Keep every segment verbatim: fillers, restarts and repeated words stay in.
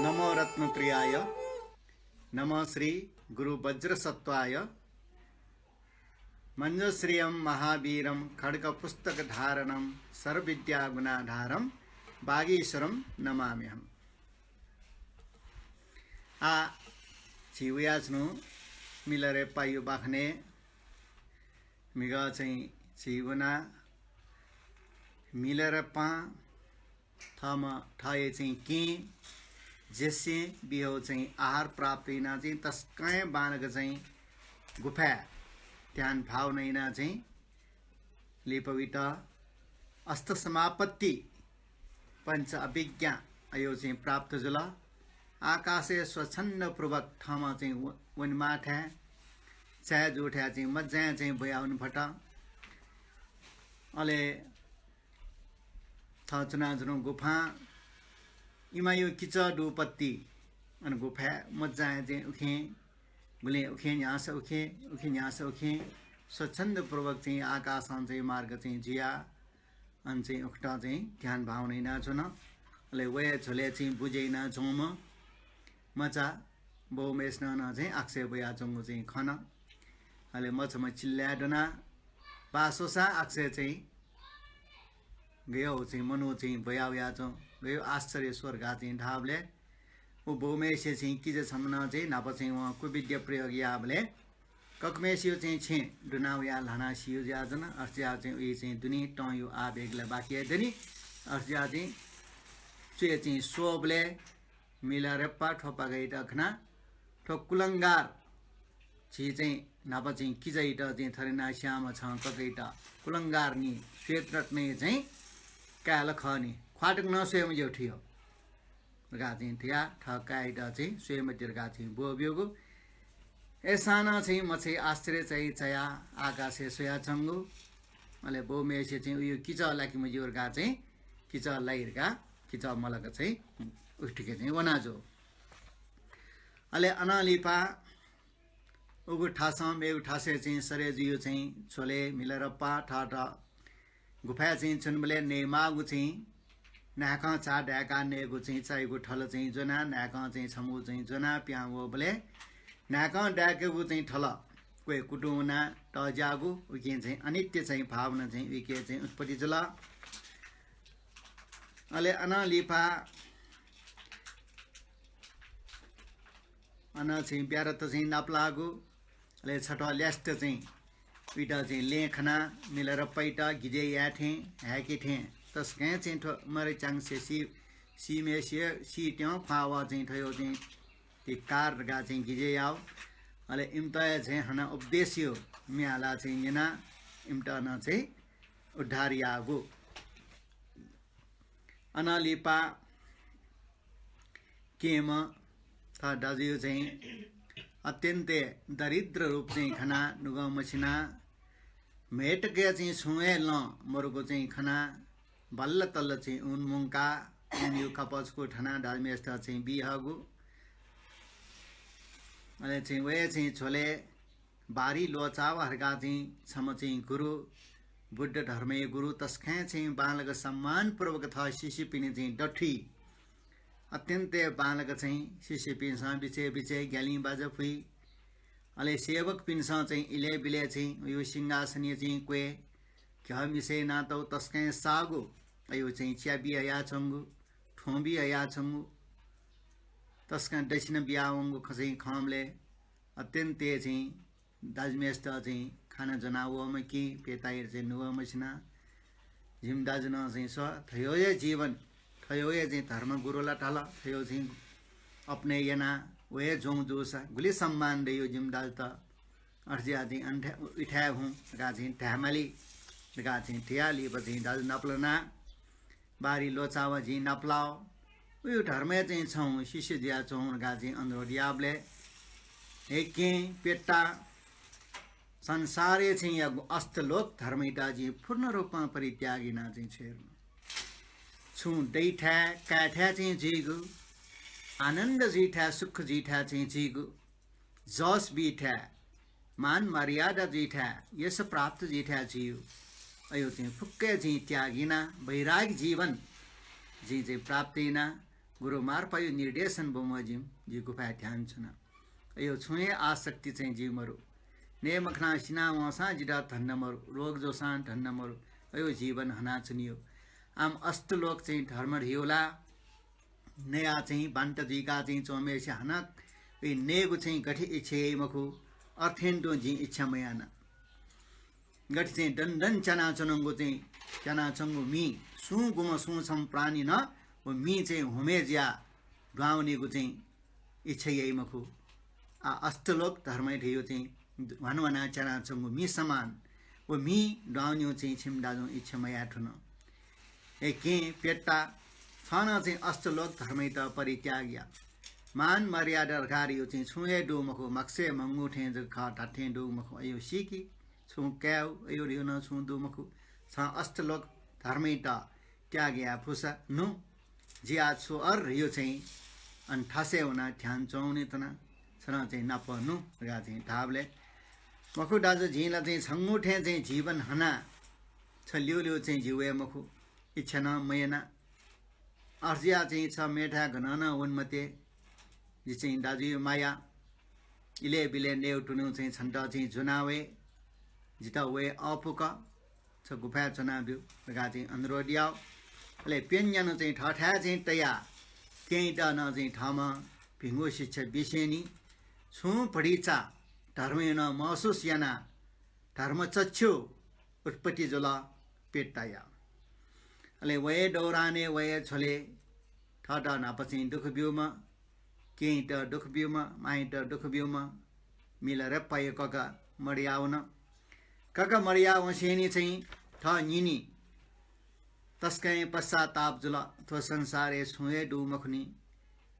नमो रत्नत्रयाय, नमो श्री गुरु वज्रसत्त्वाय, मञ्जुश्रियं महावीरं खड्गपुस्तकधारणं सर्वविद्यागुणाधारं वागीश्वरं नमाम्यहम्। आः झी वयाच्वनु मिलारेपाया बाखनय्। म्हिगः चाहिँ झी वना मिलारेपां थःम्ह थःया चाहिँ केहेँ जेसें बियाः चाहिँ आहार प्राप्त यानाः चाहिँ तसकं बांलाक चाहिँ गुफाय् ध्यान भावना यानाः चाहिँ लिपा वइत। अष्ट समापत्ति, पञ्च अभिज्ञा अयो चाहिँ प्राप्त जुल। आकाशय् स्वच्छन्दपूर्वक थःम्हं चाहिँ व-, वनेमाःथाय् चाये जूथाय् चाहिँ मज्जां चाहिँ ब्वयाः वने फत। अले थः च्वनाच्वनु गुफां इमाया किचः दुपत्ति अन गुफाय् मज्जां चाहिँ उखें, गुलें उखें न्ह्याःसा उखें, उखें न्ह्याःसा उखें स्वच्छन्दपूर्वक चाहिँ आकाशं चाहिँ मार्ग चाहिँ जुयाः अन चाहिँ उकथं चाहिँ ध्यान भावना यानाच्वन। अले वया झ्वलय् चाहिँ बुँज्या यानाच्वंम्ह मचा बौम्हेसिनं नं चाहिँ आकाशय् ब्वयाच्वंगु चाहिँ खन। अले मचाम्ह चिल्लाय् दनाः बाः स्वसां आकाशय् चाहिँ गय् चाहिँ मनू चाहिँ ब्वया वयाच्वं, गय् आश्चर्य स्वर धकाः चाहिँ धाःबलय् व बौम्हेसिया चाहिँ किजा छम्हं चाहिँ न्हापा चाहिँ वं कुविद्या प्रयोग याःबलय् ककम्हेसिया चाहिँ छेँ दुना वयाः ल्हानाः सिया जुयाच्वन। अथे जुयाः चाहिँ उइ चाहिँ दुने तंया आवेगला बाकी हे दनि। अथे जुयाः चाहिँ च्वय् चाहिँ स्वःबलय् मिलारेपा थ्व पागायात खनाः थ्व कुलंगार झी चाहिँ न्हापा चाहिँ किजायात चाहिँ थथे यानाः स्याःम्ह छं ककायात कुलंगार नि श्वेतरत्नया चाहिँ काय् ला खः नि, ख्वाः तक नं स्वये मज्यू थुयो धकाः चाहिँ धयाः थः काय्‌यात चाहिँ स्वये मते धकाः चाहिँ ब्वःब्यूगु। अय्‌सां नं चाहिँ मचाया आश्चर्य चाहिँ चायाः आकाशय् स्वयाच्वंगु। अले बौम्हेसिया चाहिँ उया किचः लाके मज्यू धकाः चाहिँ किचः लाइ धकाः किचः मलाक चाहिँ उथिके चाहिँ वना जू। अले अनं लिपा उगु थासं मेगु थासय् चाहिँ सरे जुयाः चाहिँ झ्वलय् मिलारेपा थःत गुफाय् चाहिँ च्वनेबलय् नयेमाःगु चाहिँ न्हाय्‌कं झा दाय्‌काः नयेगु चाहिँ चायागु थल चाहिँ ज्वनाः, न्हाय्‌कं चाहिँ छम्हु चाहिँ ज्वनाः पिहां वःबलय् न्हाय्‌कं दाय्‌केगु चाहिँ थल क्वय् कुतुं वनाः तज्याःगु उकिं चाहिँ अनित्य चाहिँ भावना चाहिँ उइके चाहिँ उत्पत्ति जुल। अले अनं लिपा अन चाहिँ ब्यारत चाहिँ नापलाःगु। अले छथ्वः ल्यासेत चाहिँ उइत चाहिँ लँय् खनाः मिलारेपायात गिजय् याये थें, हाय्‌के थें तसकं चाहिँ थ्व मरिचांसे सी, सीम्हेसिया सी त्यं ख्वाः वः चाहिँ थ्वयो चाहिँ धिक्कार धकाः चाहिँ गिजय् याः। अले इमित हे चाहिँ हानं उपदेश याः, म्ये हालाः चाहिँ न्यनाः इमित नं चाहिँ उद्धार याःगु। अनं लिपा केहेँम्ह थः दाजुया चाहिँ अत्यन्तय् दरिद्र रूप चाहिँ खनाः नुगः मछिनाः म्हेतकया चाहिँ छुं हे लँ मरुगु चाहिँ खनाः बल्ल तल्ल चाहिँ ऊन मुंकाः ऊनया कपचकु थनाः दाजुम्हेसित चाहिँ बी हःगु। अले चाहिँ वया चाहिँ झ्वलय् बारी ल्वःचावा धकाः चाहिँ छम्ह चाहिँ गुरु, बुद्ध धर्मया गुरु तसकं चाहिँ बांलाक सम्मानपूर्वक थः शिष्यपिनि चाहिँ दथुइ। अत्यन्तय् बांलाक चाहिँ शिष्यपिन्सं बिचय् बिचय् ग्यालिं बाजा फुइ। अले सेवकपिन्सं चाहिँ इलय् बिलय् चाहिँ उयो सिंहासनया चाहिँ क्वय् घ्यः मिसय् नातौ तसकं साःगु अयो चाहिँ च्या बी हयाच्वंगु, थ्वँ बी हयाच्वंगु, तसकं दक्षिणा बियावंगु खँ चाहिँ खंबलय् अत्यन्तय् चाहिँ दाजुम्हेसित चाहिँ खाना ज्वना वःम्ह कि पेताइर चाहिँ नुगः मछिनाः जिमि दाजुनं चाहिँ स्व, थयो हे जीवन, थयो हे चाहिँ धर्मगुरु ला धाल, थयो चाहिँ अपनय् यानाः व हे ज्वं जूसा गुलि सम्मान दइ जिमि दाजुत। अथे जुयाः चाहिँ अन थाय्, उथाय् हुँ धकाः चाहिँ धायेमाली धकाः चाहिँ धयाः लिपा चाहिँ दाजु नापलानाः बारी ल्वःचावा जिं नापलाः। उयो धर्मय् चाहिँ छं शिष्य जुयाच्वँ धकाः चाहिँ अनुरोध याःबलय्, हे केहेँ पेता, संसारय् चाहिँ यागु अष्टलोक धर्मयात जिं पूर्ण रूपं परित्याग यानाः चाहिँ छु याये धुन। छुं दइथाय्, कायेथाय् चाहिँ जुइगु, आनन्द जुइथाय्, सुख जुइथाय् चाहिँ जुइगु, जस बीथाय्, मान मर्यादा जुइथाय्, यश प्राप्त जुइथाय् जुइगु। अयो चाहिँ फुक्क जिं त्याग यानाः वैराग्य जीवन जिं चाहिँ प्राप्त यानाः गुरु मार्पाया निर्देशन बमोजिम जि गुफाय् ध्यान च्वना। अयो छुं हे आसक्ति चाहिँ जि मरु। नये मखना सिना वंसां जितः धन्दा मरु, रोग जूसां धन्दा मरु। अयो जीवन हनाच्वनियो। आम अष्टलोक चाहिँ धर्म धियो ला नया चाहिँ बान्त जुइका चाहिँ च्वंम्हय्‌सिया हानं उइ नयेगु चाहिँ गथे इच्छा याइ मखु, अथें तुं जिं इच्छा मयाना। गथे चाहिँ दन दन च्यानाच्वनागु चाहिँ च्यानाच्वंगु मि, सुं गुम्ह सुं छम्ह प्राणी नं व मि चाहिँ हुमे जुया दुहां वनेगु चाहिँ इच्छा याइ मखु। आ अष्टलोक धर्मय् धयो चाहिँ ह्वान ह्वाना च्यानाच्वंगु मि समान। व मि दुहां वनेगु चाहिँ छिम दाजुं इच्छा मयाये धुन। हे कें पेट्टा, छं नं चाहिँ अष्टलोक धर्मयात परित्याग या। मान मर्यादा धकाः धयो चाहिँ छुं हे दु मखु, मखुसे मंगु थें जक खः, धात्थें दु मखु। अयो सीकि, छुं काय्, अयो धयो नं छुं दु मखु। छं अष्टलोक धर्मयात त्याग याये फुसा नु। जिया छु अर्थ यो चाहिँ अन थासय् वनाः ध्यान च्वंवने तना, छनं चाहिँ नाप नु धकाः चाहिँ धाःबलय्, मखु दाजु, जिं ला चाहिँ छंगु थें चाहिँ जीवन हना छ ल्यू ल्यू चाहिँ जि वये मखु, इच्छा नं मयाना। अर्जुया चाहिँ छ मेथाय् गनं नं वन मते। जि चाहिँ दाजुया माया, इलय् बिलय् नयेगु तुनु चाहिँ छन्त चाहिँ ज्वना वये, जितः वये अःपुक, छ गुफाय् च्वना ब्यु धकाः चाहिँ अनुरोध याव। अले प्यन्यान्हु चाहिँ थःथाय् चाहिँ तया केंयात नं चाहिँ थःम्हं भिंगु शिक्षा बिसेंनि। छुं भतिचा धर्मया नं महसुस याना धर्मचक्षु उत्पत्ति जुल पेट्टाया। अले वये दौरानय् वये झ्वलय् थःत न्हापा चाहिँ दुःख ब्यूम्ह, केंयात दुःख ब्यूम्ह, मांयात दुःख ब्यूम्ह, मिलारेप्पाया कका मदया वन। कका मदया वंसेंनि चाहिँ थः निनि तसकं पश्चाताप जुल, थ्व संसारय् छुं हे दु मखुनि।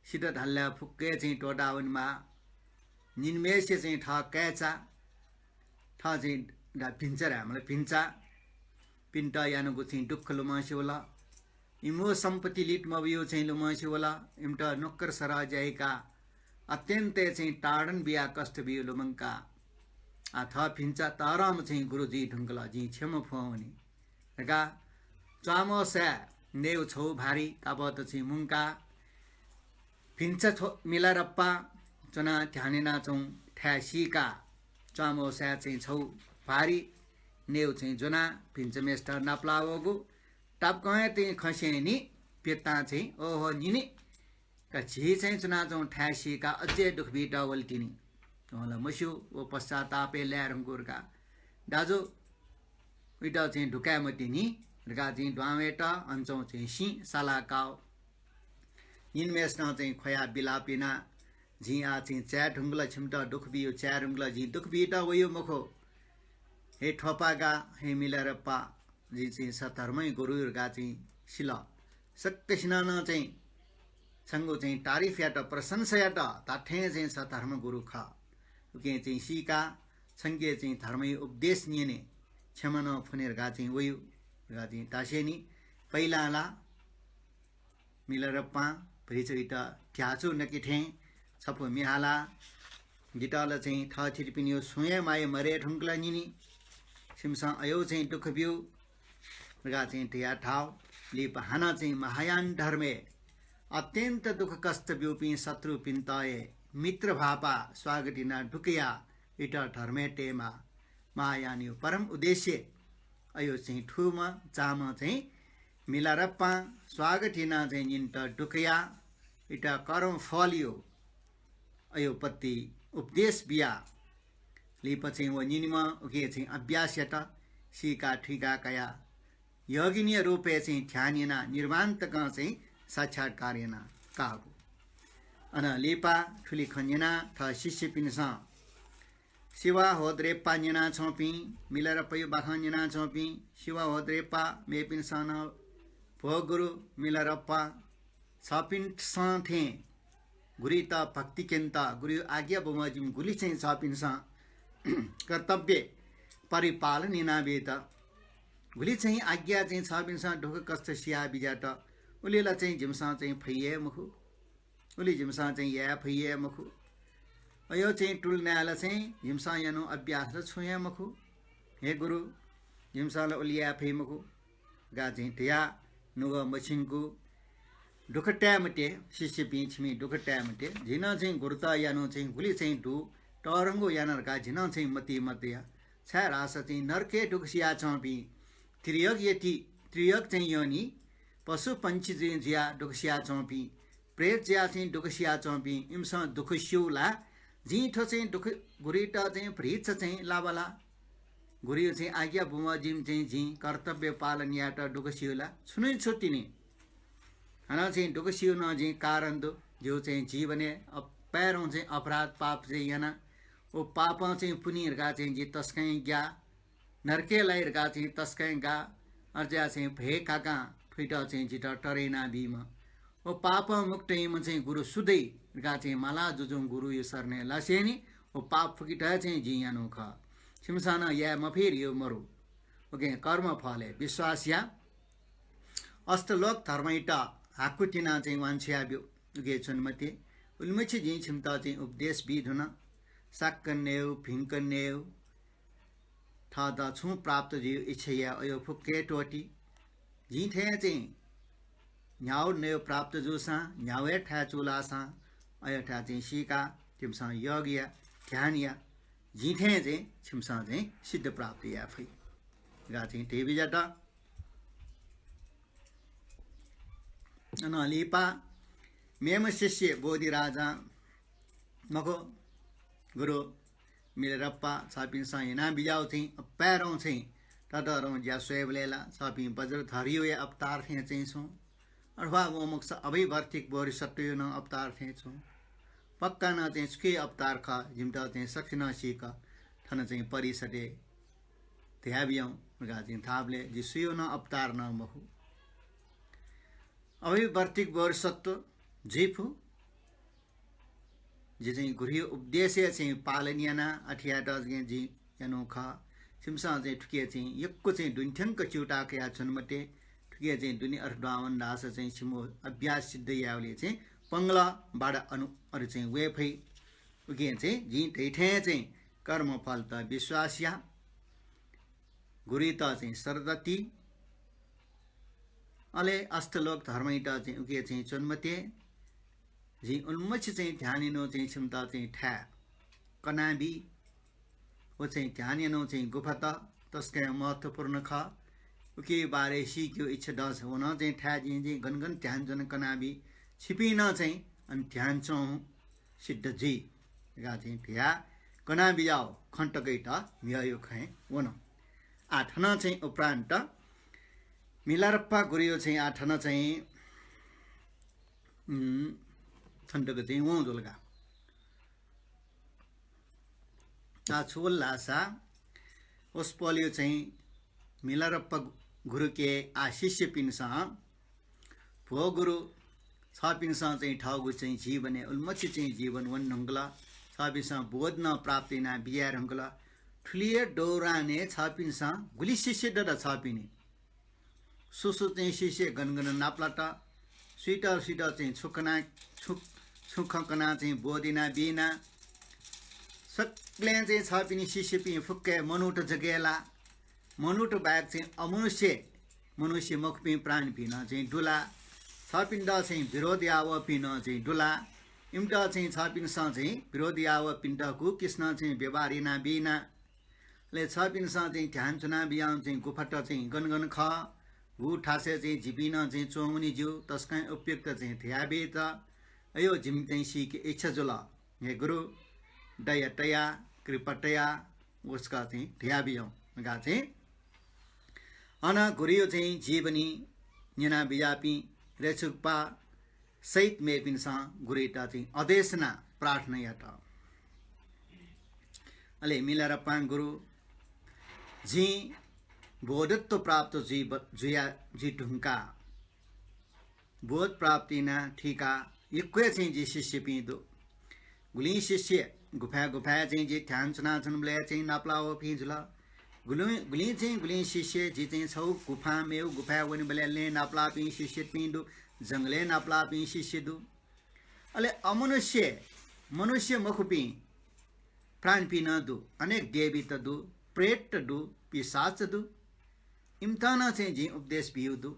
सित धालय् फुक्क हे चाहिँ त्वःता वनेमाः। निनिम्हय्‌सिया चाहिँ थः काय्‌चा, थः चाहिँ दा भिन्चा धायेमाल, भिन्चा, पिन्त यानागु चाहिँ दुःख लुमंसे वल। इमिगु सम्पत्ति लित मबियो चाहिँ लुमंसे वल। इमित नोकर सरह ज्याइका अत्यन्त चाहिँ ताडन बिया कष्ट बियो लुमंका। आ थः भिन्चा तःधंम्ह चाहिँ गुरु जुइ धुंकल, जिं क्षमा फ्वं वनी धकाः च्वामोसाय् नयेगु छौ भारी कापःत चाहिँ मुंका भिन्चा थ्व मिलारेप्पा च्वनाः ध्यान यानाच्वंगु थाय् सीका च्वामोसाय् चाहिँ छौ भारी नयेगु चाहिँ ज्वनाः भिन्चाम्हय्‌सित नापलाः वःगु तापाकं हे तिनि खसेंनि पेट्टां चाहिँ ओहो निनि का झी चाहिँ च्वनाच्वंगु थाय् सीका अझै दुःख बीत वल तिनि। वं ला मस्यू, व पश्चातापय् लाये धुंकूगु का। दाजु, उइत चाहिँ धुकाये मतिनि धकाः चाहिँ दुहां वयेत अन च्वंगु चाहिँ सिं साला काव। निनिम्हय्‌सिनं चाहिँ ख्वया बिलाप याना, जिं आः चाहिँ चाये धुंकल, छिमित दुःख बियो चाये धुंकल, जिं दुःख बीत वयो मखु। हे थ्वपागा, हे मिलारेप्पा, जि चाहिँ सद्धर्मया गुरु धकाः चाहिँ सिल। सकसिनं नं चाहिँ छंगु चाहिँ तारिफ यात, प्रशंसा यात, धात्थें चाहिँ सद्धर्म गुरु खः। उकिं चाहिँ सीका छंके चाहिँ धर्मया उपदेश न्यने, क्षमा नं फ्वने धकाः चाहिँ वयो धकाः चाहिँ धासेंनि। पहिलां ला मिलारेप्पां भतिचायात ध्याचु नके थें छपु म्ये हाला, जितः ला चाहिँ थःथितिपिनियो सुं हे माया मदये धुंकल निनि। छिमिसं अयो चाहिँ दुःख ब्यु धकाः चाहिँ धया धाव। लिपा हानं चाहिँ महायान धर्मय् अत्यन्त दुःख कष्ट ब्यूपिं शत्रुपिन्त हे मित्र भाःपा स्वागत यानाः दुःख याः, इत धर्मय् तयेमाः। महायानयो परम उद्देश्य अयो चाहिँ थुम्ह चाम्ह चाहिँ मिलारेप्पां स्वागत यानाः चाहिँ निन्त दुःख याः, इत कर्म फलयो अयो पति उपदेश बिया। लिपा चाहिँ व निनिम्हं उके चाहिँ अभ्यास यात, सीका थुइका कया योगिनीय रूपय् चाहिँ ध्यान यानाः निर्वाण तकं चाहिँ साक्षात्कार याना काःगु। अन लिपा थुलि खँ न्यनाः थः शिष्यपिन्सं सिवा होद्रेप्पा न्यनाच्वंपिं, मिलारेप्पायो बाखं न्यनाच्वंपिं सिवा होद्रेप्पा, मेपिन्सं नं भो गुरु मिलारेप्पा, छपिन्सं थें गुरुइत भक्ति क्यनेत, गुरुयो आज्ञा बमोजिम गुलि चाहिँ छपिन्सं कर्तव्य परिपालन यानाबीत, गुलि चाहिँ आज्ञा चाहिँ छपिन्सं दुःख कष्ट सिया बिज्यात, उलि ला चाहिँ जिमिसं चाहिँ फइ हे मखु। उलि जिमिसं चाहिँ याये फइ हे मखु। अयो चाहिँ तुलनाय् ला चाहिँ जिमिसं यानु अभ्यास ला छुं हे मखु। हे गुरु, जिमिसं ला उलि याये फइ मखु धकाः चाहिँ धया नुगः मछिंकु। दुःख ताये मते, शिष्यपिं छिमि दुःख ताये मते। जिं नं चाहिँ गुरुत यानु चाहिँ गुलि चाहिँ दु, तःधंगु याना धकाः जिं नं चाहिँ मतिइ मतया। छाय्धाःसा चाहिँ नरकय् दुःख सियाच्वंपिं, त्रियग यति, त्रियग चाहिँ योनि, पशु पंक्षी जुइ जुयाः दुःख सियाच्वंपिं, प्रेत जुयाः चाहिँ दुःख सियाच्वंपिं, इमिसं दुःख स्यू ला? जिं थ्व चाहिँ दुःख गुरुइत चाहिँ भतिचा चाहिँ लाबा ला? गुरुया चाहिँ आज्ञा बमोजिम चाहिँ जिं कर्तव्य पालन यायेत दुःख स्यू ला? छुं नं छुं तिनि। हानं चाहिँ दुःख स्यू नं जिं कारण दु। जिगु चाहिँ जीवनय् अपाय्धं चाहिँ अपराध पाप चाहिँ याना। व पापं चाहिँ पुनि धकाः चाहिँ जि तसकं ग्याः। नरकय् लाइ धकाः चाहिँ तसकं ग्याः। अज्याः चाहिँ भय काकां थुइत चाहिँ जितः तरे यानाबीम्ह, व पापं मुक्त याइम्ह चाहिँ गुरु सु दइ धकाः चाहिँ माला जुजुं गुरुया शरणय् लासेंनि व पाप फुकेत चाहिँ जिं यानु खः। छिमिसं नं याये मफिर यो मरु। उकिं कर्मफलय् विश्वास या। अष्टलोक धर्मइत हाकु तिनाः चाहिँ वांछ्वया ब्यु। उके च्वने मते। उलिमछि जिं छिमित चाहिँ उपदेश बी धुन। साक्क नयेगु, भिंक नयेगु, थःत छुं प्राप्त जुइगु इच्छा याये अयो फुक्क हे त्वःति। जिं थें चाहिँ न्ह्यागु नयेगु प्राप्त जूसां, न्ह्यागु हे थाय् चूलाःसां अयो थाय् चाहिँ सीकाः छिमिसं योग या, ध्यान या। जिं थें चाहिँ छिमिसं चाहिँ सिद्ध प्राप्त याये फइ धकाः चाहिँ धयाबिज्यात। अनं लिपा मेम्ह शिष्य बोधिराजां, मखु, गुरु मिलारेपा, छपिन्सं यानाबिज्याउ चाहिँ अपाय्धं चाहिँ ततःधंगु ज्या स्वयेबलय् ला छपिं वज्रधरयो हे अवतार थें चाहिँ छु, अथवा व मखुसा अभिवर्तिक बोधिसत्वयो नं अवतार थें छु। पक्का नं चाहिँ छुकिया अवतार खः, जिमित चाहिँ सकसिनं सीक थन चाहिँ परिषदय् धयाबिज्याउ धकाः चाहिँ धाःबलय् जि सुयो नं अवतार नं मखु। अभिवर्तिक बोधिसत्व जुइफु। जि चाहिँ गुरुयो उपदेशया चाहिँ पालन याना अथे यायेत चाहिँ जिं यानु खः। छिमिसं चाहिँ थुके चाहिँ यक्व चाहिँ दुने थ्यंक च्यूताः कयाच्वने मते। थुके चाहिँ दुने अथे दुहां वन धाःसा चाहिँ छिमिगु अभ्यास सिद्ध यायेबलय् चाहिँ पंगलः बाधा अनु अथे चाहिँ वये फइ। उकिं चाहिँ जिं धइथें चाहिँ कर्मफलत विश्वास या, गुरुइत चाहिँ श्रद्धा ति, अले अष्टलोक धर्मइत चाहिँ उके चाहिँ च्वने मते। जिं उलिमछि चाहिँ ध्यान यानु चाहिँ छिमित चाहिँ थाय् कनाबी। व चाहिँ ध्यान यानु चाहिँ गुफात तसकं महत्त्वपूर्ण खः। उके बारे सीकेगु इच्छा दःसा व नं चाहिँ थाय् जिं चाहिँ गन गन ध्यान च्वना कनाबी। छिपिं नं चाहिँ अन ध्यान च्वँ सिद्ध जुइ धकाः चाहिँ धयाः कनाबिज्याउ खँ तकइत म्हिगःयो खँय् वन। आः थन चाहिँ उपरान्त मिलारेपा गुरुयो चाहिँ आः थन चाहिँ, उम्, थन तक चाहिँ वं जुल का। आः छु वल धाःसा वसपोलयो चाहिँ मिलारेपा गुरुके आः शिष्यपिन्सं भो गुरु, छपिन्सं चाहिँ थःगु चाहिँ जीवनय् उलिमछि चाहिँ जीवन वने धुंकल। छपिन्सं बोध नं प्राप्त याना बिज्याये धुंकल। थुलि हे दौरानय् छपिन्सं गुलि शिष्य दत छपिनि? सु सु चाहिँ शिष्य गन गन नापलात? सुइत सुइत चाहिँ छु कना, छु, छु खँ कनाः चाहिँ बोध याना बिना? सकलें चाहिँ छपिनि शिष्यपिं फुक्क हे मनूत जक हे ला? मनूत बाहेक चाहिँ अमनुष्य, मनुष्य मखुपिं प्राणीपिं नं चाहिँ दु ला? छपिन्त चाहिँ विरोध यावःपिं नं चाहिँ दु ला? इमित चाहिँ छपिन्सं चाहिँ विरोध यावःपिन्त गुकिसिनं चाहिँ व्यवहार याना बिना? अले छपिन्सं चाहिँ ध्यान च्वना बियां चाहिँ गुफात चाहिँ गन गन खः, गु थासय् चाहिँ जिपिं नं चाहिँ च्वंवनी ज्यू, तसकं उपयुक्त चाहिँ धया बित। अयो जिमि चाहिँ सीके इच्छा जुल। हे गुरु, दया तया, कृपा तया, वसका चाहिँ धया बियौ धकाः चाहिँ अन गुरुयो चाहिँ जीवनी न्यना बिज्यापिं रेछुकपा सहित मेपिन्सं गुरुइत चाहिँ अदेशना प्रार्थना यात। अले मिलारेपां गुरु, जिं बोधत्व प्राप्त जुइ ब-, जुया, जुइ धुंका। बोध प्राप्त याना थुइका यक्व हे चाहिँ जि शिष्यपिं दु। गुलिं शिष्य गुफाय् गुफाय् चाहिँ जि ध्यान च्वनाच्वनाबलय् चाहिँ नापलाः वःपिं जुल। गुलिं, गुलिं चाहिँ गुलिं शिष्य जि चाहिँ छगू गुफां मेगु गुफाय् वनेबलय् लँय् नापलाःपिं शिष्यपिं दु, जंगलय् नापलाःपिं शिष्य दु। अले अमनुष्य, मनुष्य मखुपिं प्राणीपिं नं दु, अनेक देवीत दु, प्रेत दु, पिशाच दु। इमित नं चाहिँ जिं उपदेश बियु दु।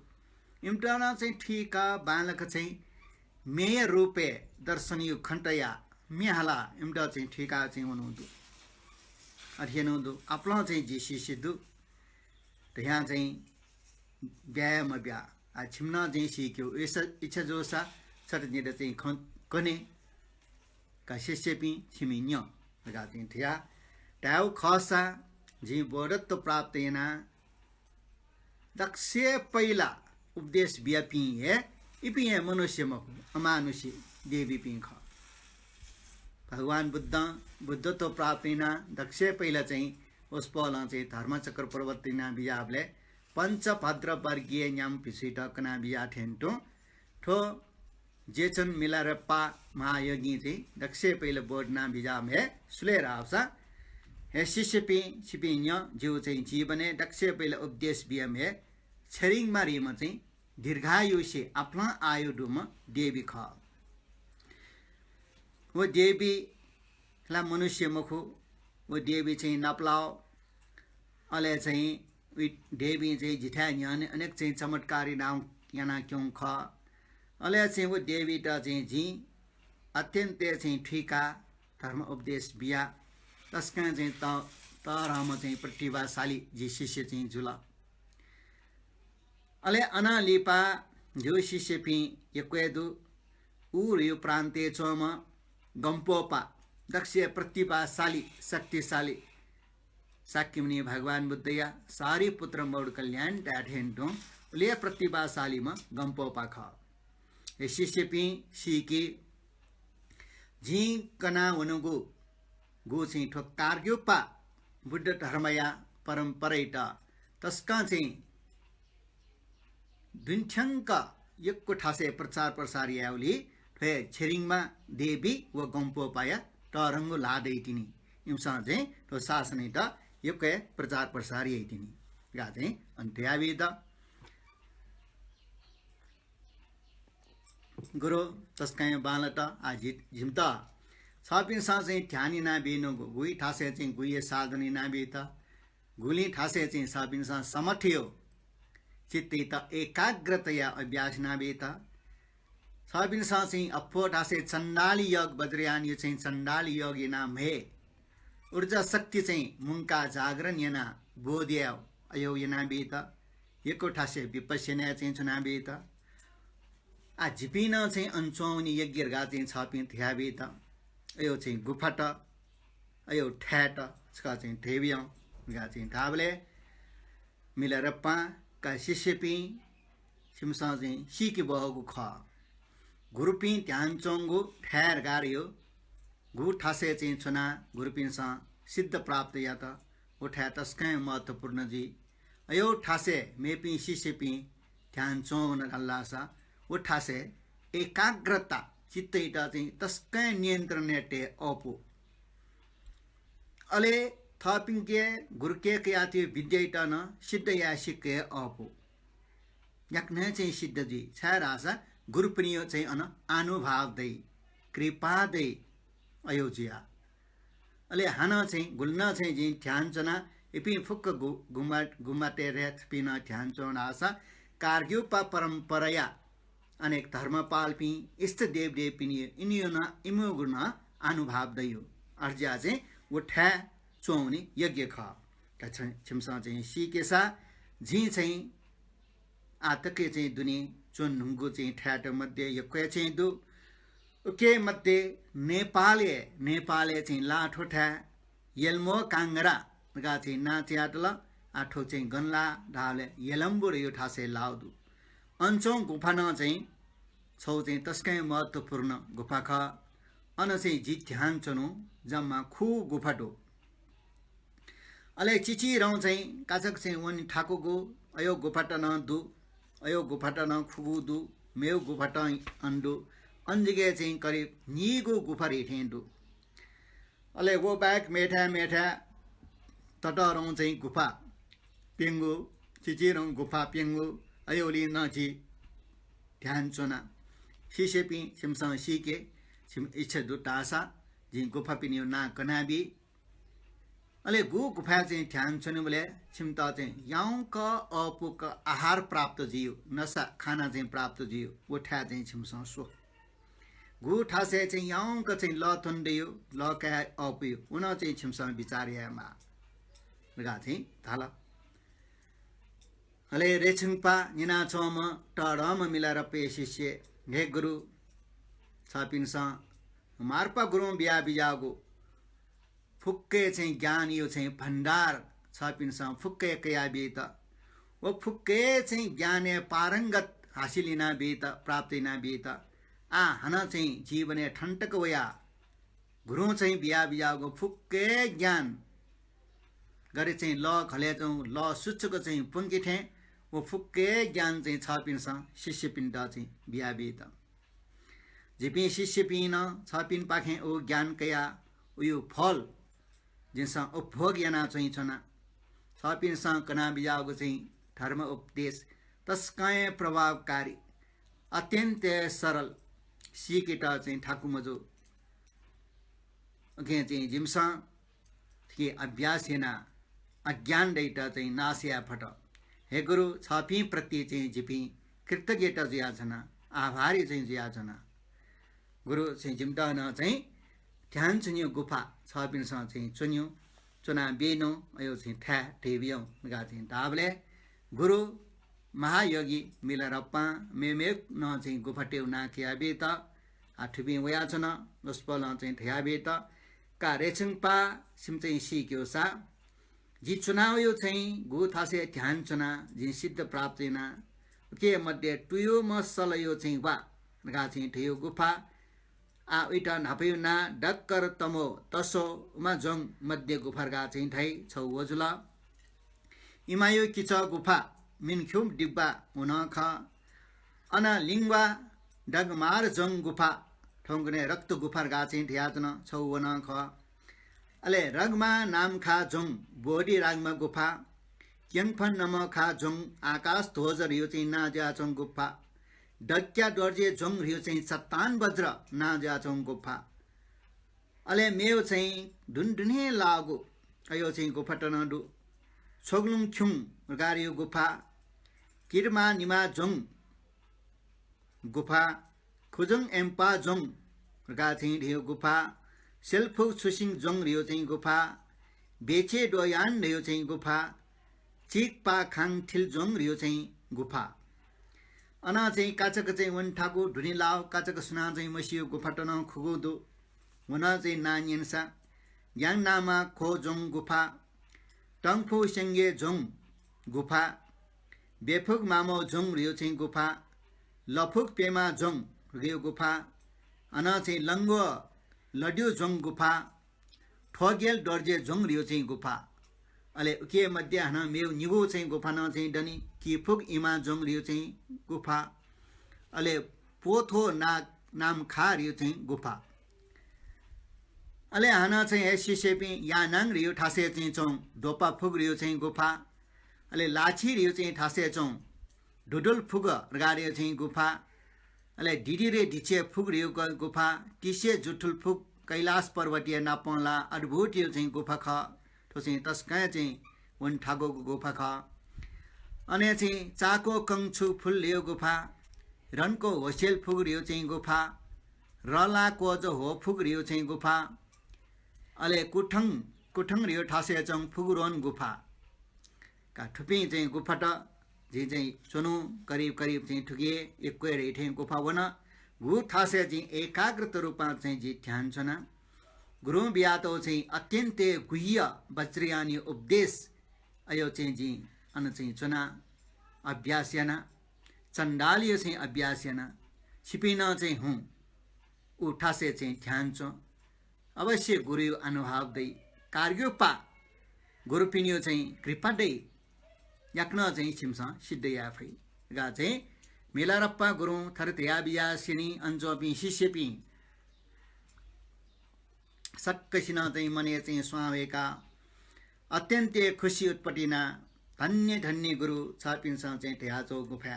इमित नं चाहिँ थुइकाः बांलाक चाहिँ मेया रूपय् दर्शनया खँ तयाः म्ये हालाः इमित चाहिँ थुइकाः चाहिँ वनागु दु। अथे यानागु दु। आपालं चाहिँ जि शिष्य दु धयां चाहिँ ब्याहा मब्या। आ, छिमिसं चाहिँ सीकेगु इच्छा, इच्छा जूसा छता जितः चाहिँ खँ कने। का शिष्यपिं, छिमि न्यँ धकाः चाहिँ धया धायेगु खःसा जिं बोधत्व प्राप्त याना दक्वसिबय् पहिला उपदेश बियापिं हे इपिं हे मनुष्य मखु, अमानुषी देवीपिं खः। भगवान बुद्धं बुद्धत्व प्राप्त याना दक्वसिबय् पहिला चाहिँ वसपोलं चाहिँ धर्मचक्र प्रवर्तन याना बिज्याःबलय् पञ्चभद्र वर्गीय न्याम्ह भिक्षुत कना बिज्याः थें तुं थ्व जेचन मिलारेप्पा महायोगी चाहिँ दक्वसिबय् पहिला बोध याना बिज्याःम्ह हे सुले धाःसा, हे शिष्यपिं, छिपिं न्यँ, जिगु चाहिँ जीवनय् दक्वसिबय् पहिला उपदेश बियाम्ह हे छेरिङमा धइम्ह चाहिँ दीर्घायुषी आपालं आयु दुम्ह देवी खः। व देवी ला मनुष्य मखु, व देवी चाहिँ नापलाः। अले चाहिँ उ देवीं चाहिँ जिथाय् न्ह्यःने अनेक चाहिँ चमत्कार याना, याना क्यंगु खः। अले चाहिँ व देवीत चाहिँ जिं अत्यन्त चाहिँ थुइकाः धर्म उपदेश बिया। तसकं चाहिँ त-, तःधंम्ह चाहिँ प्रतिभाशाली जि शिष्य चाहिँ जुल। अले अनं लिपा जिगु शिष्यपिं यक्व हे दु। उ धइगु प्रान्तय् च्वंम्ह गम्पोपा दक्वसिबय् प्रतिभाशाली, शक्तिशाली शाक्यमुनि भगवान बुद्धया सारिपुत्र मौद्गल्यायन धाये थें तुं उलि हे प्रतिभाशालीम्ह गम्पोपा खः। हे शिष्यपिं, सीकि, जिं कना वनागु गु चाहिँ थ्व कार्ग्युपा बुद्ध धर्मया परम्परायात तसकं चाहिँ दुने थ्यंक यक्व थासय् प्रचार प्रसार यायेगुलिं थ्व हे छेरिङमा देवी व गम्पोपाया तःधंगु ल्हाः दइ तिनि। इमिसं चाहिँ थ्व शासनयात यक्व हे प्रचार प्रसार याइ तिनि। का चाहिँ अन धयाबी त। गुरु, तसकं बांलात। आ, जि-, जिमित छपिन्सं चाहिँ ध्यान यानाबीनु, गुगुं थासय् चाहिँ गुगुं साधना यानाबीत, गुलिं थासय् चाहिँ छपिन्सं समथयो चित्तयात एकाग्रताया अभ्यास यानाबीत, छपिन्सं चाहिँ अप्वः थासय् चण्डाल योग, वज्रयानया चाहिँ चण्डाल योग यानाः म्हे ऊर्जा शक्ति चाहिँ मुंकाः जागरण यानाः बोध यायेगु अय् यानाबीत, यक्व थासय् विपश्यनाय् चाहिँ च्वनाबीत। आ, जिपिं नं चाहिँ अन च्वंवनी यज्ञ धकाः चाहिँ छपिं धयाबीत। अय् चाहिँ गुफात, अय् थाय्‌त छकः चाहिँ धयाबियं धकाः चाहिँ धाःबलय् मिलारेपां का शिष्यपिं, छिमिसं चाहिँ सीके बहःगु खः। गुरुपिं ध्यान च्वंगु थाय् धकाः धइगु गु थासय् चाहिँ च्वनाः गुरुपिन्सं सिद्ध प्राप्त यात, व थाय् तसकं महत्त्वपूर्ण जुइ। अय् थासय् मेपिं शिष्यपिं ध्यान च्वं वन धाःसा व थासय् एकाग्रता, चित्तयात चाहिँ तसकं नियन्त्रणय् तये अःपु। अले थःपिंके गुरुके कयातःगु विद्यायात नं सिद्ध याये सिक्क हे अःपु। याकनं चाहिँ सिद्ध जुइ, छाय्‌धाःसा गुरुपिनिगु चाहिँ अन आनुभाव दइ, कृपा दइ, अय् जुयाः। अले हानं चाहिँ गुलिं चाहिँ जिं ध्यान च्वनाः इपिं फुक्क गु-, गुम्बा-, गुम्बातय् थें थुपिं नं ध्यान च्वं धाःसा कार्ग्युपा परम्पराया अनेक धर्मपालपिं, इष्ट देवदेवीपिनि इनियो नं इमिगु नं आनुभाव दइगु। अथे जुयाः चाहिँ व थाय् च्वंवनी यज्ञ खः। का छ-, छिमिसं चाहिँ सीकेसा जिं चाहिँ आःतक चाहिँ दुने च्वने धुंकूगु चाहिँ थाय्‌त मध्ये यक्व हे चाहिँ दु। उके मध्ये नेपालय्, नेपालय् चाहिँ ला थ्व थाय् यल्मो कांग्रा धकाः चाहिँ नां च्वयातल। आः थ्व चाहिँ गन ला धाःबलय् यलम्बु धइगु थासय् लाःगु दु। अन च्वंगु गुफा नं चाहिँ छगू चाहिँ तसकं महत्त्वपूर्ण गुफा खः। अन चाहिँ जि ध्यान च्वनागु जम्मा खुगू गुफा दु। अले चिचिधं चाहिँ काचाक्क चाहिँ वने थाकुगु अय् गुफात नं दु, अय् गुफात नं खुगू दु, मेगु गुफात अन दु। अन जक चाहिँ करिब नीगू गुफा धइथें दु। अले व बाहेक मेथाय् मेथाय् ततःधं चाहिँ गुफा प्यंगू, चिचिधं गुफा प्यंगू, अय्‌गुलिं नं जि ध्यान च्वना। शिष्यपिं, छिमिसं सीके, छिमि इच्छा दु धाःसा जिं गुफापिनिगु नां कनाबी। अले गु गुफाय् चाहिँ ध्यान च्वनेबलय् छिमित चाहिँ याउँक अःपुक आहार प्राप्त जुइयो, नसा खाना चाहिँ प्राप्त जुइयो, व थाय् चाहिँ छिमिसं स्व। गु थासय् चाहिँ याउँक चाहिँ लः त्वने दइयो, लः काये अःपुयो, व नं चाहिँ छिमिसं विचार यायेमाः धकाः चाहिँ धाल। अले रेछुंपाः न्यनाच्वंम्ह तःधंम्ह मिलारेपाया शिष्य, हे गुरु, छपिन्सं मार्पा गुरुं बिया बिज्याःगु फुक्कय् चाहिँ ज्ञानयो चाहिँ भण्डार छपिन्सं फुक्कय् कयाबीत, व फुक्कय् चाहिँ ज्ञानय् पारंगत हासिल यानाबीत, प्राप्त यानाबीत, आः हानं चाहिँ जीवनय् थन तक वयाः गुरुं चाहिँ बिया बिज्याःगु फुक्कय् ज्ञान, गथे चाहिँ लः घलय् च्वंगु लः सुचुक चाहिँ प्वंके थें, व फुक्कय् ज्ञान चाहिँ छपिन्सं शिष्यपिन्त चाहिँ बियाबीत। जिपिं शिष्यपिं नं छपिन्पाखें व ज्ञान कयाः उयो फल जिमिसं उपभोग याना चाहिँ च्वना। छपिन्सं कना बिज्याःगु चाहिँ धर्म उपदेश तसकं हे प्रभावकारी, अत्यन्त हे सरल, सीकेत चाहिँ थाकु मजू। उकिं चाहिँ जिमिसं थुकी अभ्यास यानाः अज्ञान दइत चाहिँ नाश याये फत। हे गुरु, छपिं प्रति चाहिँ जिपिं कृतज्ञता जुयाच्वना, आभारी चाहिँ जुयाच्वना। गुरु चाहिँ जिमित नं चाहिँ ध्यान च्वनीयो गुफा छपिन्सं चाहिँ च्वनीयो, च्वना ब्येनु, अयो चाहिँ थाय् थुइबियो धकाः चाहिँ धाःबलय् गुरु महायोगी मिलारेपां मेमेगु नं चाहिँ गुफातय् नां कयाबीत, आः थुपिं वयाच्वन। वसपोलं चाहिँ धयाबीत, का रेछुंपाः, छिं चाहिँ सीकेगु सा, जि च्वनावयो चाहिँ गु थासय् ध्यान च्वना, जिं सिद्ध प्राप्त याना, उके मध्ये तुयुम्ह सलयो चाहिँ वा धकाः चाहिँ धयो गुफा, आः उइत न्हापायो नां डक्कर तमो तसो उमा जोङ मध्य गुफा धकाः चाहिँ धाइ, छौ व जुल। इमायो किचः गुफा मिनख्युम दिब्बा व नं खः। अन लिङ्वा डगमार जोङ गुफा, थौंकन्हय् रक्त गुफा धकाः चाहिँ धयाच्वन, छौ व नं खः। अले रगमा नामखा जोङ बोधि रागमा गुफा, क्यंफन नमखा जोङ आकाश ध्वज धयो चाहिँ नां जुयाच्वंगु गुफा, दक्या दर्जे जोङ धयो चाहिँ चट्टान वज्र नां जुयाच्वंगु गुफा। अले मेव चाहिँ दुने दुने लाःगु अयो चाहिँ गुफात नं दु। छोगलुङ ख्युङ धकाः धयो गुफा, किरमा निमा जोङ गुफा, खुजोङ एम्पा जोङ धकाः चाहिँ धयो गुफा, सेल्फुक छुसिङ जोङ धयो चाहिँ गुफा, बेचे दोयान धयो चाहिँ गुफा, चिकपा खाङ थिल जोङ धयो चाहिँ गुफा। अन चाहिँ काचक चाहिँ वन थाकु धुनि लाव काचक सुनां चाहिँ मसियो गुफात नं खुगू दु। वन चाहिँ नां न्यंसा, ग्याङ नामा खो जोङ गुफा, टंफु सेंगे जोङ गुफा, बेफुक मामो जोङ धयो चाहिँ गुफा, लफुक पेमा जोङ धयो गुफा, अन चाहिँ लंगो लड्यु जोङ गुफा, थ्वगेल दर्जे जोङ धयो चाहिँ गुफा। अले उके मध्ये हानं मेव निगू चाहिँ गुफा नं चाहिँ दनि, किफुक इमा जोङ धयो चाहिँ गुफा, अले पोथो ना-, नाम खा धयो चाहिँ गुफा। अले हानं चाहिँ हे शिष्यपिं यानाङ धयो थासय् चाहिँ च्वं द्वपा फुक धयो चाहिँ गुफा, अले लाछि धयो चाहिँ थासय् च्वं दुदुल फुक धयो चाहिँ गुफा, अले दिदिरे दिचे फुक धयो ग-, गुफा, तिसे जुथुल फुक कैलाश पर्वतया नापं ला अद्भुत धयो चाहिँ गुफा खः। थ्व चाहिँ तसकं चाहिँ वन थाकु गुफा खः। अन हे चाहिँ चाको कंछु फुल धयो गुफा, रनको होसेल फुक धयो चाहिँ गुफा, रला कोज हो फुक धयो चाहिँ गुफा, अले कुठङ, कुठङ धयो थासय् च्वं फुगुरोन गुफा। का थुपिं चाहिँ गुफात जिं चाहिँ च्वनु करिब करिब चाहिँ थुके यक्व हे धइथें गुफा वन। गु थासय् जिं एकाग्रत रूपं चाहिँ जि ध्यान च्वना। गुरुं बियातौ चाहिँ अत्यन्त गुह्य वज्रयानी उपदेश अयो चाहिँ जिं अन चाहिँ च्वना अभ्यास याना। चण्डालयो चाहिँ अभ्यास याना। छिपिं नं चाहिँ हुँ उ थासय् चाहिँ ध्यान च्वँ। अवश्य गुरुयो अनुभाव दइ। कार्योपा गुरुपिनियो चाहिँ कृपा दइ। याकनं चाहिँ छिमिसं सिद्ध याये फइ। गा चाहिँ मिलारप्पा गुरुं थथे धया बिया सिनि अन च्वंपिं शिष्यपिं सक्कसिनं चाहिँ मनय् चाहिँ स्वां वय्का अत्यन्त खुसी उत्पत्ति ना। धन्य धन्य गुरु, छपिन्सं चाहिँ धयाच्वंगु गुफा।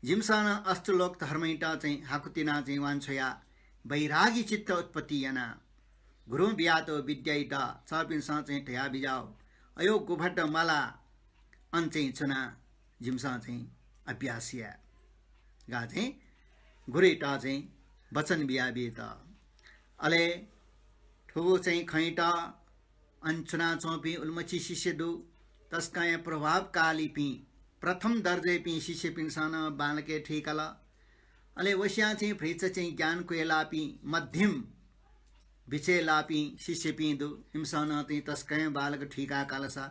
जिमिसं नं अष्टलोक धर्मइत चाहिँ हाकुतिना चाहिँ वांछ्वया वैरागी चित्त उत्पत्ति याना। गुरुं बियातःगु विद्यायात छपिन्सं चाहिँ धया बिज्याउ। अयो गुफात मला, अन चाहिँ च्वना जिमिसं चाहिँ अभ्यास याये धकाः चाहिँ गुरुयात चाहिँ वचन बियाबीत। अले थुगु चाहिँ खँयात अन च्वनाच्वंपिं उलिमछि शिष्य दु। तसकं हे प्रभावकालीपिं, प्रथम दर्जायापिं शिष्यपिन्सं नं बांलाक थुइकाल। अले वसियां चाहिँ भचा चाहिँ ज्ञान क्वय् लाःपिं, मध्यम बिचय् लाःपिं शिष्यपिं दु। इमिसं नं चाहिँ तसकं हे बांलाक थुइका कालसा,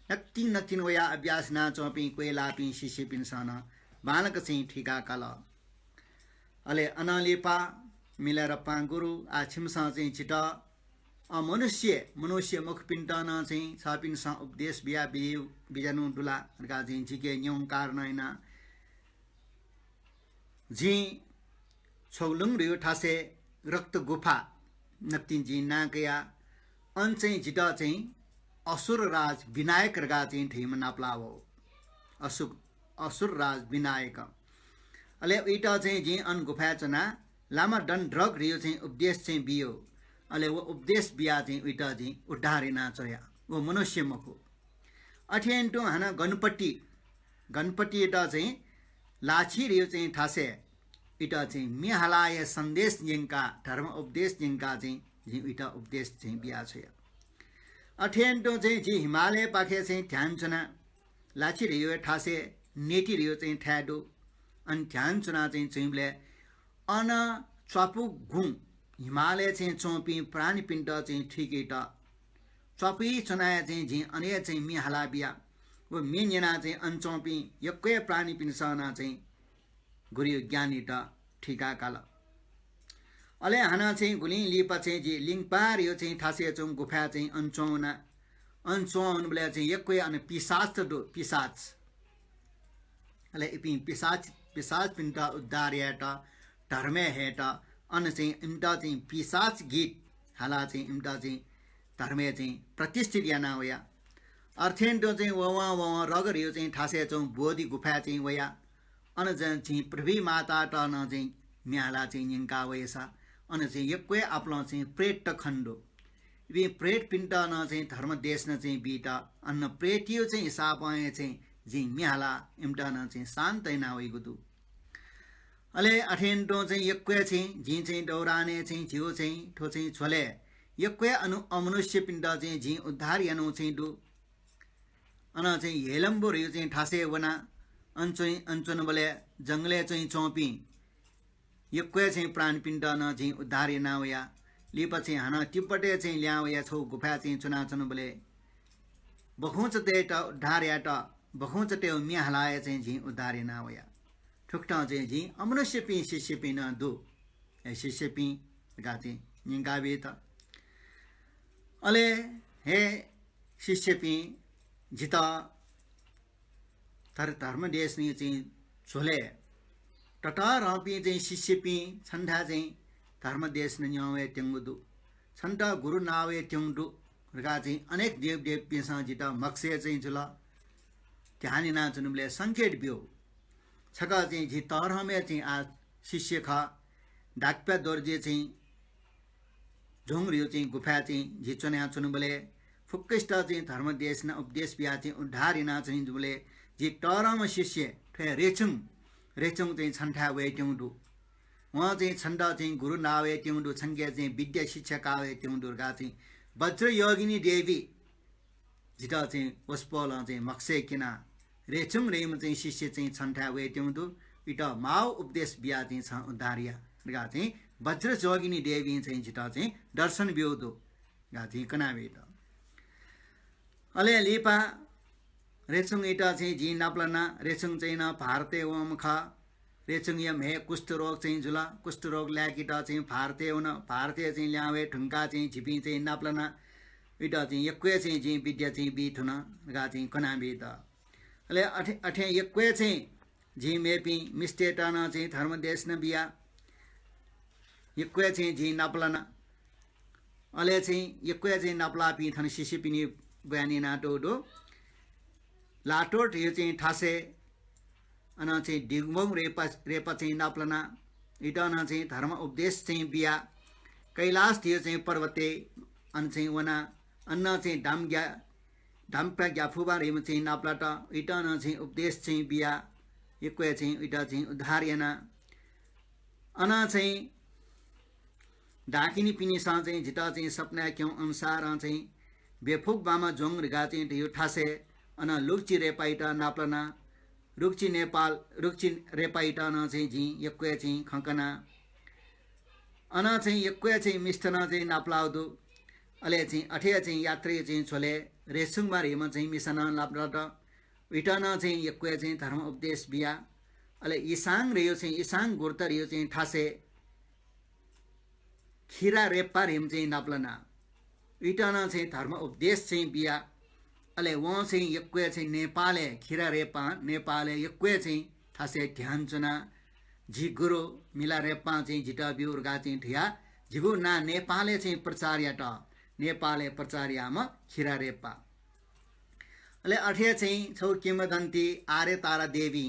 नकतिनि नकतिनि वयाः अभ्यास यानाच्वंपिं क्वय् लाःपिं शिष्यपिन्सं नं बांलाक चाहिँ थुइका काल। अले अनं लिपा मिलारेपां गुरु, आः छिमिसं चाहिँ जितः अमनुष्य, मनुष्य मखुपिन्त नं चाहिँ छपिन्सं उपदेश बिया बि-, बिज्यानु दु ला धकाः चाहिँ जिके न्यंगु कारणं यानाः जिं छगू लुंगु धइगु थासय् रक्त गुफा नकतिनि जिं नां कया। अन चाहिँ जितः चाहिँ असुर राज विनायक धकाः चाहिँ धइम्ह नापलाः वः। असु-, असुर राज विनायक। अले उइत चाहिँ जिं अन गुफाय् च्वनाः लामा दण्ड्रक धइगु चाहिँ उपदेश चाहिँ बियो। अले व उपदेश बियाः चाहिँ उइत जिं उद्धार यानाच्वया। व मनुष्य मखु। अथे यानातुं हानं गणपति, गणपतियात चाहिँ लाछि धइगु चाहिँ थासय् उइत चाहिँ म्ये हालाया सन्देश न्यंकाः, धर्म उपदेश न्यंकाः चाहिँ जिं उइत उपदेश चाहिँ बियाछ्वया। अथे यानातुं चाहिँ जि हिमालयपाखे चाहिँ ध्यान च्वना, लाछि धइगु थासय् नेति धइगु चाहिँ थाय् दु। अन ध्यान च्वना चाहिँ च्वंबलय् अन च्वापु गुँ हिमालयय् चाहिँ च्वंपिं प्राणीपिन्त चाहिँ थुइकेत च्वापुइ च्वनाया चाहिँ जिं अन हे चाहिँ म्ये हाला बिया। व म्ये न्यनाः चाहिँ अन च्वंपिं यक्व हे प्राणीपिन्सं नं चाहिँ गुरुया ज्ञानयात थुइका काल। अले हानं चाहिँ गुलिं लिपा चाहिँ जि लिङपार धइगु चाहिँ थासय् च्वंगु गुफाय् चाहिँ अन च्वं वना। अन च्वं वनाबलय् चाहिँ यक्व हे अन पिशाच दु, पिशाच। अले इपिं पिशाच, पिशाचपिन्त उद्धार यायेत, धर्मय् हयेत, अन चाहिँ इमित चाहिँ पिशाच गीत हालाः चाहिँ इमित चाहिँ धर्मय् चाहिँ प्रतिष्ठित याना वया। अथे यानातुं चाहिँ ववं ववं रग धइगु चाहिँ थासय् च्वंगु बोधि गुफाय् चाहिँ वया। अन चाहिँ झी पृथ्वी मातात नं चाहिँ म्ये हालाः चाहिँ न्यंका वयेसा अन चाहिँ यक्व हे आपालं चाहिँ प्रेत खने दु। इपिं प्रेतपिन्त नं चाहिँ धर्म देशना चाहिँ बीत अन प्रेतया चाहिँ हिसाबं हे चाहिँ जिं म्ये हालाः इमित नं चाहिँ शान्त याना वइगु दु। अले अथे यानातुं चाहिँ यक्व हे चाहिँ जिं चाहिँ दौरानय् चाहिँ झीगु चाहिँ थ्व चाहिँ झ्वलय् यक्व हे अनु-, अमनुष्यपिन्त चाहिँ जिं उद्धार यानागु चाहिँ दु। अन चाहिँ हेलम्बु धइगु चाहिँ थासय् वना। अन चाहिँ, अन च्वनाबलय् जंगलय् चाहिँ च्वंपिं यक्व हे चाहिँ प्राणीपिन्त नं जिं उद्धार याना वया। लिपा चाहिँ हानं तिब्बतय् चाहिँ ल्याहां वया छगू गुफाय् चाहिँ च्वनाच्वनाबलय् बखुंचातय्त उद्धार यायेत बखुंचातय्गु म्ये हालाः हे चाहिँ जिं उद्धार याना वया। थुकथं चाहिँ जिं अमनुष्यपिं शिष्यपिं नं दु। हे शिष्यपिं धकाः चाहिँ न्यंका बीत। अले हे शिष्यपिं, जितः धर-, धर्मदेशना चाहिँ झ्वलय् ततःधंपिं चाहिँ शिष्यपिं छन्थाय् चाहिँ धर्मदेशना न्यं वयेत्यंगु दु। छन्त गुरु नां वयेत्यंगु दु धकाः चाहिँ अनेक देवदेवीपिन्सं जितः म्हगसय् चाहिँ जुल। ध्यान यानाच्वनाबलय् संकेत ब्यू। छकः चाहिँ जि तःधंम्ह चाहिँ आः शिष्य खः। डाकप्या दोर्जे चाहिँ झुंगु धइगु चाहिँ गुफाय् चाहिँ जि च्वनाच्वनाबलय् फुक्कसित चाहिँ धर्मदेशना उपदेश बियाः चाहिँ उद्धार यानाच्वनाच्वनाबलय् जि तःधंम्ह शिष्य थ्व हे रेचुङ, रेचुङ चाहिँ छन्थाय् वयेत्यंगु दु। वं चाहिँ छन्त चाहिँ गुरु नां वयेत्यंगु दु, छन्के चाहिँ विद्या शिक्षा का वयेत्यंगु दु धकाः चाहिँ वज्रयोगिनी देवी जितः चाहिँ वसपोलं चाहिँ म्हगसय् क्यनाः रेचुङ धइम्ह चाहिँ शिष्य चाहिँ छन्थाय् वयेत्यंगु दु, उइत माव उपदेश बियाः चाहिँ छं उद्धार या धकाः चाहिँ वज्रयोगिनी देवीं चाहिँ जितः चाहिँ दर्शन ब्यूगु दु धकाः चाहिँ कनाबीत। अले लिपा रेचुङयात चाहिँ जिं नापलाना। रेचुङ चाहिँ नं भारतय् वंम्ह खः। रेचुङया म्हय् कुष्ठरोग चाहिँ जुल। कुष्ठरोग लाय्केत चाहिँ भारतय् वन। भारतय् चाहिँ ल्याहां वये धुंकाः चाहिँ जिपिं चाहिँ नापलाना। उइत चाहिँ यक्व हे चाहिँ जिं विद्या चाहिँ बी धुन धकाः चाहिँ कनाबीत। अले अथे, अथें यक्व हे चाहिँ जिं मेपिं मिस्तय्त नं चाहिँ धर्मदेशना बिया। यक्व हे चाहिँ जिं नापलाना। अले चाहिँ यक्व हे चाहिँ नापलाःपिं थन शिष्यपिनि बयान यानातःगु दु। लातोर धइगु चाहिँ थासय् अन चाहिँ दिगुमौं रेपा, रेपा चाहिँ नापलाना। उइत नं चाहिँ धर्म उपदेश चाहिँ बिया। कैलाश धयो चाहिँ पर्वतय् अन चाहिँ वना, अन चाहिँ दाम्ग्या, दाम्पा ग्याफुबा धइम्ह चाहिँ नापलात, उइत नं चाहिँ उपदेश चाहिँ बिया, यक्व हे चाहिँ उइत चाहिँ उद्धार याना। अन चाहिँ डाकिनीपिनिसं चाहिँ जितः चाहिँ सपनाय् क्यं अनुसारं चाहिँ बेफुक बामा ज्वं धकाः चाहिँ धयो थासय् अन लुक्ची रेपाइत नापलाना। रुक्ची नेपाल, रुक्ची रेपाइत नं चाहिँ जिं यक्व हे चाहिँ खँ कना। अन चाहिँ यक्व हे चाहिँ मिस्त नं चाहिँ नापलाउ दु। अले चाहिँ अथे हे चाहिँ यात्रा चाहिँ झ्वलय् रेछुङमा धइम्ह चाहिँ मिसा नं नापलात। उइत नं चाहिँ यक्व हे चाहिँ धर्म उपदेश बिया। अले इसाङ धयो चाहिँ, इसाङ गुरुत धयो चाहिँ थासय् खिरा रेप्पा धइम्ह चाहिँ नापलाना। उइत नं चाहिँ धर्म उपदेश चाहिँ बिया। अले वं चाहिँ यक्व हे चाहिँ नेपालय्, खिरा रेप्पां नेपालय् यक्व हे चाहिँ थासय् ध्यान च्वना। जि गुरु मिला रेप्पां चाहिँ जितः ब्यु धकाः चाहिँ धया, जिगु नां नेपालय् चाहिँ प्रचार यात। नेपालय् प्रचार याःम्ह खिरा रेप्पा। अले अथे हे चाहिँ छगू किंवदन्ती आर्य तारा देवी,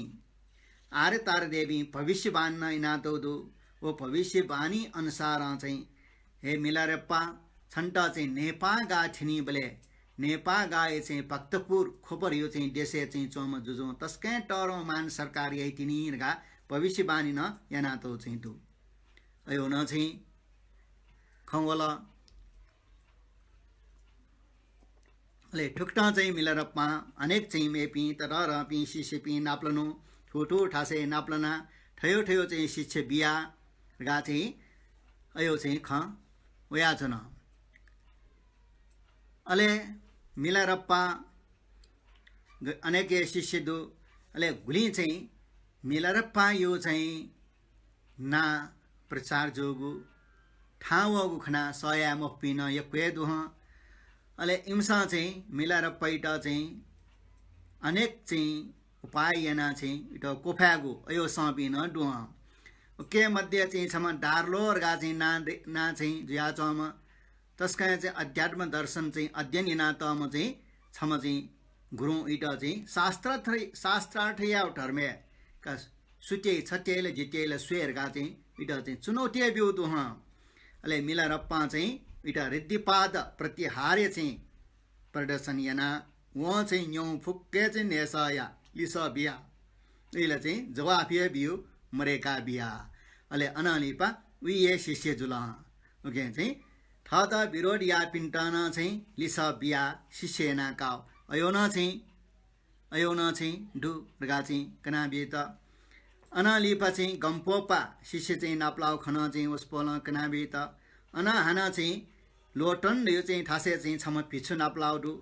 आर्य तारा देवीं भविष्यवाणी नं यानातःगु दु। व भविष्यवाणी अनुसारं चाहिँ, हे मिला रेप्पा, छन्त चाहिँ नेपाः गाः थ्यनीबलय्, नेपाः गाःया चाहिँ भक्तपुर ख्वप धयो चाहिँ देशय् चाहिँ च्वंम्ह जुजुं तसकं तःधंगु मान सरकार याइतिनि धकाः भविष्यवाणी नं यानातःगु चाहिँ दु। अयो नं चाहिँ खँ वल। अले थुकथं चाहिँ मिलारेपां अनेक चाहिँ मेपिं ततःधंपिं शिष्यपिं नापलानु, थुथु थासय् नापलाना, थयो थयो चाहिँ शिष्य बिया धकाः चाहिँ अयो चाहिँ खँ वयाच्वन। अले मिलारेपा ग-, अनेक हे शिष्य दु। अले गुलिं चाहिँ मिलारेपायो चाहिँ नां प्रचार जूगु, थाहां वःगु खनाः सह याये मफुपिं नं यक्व हे दु हं। अले इमिसं चाहिँ मिलारेपाइत चाहिँ अनेक चाहिँ उपाय यानाः चाहिँ इत क्वफायेगु अयो संपिं नं दु हं। उके मध्ये चाहिँ छम्ह दार्लो धकाः चाहिँ नां दे-, नां चाहिँ जुयाच्वंम्ह तसकं चाहिँ अध्यात्म दर्शन चाहिँ अध्ययन यानातःम्ह चाहिँ छम्ह चाहिँ गुरुं इत चाहिँ शास्त्रार्थ, शास्त्रार्थ याउ धर्मय् का सुत्याइ, छत्याइल, जित्याइल स्वये धकाः चाहिँ इत चाहिँ चुनौती हे ब्यू दु हं। अले मिलारेपां चाहिँ इत ऋद्धिपाद प्रत्याहारय् चाहिँ प्रदर्शन यानाः वं चाहिँ न्यं फुक्क हे चाहिँ न्हय्सया लिसः बिया। अले चाहिँ जवाफ हे बियु मदय्का बिया। अले अनं लिपा उइ हे शिष्य जुल हं। उकिं चाहिँ थःत विरोध याःपिन्त नं चाहिँ लिसः बियाः शिष्य याना काउ। अयो नं चाहिँ, अयो नं चाहिँ दु धकाः चाहिँ कनाबित। अनं लिपा चाहिँ गम्पोपा शिष्य चाहिँ नापलाउ खनं चाहिँ वसपोलं कनाबित। अनं हानं चाहिँ लोटन धयो चाहिँ थासय् चाहिँ छम्ह भिक्षु नापलाउ दु।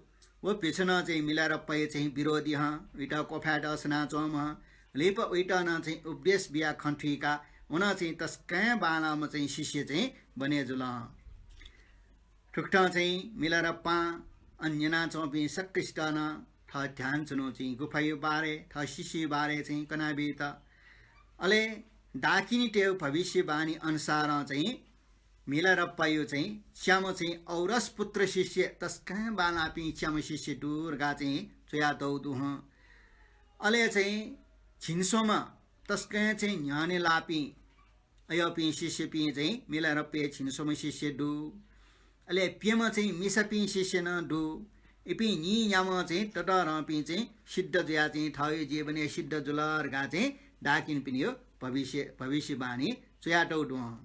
व भिक्षु नं चाहिँ मिलारेपाया चाहिँ विरोधी हं, उइत क्वफायेत सनाच्वंम्ह हं। लिपा उइत नं चाहिँ उपदेश बियाः खँ थुइकाः व नं चाहिँ तसकं बांलाःम्ह चाहिँ शिष्य चाहिँ बने जुल हं। थुकथं चाहिँ मिलारेपां अन न्यनाच्वंपिं सकसितं नं थः ध्यान च्वनु चाहिँ गुफायो बारे, थः शिष्ययो बारे चाहिँ कनाबित। अले डाकिनीतय् भविष्यवाणी अनुसारं चाहिँ मिलारेपायो चाहिँ च्याम्ह चाहिँ औरस पुत्र शिष्य, तसकं बांलाःपिं च्याम्ह शिष्य दु धकाः चाहिँ च्वयातउ दु हं। अले चाहिँ झिंस्वम्ह तसकं चाहिँ न्ह्यःने लाःपिं अय्‌पिं शिष्यपिं चाहिँ मिलारेपाया झिंस्वम्ह शिष्य दु। अले प्यम्ह चाहिँ मिसापिं शिष्य नं दु। इपिं नीन्याम्ह चाहिँ ततःधंपिं चाहिँ सिद्ध जुयाः चाहिँ थःयो जीवनय् सिद्ध जुल धकाः चाहिँ डाकिनीपिनियो भविष्य, भविष्यवाणी च्वयातउ दु हं।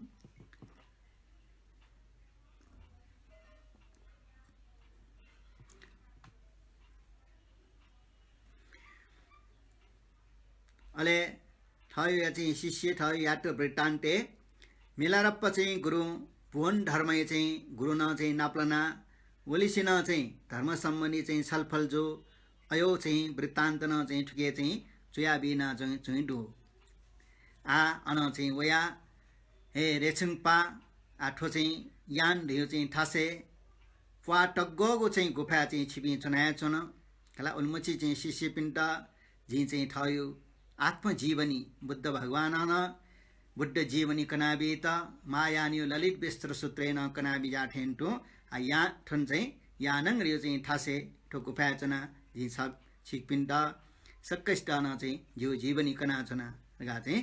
अले थःयो चाहिँ शिष्य, थःयो यात वृत्तान्तय् मिलारेपा चाहिँ गुरुं भुवन धर्मया चाहिँ गुरुं नं चाहिँ नापलाना, वलिसिनं चाहिँ धर्म सम्बन्धी चाहिँ छलफल जू, अयो चाहिँ वृत्तान्त नं चाहिँ थुके चाहिँ च्वयाबिना चाहिँ च्वंगु दु। आ, अन चाहिँ वया, हे रेछुङपा, आ, थ्व चाहिँ यान धयो चाहिँ थासय् प्वाः तग्गःगु चाहिँ गुफाय् चाहिँ छिपिं च्वनाच्वन। खला, उलिमछि चाहिँ शिष्यपिन्त जिं चाहिँ थःयो आत्मजीवनी, बुद्ध भगवानं नं बुद्ध जीवनी कनाबीत, महायानयो ललित विस्तर सूत्रय् नं कनाबिज्याः थें तुं, आ, या, थन चाहिँ यानं धयो चाहिँ थासय् थ्व गुफाय् च्वना जिं छ छिकपिन्त सकसितं नं चाहिँ जिगु जीवनी कनाच्वना धकाः चाहिँ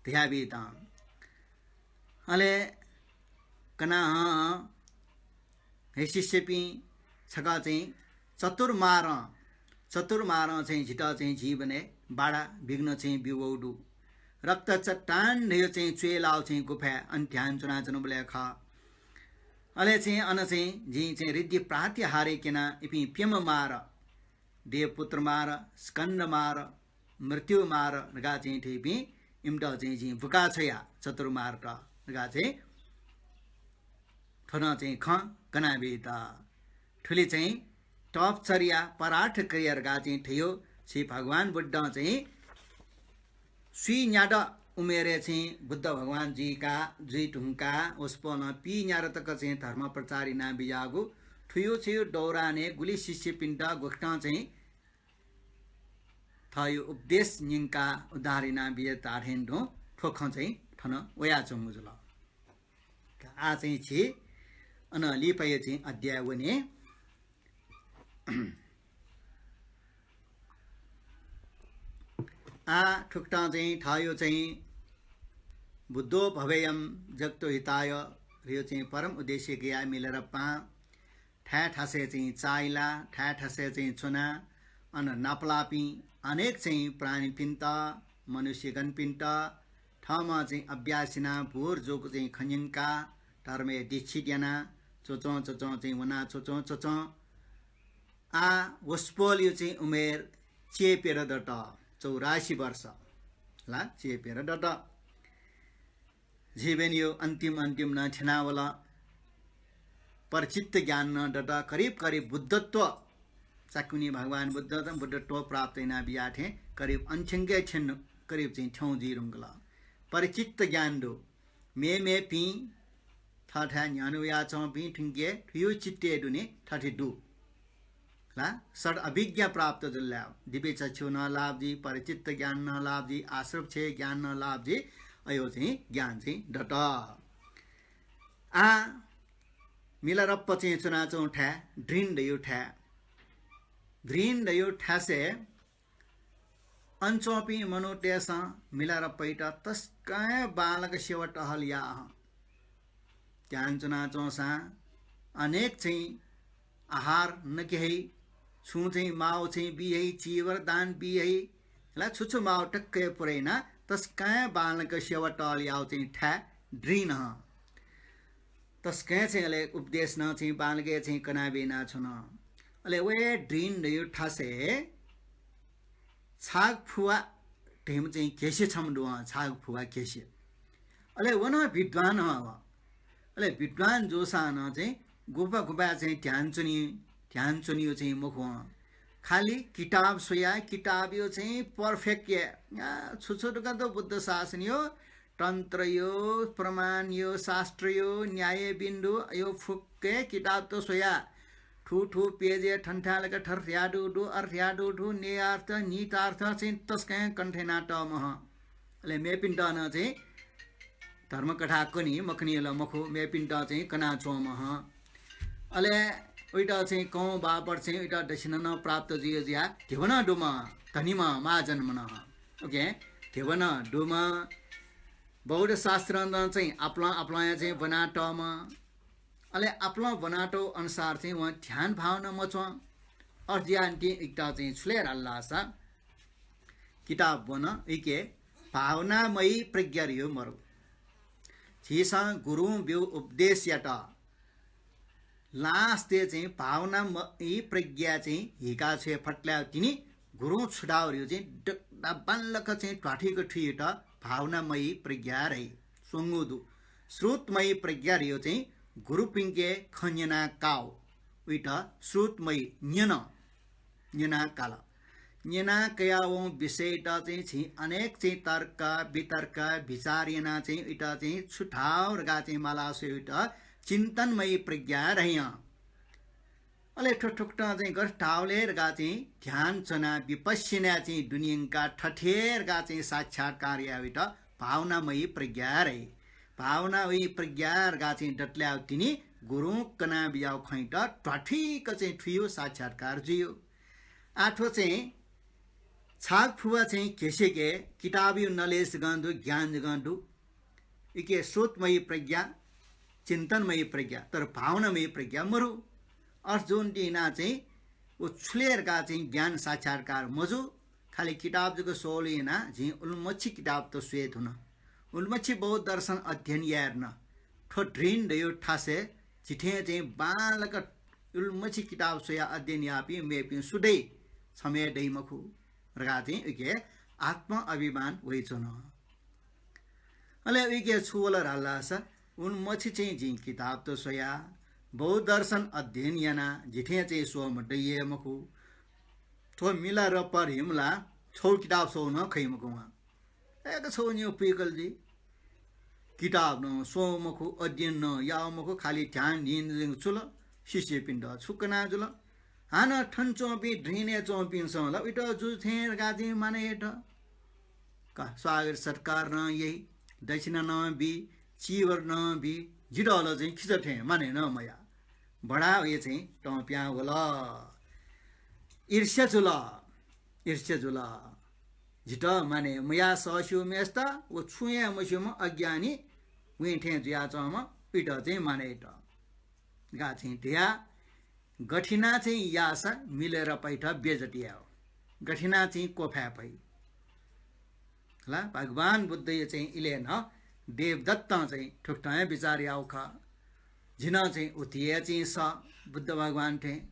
धयाबीत। अले कना हं, हे शिष्यपिं, छकः चाहिँ चतुर्मारं, चतुर्मारं चाहिँ जितः चाहिँ जीवनय् बाधा विघ्न चाहिँ ब्यूगु दु। रक्त चट्टान धयो चाहिँ च्वय् लाःगु चाहिँ गुफाय् अन ध्यान च्वनाच्वनाबलय् खः। अले चाहिँ अन चाहिँ जिं चाहिँ ऋद्धि प्रातिहार्य क्यना, इपिं प्यम्ह मार, देवपुत्र मार, स्कन्द मार, मृत्यु मार धकाः चाहिँ थेपिं इमित चाहिँ जिं बुका छ्वया, चतुर्मारत धकाः चाहिँ थ्व नं चाहिँ खँ कनाबीत। थुलि चाहिँ तपचर्या, परार्थ क्रिया धकाः चाहिँ थयो। श्री भगवान बुद्धं चाहिँ स्वीन्यादँ उमेरय् चाहिँ बुद्ध भगवान जुइका, जुइ धुंकाः वसपोलं पीन्यादँ तक चाहिँ धर्म प्रचार यानाबियागु। थुयो छयो दौरानय् गुलि शिष्यपिन्त गुकथं चाहिँ थःयो उपदेश न्यंकाः उद्धार यानाबिया धाःथें तुं थ्व खँ चाहिँ थन वयाच्वंगु जुल। आः चाहिँ झी अन लिपाया चाहिँ अध्याय वने। आः थुकथं चाहिँ थःयो चाहिँ बुद्धो भवेयं जगतो हिताय धयो चाहिँ परम उद्देश्य कयाः मिलारेपां थाय् थासय् चाहिँ चाःहिला, थाय् थासय् चाहिँ च्वनाः अन नापलाःपिं अनेक चाहिँ प्राणीपिन्त, मनुष्यगणपिन्त थःम्हं चाहिँ अभ्यास यानाः भोर जूगु चाहिँ खँ न्यंकाः धर्मय् दीक्षित यानाः च्वच्वं च्वच्वं चाहिँ वनाः च्वच्वं च्वच्वं आः वसपोलयो चाहिँ उमेर चय्प्यदँ दत, चौरासी वर्ष ला चय्प्यदँ दत। जीवनयो अन्तिम अन्तिम नं थ्यनावल। परिचित्त ज्ञान नं दत। करिब करिब बुद्धत्व, शाक्यमुनि भगवान बुद्ध बुद्धत्व प्राप्त यानाबिया थें करिब अन थ्यंके थ्यन, करिब चाहिँ थ्यं जुइ धुंकल। परिचित्त ज्ञान दु। मेमेपिं थःथाय् न्ह्यःने वयाच्वंपिं थुइके थुयो चित्तय् दुने थथे दु ला, षड् अभिज्ञा प्राप्त जुल ला। दिव्य चक्षु नं लाभ जुइ, परिचित्त ज्ञान नं लाभ जुइ, आश्रक्ष ज्ञान नं लाभ जुइ, अयो चाहिँ ज्ञान चाहिँ दत। आः मिलारेपा चाहिँ च्वनाच्वं थाय्, दृन धयो थाय्, दृन धयो थासय् अन च्वंपिं मनूतय्सं मिलारेपायात तसकं बांलाक सेवा टहल याः हं। ध्यान च्वनाच्वंसां अनेक चाहिँ आहार नके हइ, छुं चाहिँ माव चाहिँ बी हइ, चीवर दान बी हइ, ला छु छु माव टक्क हे पुरय् यानाः तसकं बांलाक सेवा टहल याःगु चाहिँ थाय् दृन हं। तसकं चाहिँ अले उपदेश नं चाहिँ बांलाक चाहिँ कनाबी यानाच्वन। अले व हे दृन धयो थासय् छागफुवा धइम्ह चाहिँ घेसे छम्ह दु हं, छागफुवा घेसे। अले व नं विद्वान हं व। अले विद्वान जूसां नं चाहिँ गुफा गुफाय् चाहिँ ध्यान च्वनी, ध्यान च्वनीयो चाहिँ मखु हं। खालि किताब स्वयाः किताबयो चाहिँ perfect याये। आ, छु छु धकाः त बुद्ध शासनयो, तन्त्रयो, प्रमाणयो, शास्त्रयो, न्यायबिन्दु, अयो फुक्क हे किताबत स्वयाः थुथु page-य् थन्थाय् लाक थर्यादु दु, अर्यादु दु, न्यायार्थ, नीतार्थ चाहिँ तसकं कण्ठ यानातःम्ह हं। अले मेपिन्त नं चाहिँ धर्मकथा कनी मखनी ला मखु, मेपिन्त चाहिँ कनाच्वंम्ह हं। अले उइत चाहिँ कं बापत चाहिँ उइत दक्षिणा नं प्राप्त जुइ जुयाः धिबा नं दुम्ह, धनीम्ह महाजन मन हं। OK, धिबा नं दुम्ह, बौद्ध शास्त्र नं चाहिँ आपालं आपालंया चाहिँ ब्वनातःम्ह। अले आपालं ब्वनातःगु अनुसार चाहिँ वं ध्यान भावना मच्वं। अथे जुयाः निंतिं इमित चाहिँ छु ले धाल धाःसा किताब ब्वन, इके भावनामयी प्रज्ञा धयो मरु। झीसं गुरुं ब्यूगु उपदेशयात last-य् चाहिँ भावनामयी प्रज्ञा चाहिँ हिका छ्वये फतले तिनि गुरुं छु धाःगु धयो चाहिँ द-, द-, बांलाक चाहिँ ध्वाथुइक थुइकेत भावनामयी प्रज्ञा धइ। स्वंगू दु। श्रुतमयी प्रज्ञा धयो चाहिँ गुरुपिंके खँ न्यना काउ। उइत श्रुतमयी न्यन, न्यना काल। न्यना कयावं विषयत चाहिँ झी अनेक चाहिँ तर्क, वितर्क, विचार याना चाहिँ उइत चाहिँ छु धाउ धका चाहिँ माला स्वयुत चिन्तनमयी प्रज्ञा धइ हं। अले थ्व थुकथं चाहिँ गथे धाउ ले धका चाहिँ ध्यान च्वना विपश्यना चाहिँ दुने यंका थथे धका चाहिँ साक्षात्कार याउइत भावनामयी प्रज्ञा धइ। भावनामयी प्रज्ञा धका चाहिँ दतले तिनि गुरुं कना बियाउ खँइत ध्वाथुइक चाहिँ थुइउ साक्षात्कार जुइउ। आः थ्व चाहिँ छागफुवा चाहिँ घेसेके किताबयु knowledge जक दु, ज्ञान जक दु। इके श्रुतमयी प्रज्ञा, चिन्तनमयी प्रज्ञा, तर भावनामयी प्रज्ञा मरु। अथे जुन दिना चाहिँ व छुले धकाः चाहिँ ज्ञान साक्षात्कार मजू, खालि किताब जक स्वल याना जिं उलिमछि किताब त स्वये धुन। उलिमछि बौद्ध दर्शन अध्ययन याये धुन। थ्व दृढ धयो थासय् जिथें चाहिँ बांलाक उलिमछि किताब स्वया अध्ययन याःपिं मेपिं सु दइ, छम्ह हे दइ मखु धकाः चाहिँ उके आत्म अभिमान वइच्वन। अले उइके छु वल धाःसा, उलिमछि चाहिँ जिं किताब त स्वया, बौद्ध दर्शन अध्ययन याना, जिथें चाहिँ स्वम्ह दइ हे मखु। थ्व मिलारेपा धइम्ह ला छौ किताब स्वउ नं खइ मखु वं। एक छौ निगू पुइकल जुइ। किताब नं स्वउ मखु, अध्ययन नं याउ मखु, खालि ध्यान धिन जुल, शिष्यपिन्त छु कना जुल। हानं थन च्वंपिं, दृढय् च्वंपिन्सं ला उइत जुजु थें धकाः चाहिँ मानय् यात। का, स्वागत सत्कार नं याइ, दक्षिणा नं बी, चीवर नं बी, जितः ला चाहिँ खिचा थें मानय् नं मया। बडा वये चाहिँ तं पिहां वल। ईर्ष्या जुल, ईर्ष्या जुल। जितः मानय् मयाः सःस्यूम्हय्‌सित व छुं हे मस्यूम्ह अज्ञानी, उइथें जुयाच्वंम्ह उइत चाहिँ मानय् यात। धकाः चाहिँ धया, गथे याना चाहिँ याःसा मिलारेपाइत बेइज्जत यायेगु, गथे याना चाहिँ क्वफाये फइ। ला, भगवान बुद्धया चाहिँ इलय् नं देवदत्तं चाहिँ थुकथं हे बिचाः याःगु खः। जि नं चाहिँ उति हे चाहिँ सः, बुद्ध भगवान थें,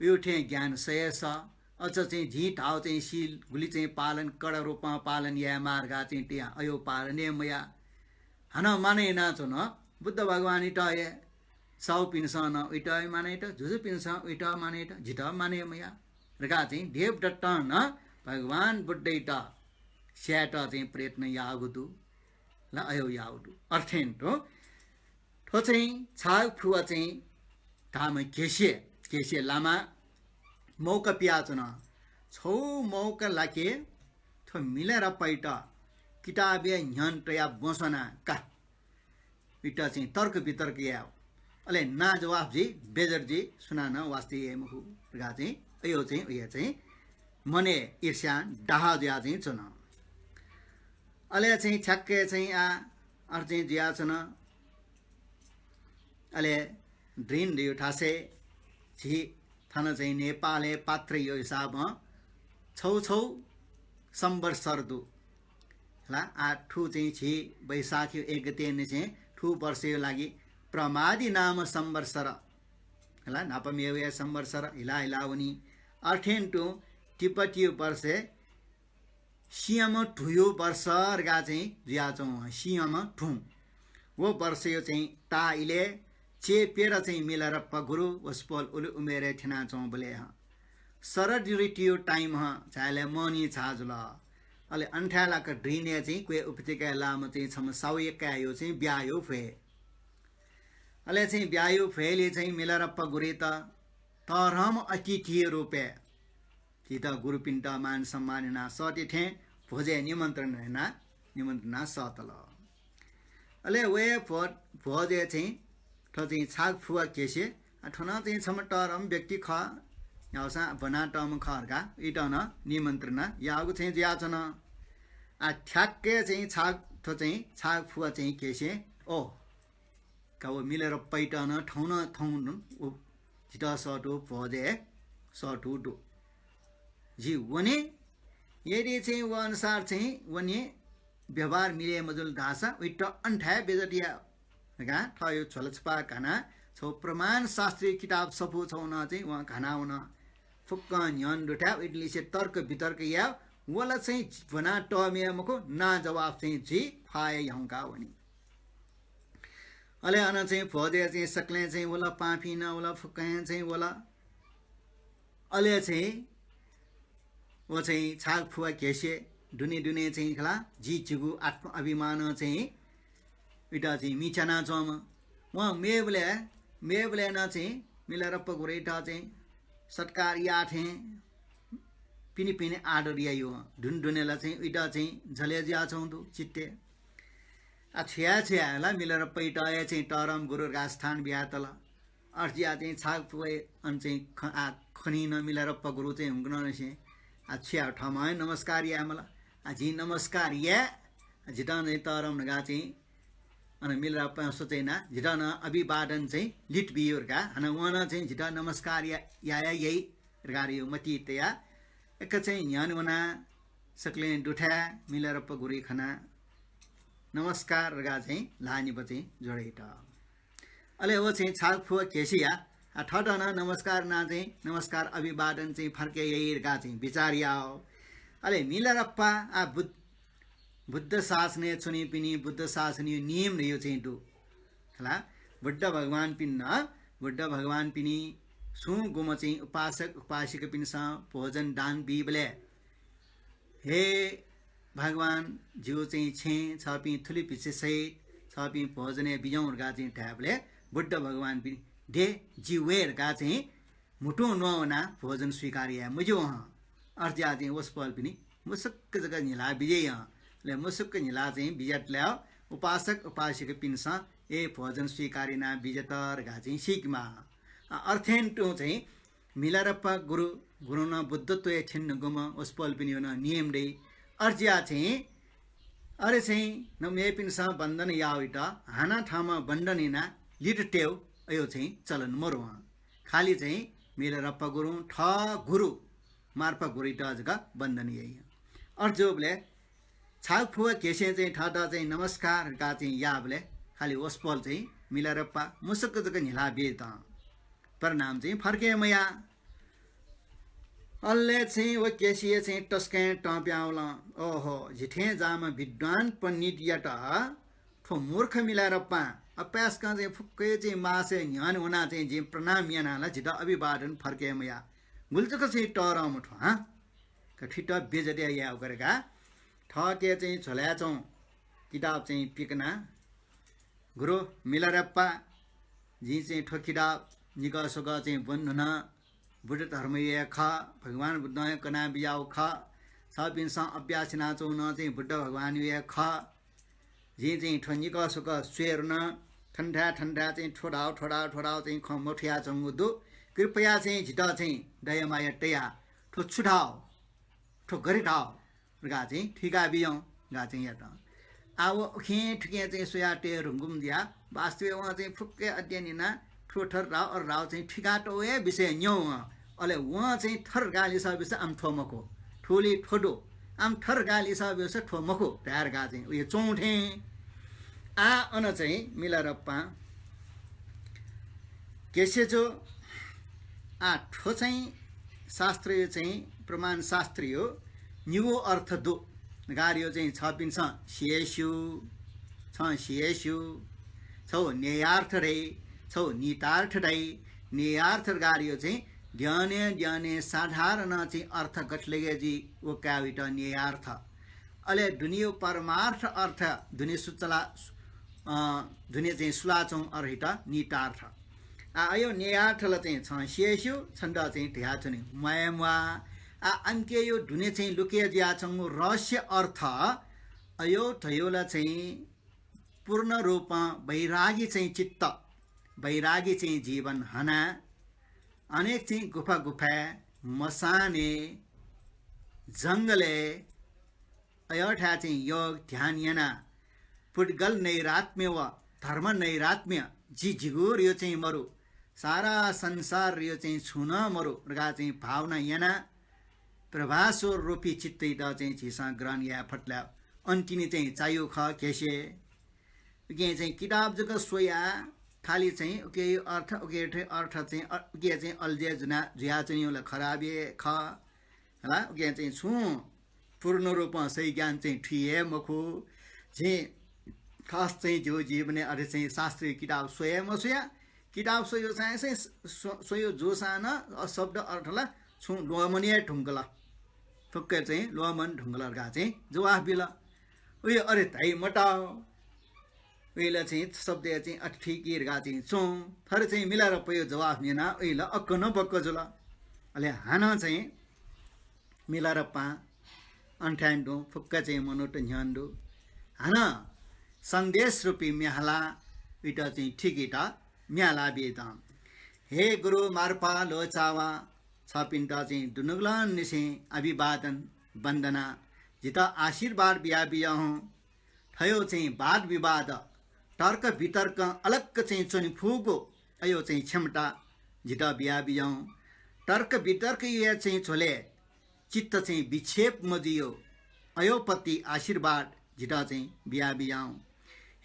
उयो थें ज्ञान सः हे सः। अझ चाहिँ जिं धाःगु चाहिँ शील गुलि चाहिँ पालन, कडा रूपं पालन यायेमाः धकाः चाहिँ तियां अयो पालन हे मया। हानं मानय् यानाच्वन बुद्ध भगवानइत हे। साहुपिन्सं नं उइत हे मानय् यात, जुजुपिन्सं उइत मानय् यात, जितः मानय् मया धकाः चाहिँ देवदत्तं नं भगवान बुद्धइत स्यायेत चाहिँ प्रयत्न याःगु दु, ला अयो याःगु दु। अथें तुं थ्व चाहिँ छागफुवा चाहिँ धाःम्ह केशे, केशे लामां मौका पियाच्वन। छौ मौका लाके थ्व मिलारेपाइत किताबया न्ह्यःने तयाः ब्वंस्वना का। उइत चाहिँ तर्क वितर्क यायेगु। अले ना जवाफ जुइ, बेइज्जत जुइ, सुनानं वास्ता याइ मखु धकाः चाहिँ अयो चाहिँ उया चाहिँ मनय् ईर्ष्यां डाहा जुया चाहिँ च्वन। अले चाहिँ ठ्याक्कै चाहिँ आ, अथे चाहिँ जुयाच्वन। अले दृढ धयो थासय् झी थन चाहिँ नेपालय् पात्रयो हिसाबं छौ छौ संवत्सर दु। हला, आ थु चाहिँ झी वैशाखयो एक गते निसें थु वर्षयो लागि प्रमादि नाम संवत्सर। हला, न्हापा मेवया संवत्सर हिला हिला वनी। अथें तुं तिब्बतीयो वर्षय् सिंहम्ह धुयो वर्ष धकाः चाहिँ जुयाच्वं, सिंहम्ह धुं। व वर्षयो चाहिँ ता इलय् चेप्यदँ चाहिँ मिलारेपा गुरु वसपोल उलि उमेरय् थ्यनाच्वंबलय् हं शरद ऋतुयो time हं झायेलय् मनी छाः जुल। अले अन्थाय् लाक दृढय् चाहिँ क्वय् उपत्यकाय् लाःम्ह चाहिँ छम्ह साहुया काय्‌यो चाहिँ ब्याहायो फय्। अले चाहिँ ब्याहायो फय्‌लय् चाहिँ मिलारेपा गुरुइत तःधंम्ह अतिथियो रूपय् झीत गुरुपिन्त मान सम्मान यानाः सःते थें भोजय् निमन्त्रण यानाः, निमन्त्रण यानाः सःतल। अले वये भो-, भोजय् चाहिँ थ्व चाहिँ छागफुवा केशे, आ, थ्व नं चाहिँ छम्ह तःधंम्ह व्यक्ति खः, न्ह्याःसां ब्वनातःम्ह खः धकाः उइत नं निमन्त्रण याःगु चाहिँ जुयाच्वन। आ, ठ्याक्कै चाहिँ छाग-, थ्व चाहिँ छागफुवा चाहिँ केशे, ओ, का व मिलारेपाइत नं थौं नं थौं नं व जितः सःतू भोजय् सःतू दु। जि वने, यदि चाहिँ व अनुसार चाहिँ वने, व्यवहार मिले मजुल धाःसा उइत अन्थाय् बेइज्जत याये धकाः थःयो झ्वला छपाः घानाः छौ प्रमाण शास्त्रीय किताब सफू छौ नं चाहिँ वं घानाः वन। फुक्कं न्ह्यःने दुथाय् उइत लिसे तर्क वितर्क याये, व ला चाहिँ ब्वना तःमि हे मखु, ना जवाफ चाहिँ जुइ ख्वाःया ह्याउँका वनी। अले अन चाहिँ भोजय् चाहिँ सकलें चाहिँ वल, पाहांपिं नं वल, फुक्कं चाहिँ वल। अले चाहिँ व चाहिँ छागफुवा केशे दुने दुने चाहिँ खला, जि जिगु आत्म अभिमानं चाहिँ उइत चाहिँ मिच्यानाच्वंम्ह। वं मेबलय्, मेबलय् नं चाहिँ मिलारेपा गुरुइत चाहिँ सत्कार याः थें पिने पिने आदर याइ वं। दुने दुने ला चाहिँ उइत चाहिँ झ्वलय् जुयाच्वं दु चित्तय्। आ, छु याये, छु याये ला, मिलारेपाइत हे चाहिँ तःधंम्ह गुरु धकाः स्थान बियातल। अथे जुयाः चाहिँ छागफुवां चाहिँ ख-, आ, खनी नं मिलारेपा गुरु चाहिँ हुंकन निसें, आ, छु याये, थःम्हं हे नमस्कार याये मला। आ, जिं नमस्कार याये, आ, जितः चाहिँ तःधंम्ह धकाः चाहिँ अन मिलारेपां सोचे याना, जितः नं अभिवादन चाहिँ लित बियो धकाः, हानं वं नं चाहिँ जितः नमस्कार या-, याया याइ धकाः यो मति तया, एक चाहिँ न्ह्यःने वना, सकलें दुथाय् मिलारेपा गुरुइ खना, नमस्कार धकाः चाहिँ ल्हाः निपा चाहिँ जोडय् यात। अले व चाहिँ छागफुवा केसिया, आ, थःत नं नमस्कार याना चाहिँ, नमस्कार अभिवादन चाहिँ फर्के याइ धकाः चाहिँ विचार याः। अले मिलारेपा, आ, बुद्ध, बुद्ध शासनय् च्वनीपिनि बुद्ध शासनया नियम धयो चाहिँ दु। खला, बुद्ध भगवानपिन्नं, बुद्ध भगवानपिनि सुं गुम्ह चाहिँ उपासक उपासिकापिन्सं भोजन दान बीबलय्, हे भगवान, जिगु चाहिँ छेँ छपिं थुलि भिक्षा सहित छपिं भोजनय् बिज्याहुँ धकाः चाहिँ धायेबलय् बुद्ध भगवानपिनि, दे, जि वये धकाः चाहिँ म्हुतुं न्ववाः वनाः भोजन स्वीकार याये मज्यू हं। अथे जुयाः चाहिँ वसपोलपिनि मुसुक्क जक न्हिला बिज्याइ हं। अले मुसुक्क न्हिला चाहिँ बिज्यातले उपासक उपासिकापिन्सं ए भोजन स्वीकार यानाः बिज्यात धकाः चाहिँ सीकेमाः। अ, अथें तुं चाहिँ मिलारेपा गुरु, गुरुं नं बुद्धत्वय् थ्यंगु गुम्ह वसपोलपिनिगु नं नियम दइ। अथे जुयाः चाहिँ, अले चाहिँ न मेपिन्सं वन्दन याःगु जुइत हानं थःम्हं वन्दन यानाः लित तयेगु अयो चाहिँ चलन मरु हं। खालि चाहिँ मिलारेपा गुरुं थः गुरु मार्पा गुरुइत जक वन्दन याइ हं। अथे जूबलय् छागफुवा केसिं चाहिँ थःत चाहिँ नमस्कार धकाः चाहिँ याःबलय् खालि वसपोल चाहिँ मिलारेपा मुसुक्क जक न्हिला बिज्यात हं। प्रणाम चाहिँ फर्के मयाः। अले चाहिँ व केसिया चाहिँ तसकं तं पिहां वल। ओहो, जि थें जाःम्ह विद्वान पण्डितयात थ्व मूर्ख मिलारेपां अपाय्सकं चाहिँ फुक्कया चाहिँ मासय् न्ह्यःने वनाः चाहिँ जिं प्रणाम यानाः ला जितः अभिवादन फर्के मयाः। गुलि जक चाहिँ तःधं मथू हं। का थुइत बेइज्जत याये यायेगु का धकाः थःके चाहिँ झोलाय् च्वंगु किताब चाहिँ पिकनाः, गुरु मिलारेपा, जिं चाहिँ थ्व किताब निकः स्वकः चाहिँ ब्वने धुन। बुद्ध धर्मया खः, भगवान बुद्धं कना बिज्याःगु खः। छपिन्सं अभ्यास यानाच्वंगु नं चाहिँ बुद्ध भगवानया खः। जिं चाहिँ थ्व निकः स्वकः स्वये धुन। थन्थाय् थन्थाय् चाहिँ थ्व धाःगु, थ्व धाःगु, थ्व धाःगु चाहिँ खँ मथुयाच्वंगु दु। कृपया चाहिँ जितः चाहिँ दया माया तयाः थ्व छु धाःगु, थ्व गथे धाःगु धकाः चाहिँ थुइका बिज्याहुँ धकाः चाहिँ यात। आ, व उखें थुखें चाहिँ स्वयाः तये धुंकूम्ह जुयाः वास्तवय् वं चाहिँ फुक्क अध्ययन यानाः थ्व थथे धाःगु, अथे धाःगु चाहिँ थुइका तःगु हे विषय न्यं वं। अले वं चाहिँ थथे धकाः लिसः बिल, आम थ्व मखु, थुलि थ्व दु, आम थथे धकाः लिसः बिल, थ्व मखु धाये धकाः चाहिँ उहे च्वंगु थें। आ, अन चाहिँ मिलारेपां केसिया जु, आ, थ्व चाहिँ शास्त्रया चाहिँ प्रमाण शास्त्रया निगू अर्थ दु धकाः धयो चाहिँ छपिन्सं सि हे स्यू, छं सि हे स्यू। छगू न्ययार्थ धाइ, छगू निहितार्थ धाइ। न्ययार्थ धकाः धयो चाहिँ द्यने द्यने साधारण चाहिँ अर्थ गथे लगे जुइ व काये वइत न्ययार्थ। अले दुनेया परमार्थ अर्थ दुने सुचला, अ, दुने चाहिँ सुलाच्वंगु अर्थ हित निहितार्थ। आ, अयो न्ययार्थ ला चाहिँ छं सि हे स्यू, छन्त चाहिँ धयाच्वने म्वाये म्वाः। आ, अनकेयो दुने चाहिँ लुके जुयाच्वंगु रहस्य अर्थ अयो धयो ला चाहिँ पूर्ण रूपं वैरागी चाहिँ चित्त, वैरागी चाहिँ जीवन हनाः अनेक चाहिँ गुफा गुफाय्, मसानय्, जंगलय्, अय्‌थाय् चाहिँ योग ध्यान यानाः पुद्गल नैरात्म्य व धर्म नैरात्म्य, जि जिगु धयो चाहिँ मरु, सारा संसार धयो चाहिँ छुं नं मरु धकाः चाहिँ भावना यानाः प्रभास्वरूपी चित्तयात चाहिँ झीसं ग्रहण याये फत ला। अन तिनि चाहिँ चायागु खः केसिं। उकिं चाहिँ किताब जक स्वयाः खालि चाहिँ उकिया अर्थ, उकिया अर्थ चाहिँ, अ, उकिया चाहिँ अल्झे जुना, जुयाच्वनीगु ला खराब हे खः। हला, उकिं चाहिँ छुं पूर्ण रूपं सही ज्ञान चाहिँ थुइ हे मखु। झी खास चाहिँ झीगु जीवनय् अथे चाहिँ शास्त्रीय किताब स्वये मस्वया। किताब स्वयो चाहिँ, चाहिँ स्व-, स्वयो जूसां नं अ शब्द अर्थ ला छुं ल्वःमने हे धुंकल। फुक्क चाहिँ ल्वःमने धुंकल धकाः चाहिँ जवाफ बिल। उइ अथे धाइ मताः। उइला चाहिँ शब्दया चाहिँ अथे थुइकी धकाः चाहिँ च्वं। थथे चाहिँ मिलारेपाया जवाफ न्यनाः उइला अक्क नं बक्क जुल। अले हानं चाहिँ मिलारेपां अन थाय् तुं फुक्क चाहिँ मनूत न्ह्यःने दु। हानं सन्देश रूपी म्ये हाला उइत चाहिँ थुइकेत म्ये हाला बियात। हे गुरु मार्पा ल्वःचाःवा, छपिन्त चाहिँ दुनुगलंनिसें अभिवादन, वन्दना, जितः आशीर्वाद बिया बिज्याहुँ। थयो चाहिँ वाद विवाद तर्क वितर्कं अलग चाहिँ च्वने फुगु अयो चाहिँ क्षमता जितः बिया बिज्याहुँ। तर्क वितर्कया चाहिँ झ्वलय् चित्त चाहिँ विक्षेप मजुयो अयो पति आशीर्वाद जितः चाहिँ बिया बिज्याहुँ।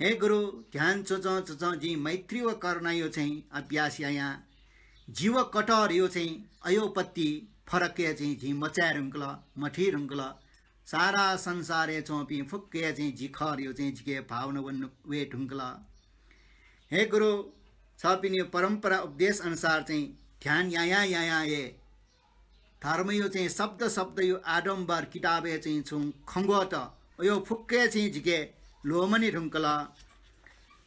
हे गुरु, ध्यान च्वचं च्वचं जिं मैत्री व करुणायो चाहिँ अभ्यास यायां जि व कटरयो चाहिँ अयो पति फरकय् चाहिँ जिं मचाये धुंकल, मथी धुंकल। सारा संसारय् च्वंपिं फुक्कय् चाहिँ जि खःयो चाहिँ जिके भावना वने, वये धुंकल। हे गुरु, छपिनियो परम्परा उपदेश अनुसार चाहिँ ध्यान यायां यायां हे धर्मयो चाहिँ शब्द शब्दयो आडम्बर किताबय् चाहिँ छुं खंग्वःत अयो फुक्कय् चाहिँ जिके ल्वःमने धुंकल।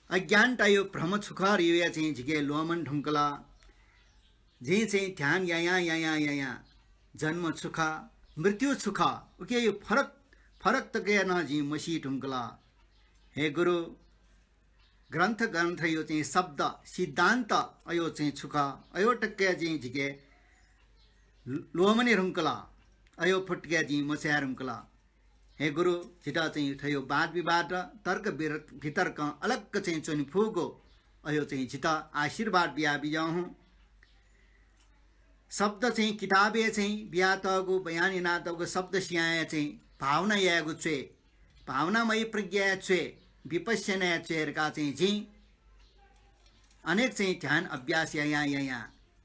अज्ञानतायो भ्रम छु खःयो चाहिँ जिके ल्वःमने धुंकल। जिं चाहिँ ध्यान यायां यायां यायां जन्म छु खः, मृत्यु छु खः, उकियो फरक फरक तकय् नं जिं मसी धुंकल। हे गुरु, ग्रन्थ ग्रन्थयो चाहिँ शब्द सिद्धान्त अयो चाहिँ छु खः, अयो तकय् जिं जिके ल्वःमने धुंकल, अयो फुक्कय् जिं मचाये धुंकल। हे गुरु, जितः चाहिँ थयो वाद विवाद, तर्क विर-, वितर्कं अलग चाहिँ च्वने फुगु अयो चाहिँ जितः आशीर्वाद बिया बिज्याहुँ। शब्द चाहिँ किताबय् चाहिँ बियातःगु, बयान यानातःगु शब्द सियां चाहिँ भावना यायेगु च्वये, भावनामयी प्रज्ञाय् च्वये, विपश्यनाय् च्वये धकाः चाहिँ जिं अनेक चाहिँ ध्यान अभ्यास यायां यायां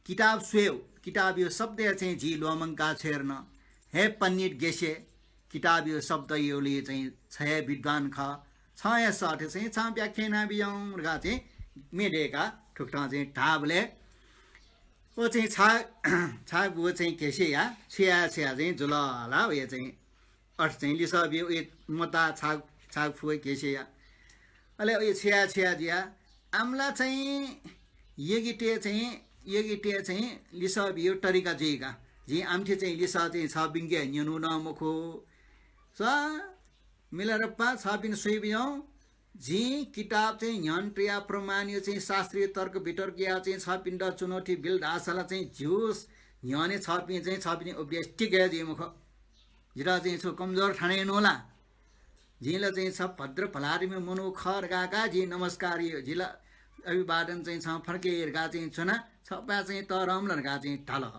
किताब स्वयेगु, किताबयो शब्दय् चाहिँ जि ल्वःमंका छ्वये धुन। हे पण्डित गेसे, किताबयो शब्दयोलय् चाहिँ छ हे विद्वान खः, छं हे सःथें चाहिँ छं व्याख्या याना बिज्याहुँ धकाः चाहिँ म्ये दय्काः थुकथं चाहिँ धाःबलय् व चाहिँ छाग, छागपु चाहिँ गेसेया छु याये छु याये चाहिँ जुल ला, वया चाहिँ अर्थ चाहिँ लिसः बियो, उइ मता छाग, छागपु गेसेया। अले उइ छु याये छु याये जुया, आमला चाहिँ यगितय् चाहिँ, यगितय् चाहिँ लिसः बियो तरिका जुइका। जिं आमथे चाहिँ लिसः चाहिँ छपिंके न्यनु नं मखु। स मिलारेपा, छपिं स्वइबिज्याहुँ। जिं किताब चाहिँ न्ह्यःने तयाः प्रमाणयो चाहिँ शास्त्रीय तर्क वितर्कया चाहिँ छपिन्त चुनौती बिल धाःसा ला चाहिँ झिउ न्ह्यःने छपिं चाहिँ छपिनि उपदेश टिके जुइ मखु। जितः चाहिँ छु कमजोर ठाने नु ला? जिं ला चाहिँ छ भद्र भलादमी मनू खः धकाः का जिं नमस्कार यो, जि ला अभिवादन चाहिँ छं फर्के धकाः चाहिँ च्वना, छपा चाहिँ तःधंम्ह ला धकाः चाहिँ धाल।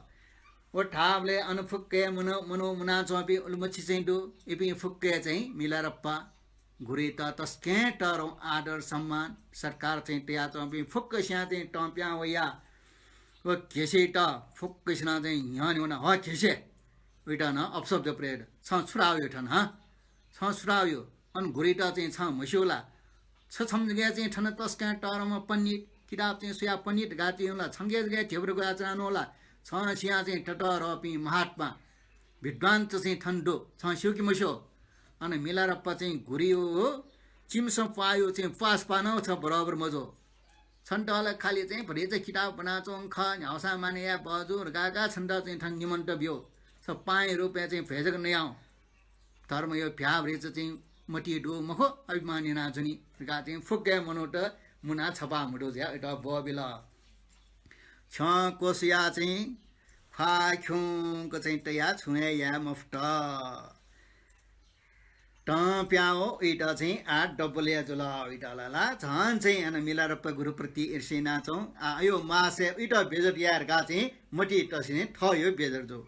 व धाःबलय् अन फुक्क हे मनू, मनू मुनाच्वंपिं उलिमछि चाहिँ दु। इपिं फुक्क हे चाहिँ मिलारेपा गुरुइत तसकं तःधं आदर सम्मान सत्कार चाहिँ तयाच्वंपिं फुक्कसियां चाहिँ तं पिहां वया। व गेसेइत फुक्कसिनं चाहिँ न्ह्यःने वना, "ह गेसे, उइत नं अपशब्द प्रयोग, छं छु धाःगु थन, हँ? छं छु धाःगु? अन गुरुइत चाहिँ छं म्हस्यू ला? छ छम्ह जक हे चाहिँ थन तसकं तःधंम्ह पण्डित, किताब चाहिँ स्वयाः पण्डित धकाः च्वं ला? छंके जक हे ध्यबा ग्वयाच्वनानु ला? छं सियां चाहिँ ततःधंपिं महात्मा विद्वान चाहिँ थन दु, छं स्यू कि मस्यू?" अन मिलारेपा चाहिँ गुरुयो, "छिमिसं प्वाःयो चाहिँ प्वासपाः नं छ बराबर मजू। छन्त ला खालि चाहिँ भतिचा किताब ब्वनाच्वंगु खः, न्ह्याःसां माने याये बहःजू धकाः का छन्त चाहिँ थन निमन्त्रण ब्यू। छ पाहांया रूपय् चाहिँ भ्वय् जक नयाहुँ। धर्मयो भ्याः भतिचा चाहिँ मतिइ दु मखु, अभिमान यानाच्वनी धकाः चाहिँ फुक्क हे मनूत मुनाः छपा म्हुतु जुयाः उइत ब्वःबिल।" छ्यं क्वसुया चाहिँ ख्वाः खिउँक चाहिँ तयाः छुं हे याये मफुत। तं पिहां वः, उइत चाहिँ आः double जुल। उइत ला, ला झन चाहिँ अन मिलारेपा गुरुप्रति ईर्ष्या यानाच्वं। आः अयो मासय् उइत बेइज्जत याये धकाः चाहिँ मतिइ तसें थःयो बेइज्जत जू।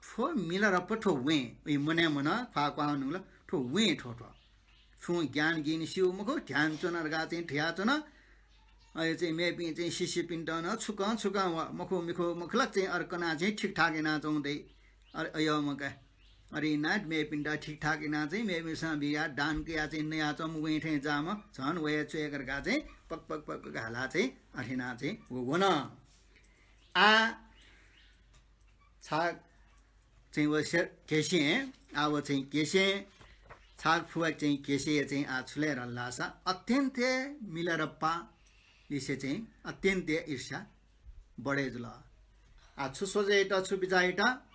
थ्व मिलारेपा थ्व वें, उइ मनय् मन ख्वाः क्वहां वंगु ला, थ्व वें थ्व, थ्व। छुं ज्ञान गिन स्यू मखु, ध्यान च्वन धकाः चाहिँ धयाच्वन। अले चाहिँ मेपिं चाहिँ शिष्यपिन्त नं छुकं छुकं व मखु मिखु मखुलाक चाहिँ अथे कनाः चाहिँ ठीकठाक यानाच्वंगु दइ। अले अय्‌म्ह का अरिनाथ मेपिन्त ठीकठाक यानाः चाहिँ मेपिन्सं बियाः दान कयाः चाहिँ नयाच्वंम्ह वें थें जाःम्ह झन वये च्वय्‌क धकाः चाहिँ पक पक पक पक हालाः चाहिँ अथे यानाः चाहिँ व वन। आः छागः चाहिँ व से-, गेसें, आः व चाहिँ गेसें, छागः फुवा चाहिँ गेसें चाहिँ आः छु लय् धाल धाःसा अत्यन्त हे मिलारेपा लिसे चाहिँ अत्यन्त हे ईर्ष्या बढे जुल। आः छु सोचे यात, छु बिचाः यात,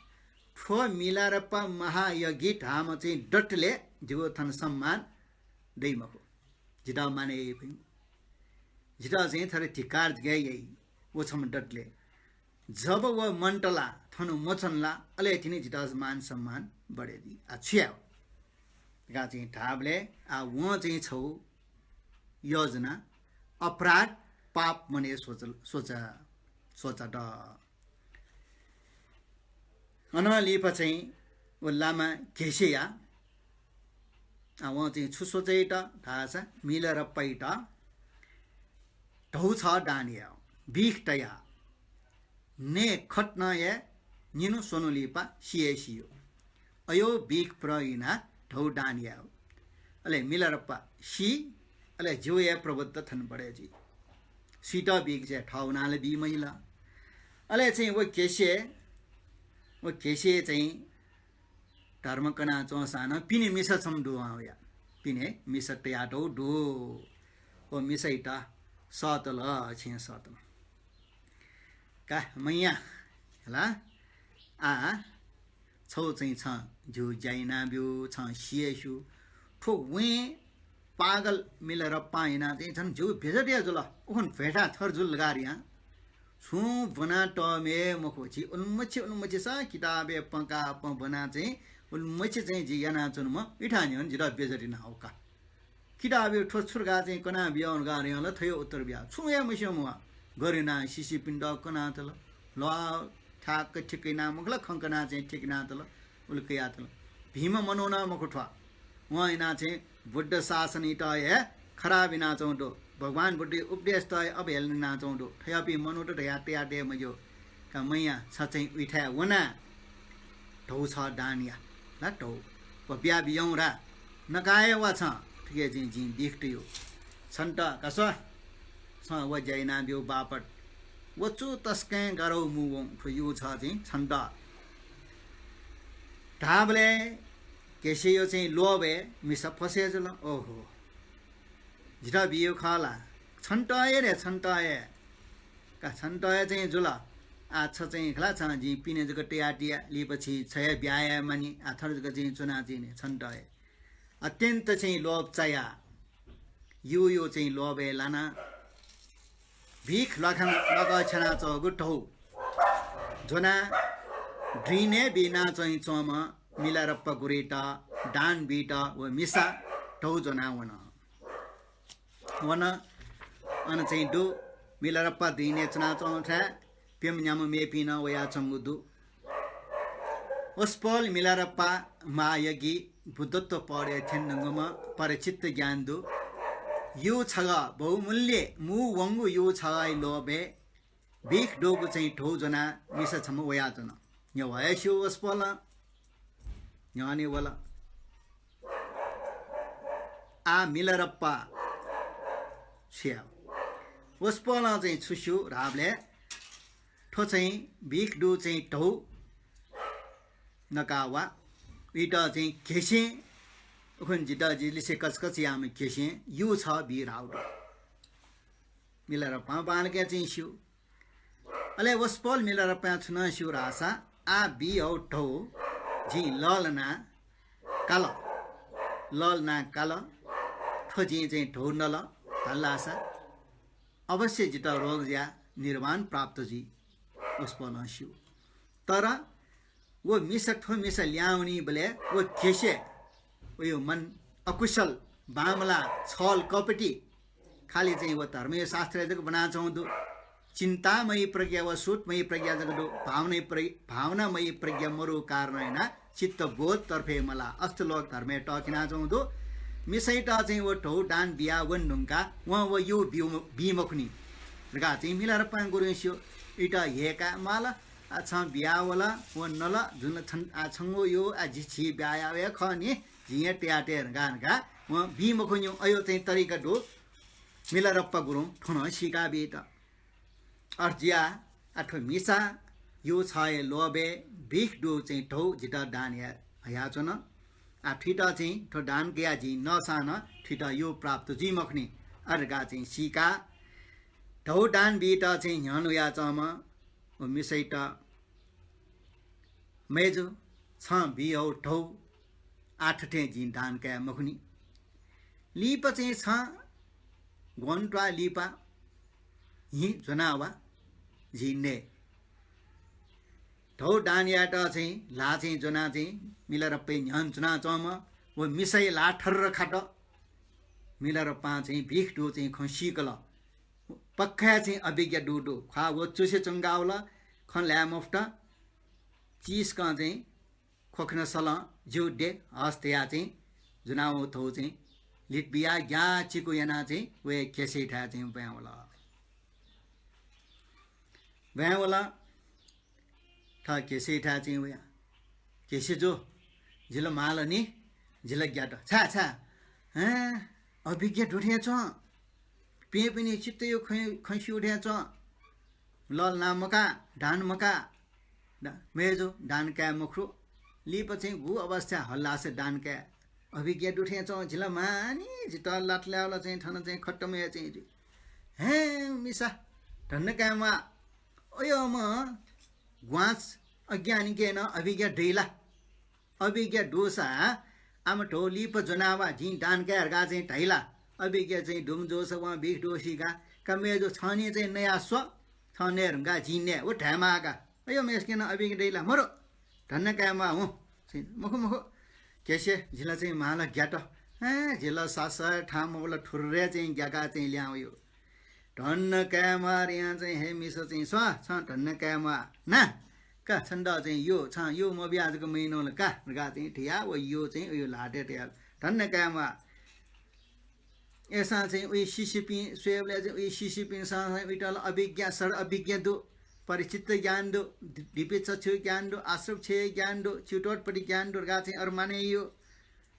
थ्व मिलारेपा महायोगी धाःम्ह चाहिँ दतले जिगु थन सम्मान दइ मखु। जितः मानय् याइ फइ। जितः चाहिँ थथे धिक्कार जक याइ, व छम्ह दतले। जब व मन्त ला, थन मच्वन ला, अले तिनि जितः मान सम्मान बढे जुइ। आः छु याये धकाः चाहिँ धाःबलय् आः वं चाहिँ छगू योजना, अपराध, पाप मनय् स्वच-, स्वचा, स्वचात। अनं लिपा चाहिँ व लामा घेसेया, आ, वं चाहिँ छु स्वचाइत धाःसा मिलारेपाइत धौ छः दान याः, बिख तयाः, नये खत नं याये, निन्हु स्वन्हु लिपा सिये सियो। अयो बिख प्र इनाः धौ दान याः। अले मिलारेपा सी, अले जिउया प्रबुद्ध थन बढे जुइ। सीत बिख चाहिँ थः उनाले बी मजिल। अले चाहिँ व घेसे, व घेसे चाहिँ धर्म कना च्वंसां नं पिने मिसा छम्ह दु वं वया। पिने मिसा तयातौ दु। व मिसाइत सःतल, छेँ सःतल। का मैया, हला, आ, छौ चाहिँ छं जिउ ज्या यानाब्यु, छं सिये स्यु। थ्व वें पागल मिलारेपां यानाः चाहिँ झन जिउ बेइज्जत हे जुल। उखुन्हु भेटा थर जुल गारियां। छुं ब्वना तःम्ह मखु, झी उलिमछि उलिमछि सा किताबय् पंका पं ब्वना चाहिँ उलिमछि चाहिँ जि यानाच्वनेम्ह इथां न्ह्यःने जितः बेइज्जत याना हौ का। किताबय् थ्व छु धकाः चाहिँ कना बियाउ धकाः धयां ला थ्वया उत्तर बिया। छुं हे मस्यू म्ह। गरुनां सिसिपिन्त कनातल। ल्वाः ठ्याक्क ठिक यानाः मखु ला, खँ कनाः चाहिँ ठिक यानातल। उलि कयातल। भिंम्ह मनू नं मखु थ्व। वं यानाः चाहिँ बुद्ध शासनयात हे खराब यानाच्वं दु। भगवान बुद्धया उपदेशत हे अवहेलना यानाच्वं दु। थज्याःपिं मनूत धयाः तयातये मज्यू। का मैया, छ चाहिँ उइथाय् वनाः धौ छः दान या। ला धौ। व बिया बियौं रा। नकाये वा छं। थुके जिं, जिं बिख तयु। छन्त का स्व। छं व ज्या यानाब्यु बापत व छु तसकं गारौ मू वं थ्व यु छः चाहिँ छन्त। धाःबलय् घेसेयो चाहिँ लोभय् मिसा फसे जुल। ओहो। जितः बियो खः ला? छन्त हे रे, छन्त हे। का छन्त हे चाहिँ जुल। आ छ चाहिँ खला छं जिं पिने जक तयातिया, लिपा छि छ हे ब्याहा याये मानि, आ थर जक चाहिँ च्वना चाहिँ नि छन्त हे। अत्यन्त चाहिँ लोभ चाया। यु यु चाहिँ लोभय् लाना। बिख ल्वाखा-, ल्वाकछ्यानाच्वंगु धौ ज्वनाः दुइने बिना चाहिँ च्वंम्ह मिलारेपा गुरुइत दान बीत व मिसा धौ ज्वनाः वन। वन। अन चाहिँ दु, मिलारेपा दुइने च्वनाच्वंथाय् प्यम्ह न्याम्ह मेपिं नं वयाच्वंगु दु। वसपोल मिलारेपा महायोगी बुद्धत्व पदय् थ्यंदुम्ह परिचित ज्ञान दु। यु छगः बहुमूल्य मू वंगु यु छगःया लोभय् बिख दुगु चाहिँ धौ ज्वनाः मिसा छम्ह वयाच्वन। न्ह्यः हे स्यू वसपोलं। न्ह्यःने वल। आ मिलारेपा छु याः? वसपोलं चाहिँ छु स्यू धाःबलय् थ्व चाहिँ बिख दु चाहिँ धौ नका वा। उइत चाहिँ घेसें, उखुन्हु जितः जि लिसे कचकच याःम्ह घेसें यु छः बी धाउ दु। मिलारेपां बांलाक चाहिँ स्यू। अले वसपोल मिलारेपां छु नं स्यू धाःसा, आ बी हौ धौ जिं लःल्हाना काल। लःल्हाना काल। थ्व जिं चाहिँ धौ नल धाल धाःसा अवश्य जितः रोग ज्या निर्वाण प्राप्त जुइ। वसपोलं स्यू। तर व मिसा, थ्व मिसा ल्याहां वनीबलय् व घेसे, वयो मन अकुशल, बांमलाः, छल, कपटी, खालि चाहिँ व धर्मया शास्त्रय् जक ब्वनाच्वं दु। चिन्तामयी प्रज्ञा व सुतमयी प्रज्ञा जक दु। भावनामयी प्र-, भावनामयी प्रज्ञा मरु कारणं यानाः चित्त बोध तर्फय् मलाः, अष्टलोक धर्मय् तःखिनाच्वं दु। मिसाइत चाहिँ व धौ दान बिया वने धुंकाः वं व यु बी म-, बी मखुनि धकाः चाहिँ मिलारेपां गुरुं स्यू। इत हेका माल। आ, छं बिया वल, व नल, जुन छन, आ, छंगु यु, आ, जि छि ब्याहा याये खः नि, जिं हे तया तये धकाः धकाः वं बी मखुनि। अयो चाहिँ तरिका दु, मिलारेपा गुरुं थ्व नं सीका बीत। अथे जुयाः, आ, थ्व मिसा यु छःया लोभय् बिख दु चाहिँ धौ जितः दान या-, हयाच्वन। आ, थुइत चाहिँ थ्व दान कयाः जिं नःसां नं थुइत यु प्राप्त जुइ मखुनि। अथे धकाः चाहिँ सीका धौ दान बीत चाहिँ न्ह्यःने वयाच्वंम्ह व मिसाइत, मय्जु, छं बी हौ धौ, आः थथें जिं दान काये मखुनि। लिपा चाहिँ छं ग्वन्त्वाः लिपा हि ज्वना वा, जिं नये। धौ दान यायेत चाहिँ ल्हाः चाहिँ ज्वनाः चाहिँ मिलारेपाया न्ह्यःने च्वनाच्वंम्ह व मिसाया ल्हाः थर्र खात। मिलारेपां चाहिँ बिख दु चाहिँ खँ सीकल। पक्का चाहिँ अभिज्ञा दु दु। ख्वाः वचुसे च्वंगावल, खँ ल्हाये मफुत। चिसकं चाहिँ ख्वखन सलं ज्यू दे हस् धयाः चाहिँ जुनाव थौ चाहिँ लित बियाः ग्याः चिकु यानाः चाहिँ वया केसेथाय् चाहिँ ब्वाँय् वल। ब्वाँय् वल। थः केसेथाय् चाहिँ वया। केसे जु, जिल माल नि, जिल ग्यात। छाय्, छाय्? हँ, अभिज्ञा दु थें च्वं। प्यंपिनि चित्तयु खँ, खँ स्यू थें च्वं। लल ना मका, दान मका। दा-, मय्जु, दान काये मखु। लिपा चाहिँ गु अवस्था हल्लासे दान काये। अभिज्ञा दु थें च्वं, जिल मानि, जितः लात लायेवल चाहिँ थन चाहिँ खत्तम हे चाहिँ जुइ। हँ, मिसा, धन्न काये म्वाः। अय्, अम्ह ग्वाँच अज्ञानीके नं अभिज्ञा दइ ला? अभिज्ञा दुसा आम थौ लिपा ज्वनावा, जिं दान काये धकाः चाहिँ धाइ ला? अभिज्ञा चाहिँ दुम्ह जूसा वं बिख दु सीका, का मय्जु, छं नि चाहिँ नया स्व, छं नये धुंकाः जिं नये, व धायेमाः का। अय्, मेसके नं अभिज्ञा दइ ला? मरु, धन्न काये म्वाः हुँ। मखु, मखु, केसे, जिल चाहिँ माल ग्यात। हँ, जिल सासः थां मवल, थुर्रे चाहिँ ग्याकाः चाहिँ ल्याहां वयो। धन्न काये म्वाः धयां चाहिँ हे मिसा चाहिँ स्व, छं धन्न काये म्वाः ना। का छन्त चाहिँ यो, छं यो मबिया जक मयानावल का धकाः चाहिँ धयाः व यो चाहिँ उयो ल्हातय् तयाः धन्न काये म्वाः। अय्सां चाहिँ उइ शिष्यपिं स्वयेबलय् चाहिँ उइ शिष्यपिन्सं चाहिँ उइत ला अभिज्ञा, षड् अभिज्ञा दु, परिचित्त ज्ञान दु, दि-, दिपि चक्षु ज्ञान दु, आश्रव क्षय ज्ञान दु, च्युतोत्पत्ति ज्ञान दु धकाः चाहिँ अरू माने यो।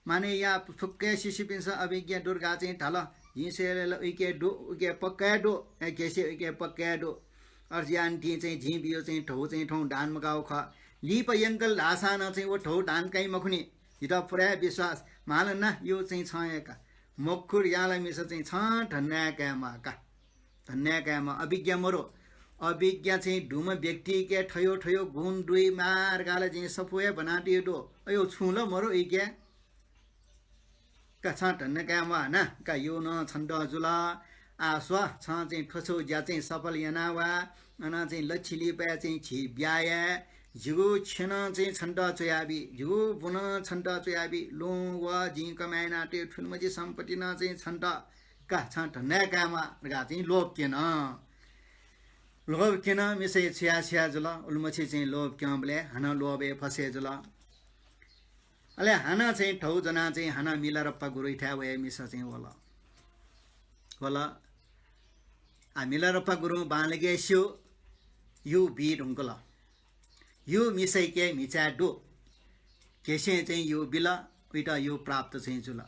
माने या फुक्क हे शिष्यपिन्सं अभिज्ञा दु धकाः चाहिँ धाल। जिं स्वयेबलय् ला उइके दु, उइके पक्का हे दु, ए, केसे उइके पक्का हे दु। अय् जुयानिंतिं चाहिँ जिं बियो चाहिँ धौ चाहिँ थौं दान मकाउ खः। लिपा यंकल धाःसां नं चाहिँ व धौ दान काइ मखुनि। जितः पुरा हे विश्वास, माल ना यो चाहिँ छं हे का। मखु धयां ला मिसा चाहिँ छं धन्दा काये म्वाः का। धन्दा काये म्वाः, अभिज्ञा मरु। अभिज्ञा चाहिँ दुम्ह व्यक्तिके थयो थयो गुण दुइ मार्गाल चाहिँ सफू हे ब्वनातयो दु। अयो छुं ला मरु उइके। का छं धन्दा काये म्वाः ना, का यो नं छन्त जुल। आः स्व, छं चाहिँ थ्व छौ ज्या चाहिँ सफल याना वा। अन चाहिँ लच्छि लिपाय् चाहिँ झी ब्याहा याये। जिगु छेँ नं चाहिँ छन्त च्वयाबी, जिगु बुँ नं छन्त च्वयाबी, लुँ व जिं कमाय् यानातयो थुलिमछि सम्पत्ति नं चाहिँ छन्त, का छं धन्दा काये म्वाः धकाः चाहिँ लोभ क्यन। लोभ क्यन, मिसाया छुया छुया जुल। उलिमछि चाहिँ लोभ क्यंबलय् हानं लोभय् फसय् जुल। अले हानं चाहिँ धौ ज्वनाः चाहिँ हानं मिलारेपा गुरुइथाय् वये मिसा चाहिँ वल। वल। आ मिलारेपा गुरुं बांलाक हे स्यू, यु बी धुंकल। यु मिसायाके म्हिचाय् दु। केसें चाहिँ यु बिल, उइत यु प्राप्त चाहिँ जुल।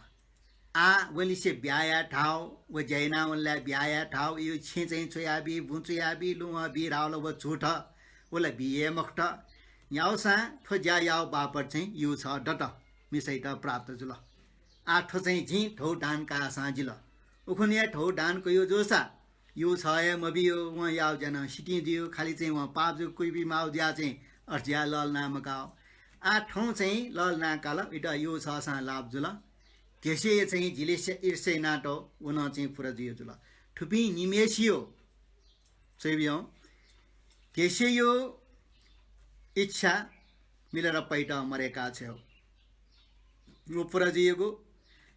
आः वलिसे ब्याहा याये धाव, व ज्या यानावंलाय् ब्याहा याये धाव, यु छेँ चाहिँ च्वयाबी, बुँ च्वयाबी, लुँ बी धाव ला व झूठ, व ला बी हे मखुत। याःसां थ्व ज्या याव बापत चाहिँ यु छः दत, मिसाइत प्राप्त जुल। आः थ्व चाहिँ जिं धौ दान काःसां जिल। उखुन्हुया धौ दान कयो जूसा यु छः हे मबियो, वं याव ज्या नं सितिं जुयो, खालि चाहिँ वं पाप जक कुइबी माव जुयाः चाहिँ अथे ज्या लःल्हाना मकाव। आः थौं चाहिँ लःल्हाना काल, उइत यु छःसां लाभ जुल। केसेया चाहिँ जिलिसे ईर्ष्या यानातव, व नं चाहिँ पूरा जुयो जुल। थुपिं निम्हय्सियो, स्वयाबियं, केसेयो इच्छा मिलारेपाइत मदय्का छ्वयेव। व पूरा जुइगु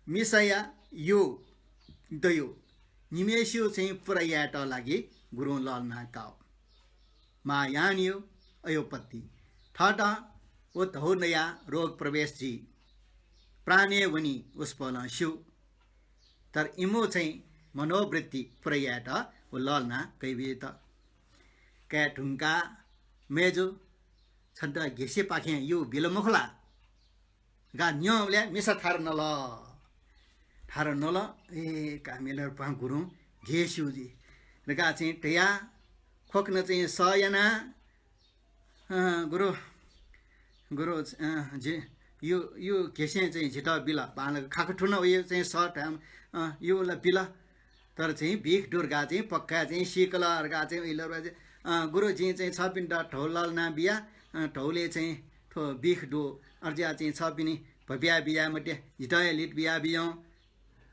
मिसाया यु दयो निम्हय्सियो चाहिँ पूरा यायेत लागि गुरुं लःल्हाना काव। मां यानयो अयोपत्ति। थःत व धौ नयाः रोग प्रवेश जुइ। प्राणय् वनी, वसपोलं स्यू। तर इमिगु चाहिँ मनोवृत्ति पूरा यायेत व लःल्हाना कयाबित। काये धुंकाः, मय्जु, छन्त गेसेपाखें यु बिल मखु ला? धकाः न्यंबलय् मिसा थारु नल। थारु नल, ए, का मिलारेपां गुरुं गेस्यू जुइ धकाः चाहिँ धयाः ख्वखन चाहिँ सः यानाः, अँ, गुरु, गुरु, अँ, जि, यु, यु गेसें चाहिँ जितः बिल, बांलाक खाखा थुन, उयो चाहिँ सः धायेमा, अँ, यु ला बिल। तर चाहिँ बिख दु धकाः चाहिँ पक्का चाहिँ सीकल धकाः चाहिँ उइलर, अँ, गुरु, जिं चाहिँ छपिन्त धौ लःल्हाना बिया, अँ, धौले चाहिँ थ्व बिख दु, अथे जुयाः चाहिँ छपिनि भ्वपुया बिया मते, जितः हे लित बिया बियं,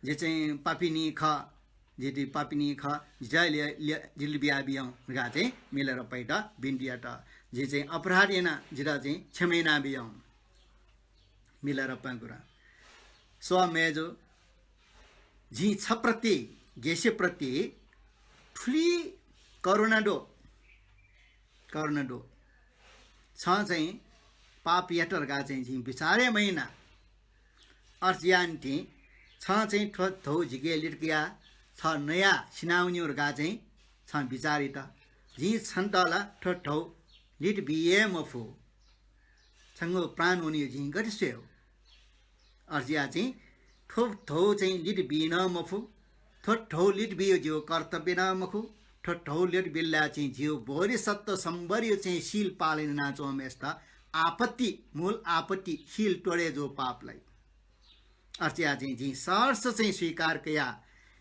जि चाहिँ पापिनी खः, जि पापिनी खः, जितः हे लि-, लि-, लित बिया बियं धकाः चाहिँ मिलारेपाइत बिन्ति यात। जिं चाहिँ अपराध याना, जितः चाहिँ क्षमा याना बियं। मिलारेपां गुरुं, स्व मय्जु, जिं छ प्रति, गेसे प्रति थुलि करुणा दु, करुणा दु। छं चाहिँ पाप यात धकाः चाहिँ जिं बिचार हे मयाना। अथे यानाः छं चाहिँ थ्व धौ जिके लित कयाः छ नयाः सिनावनीगु धकाः चाहिँ छं बिचार यात। जिं छन्त ला थ्व धौ लित बी हे मफु। छंगु प्राण वनीगु जिं गथे स्वयेगु? अथे जुयाः चाहिँ थ्व धौ चाहिँ लित बी नं मफु। थ्व धौ लित बीगु जिगु कर्तव्य नं मखु। थ्व धौ लित बिल ला चाहिँ जिगु बोधिसत्व सम्बरया चाहिँ शील पालन यानाच्वंम्हय्सित आपत्ति, मूल आपत्ति शील तोडे जूगु पाप लाइ। अथे जुयाः चाहिँ जिं सहर्ष चाहिँ स्वीकार कयाः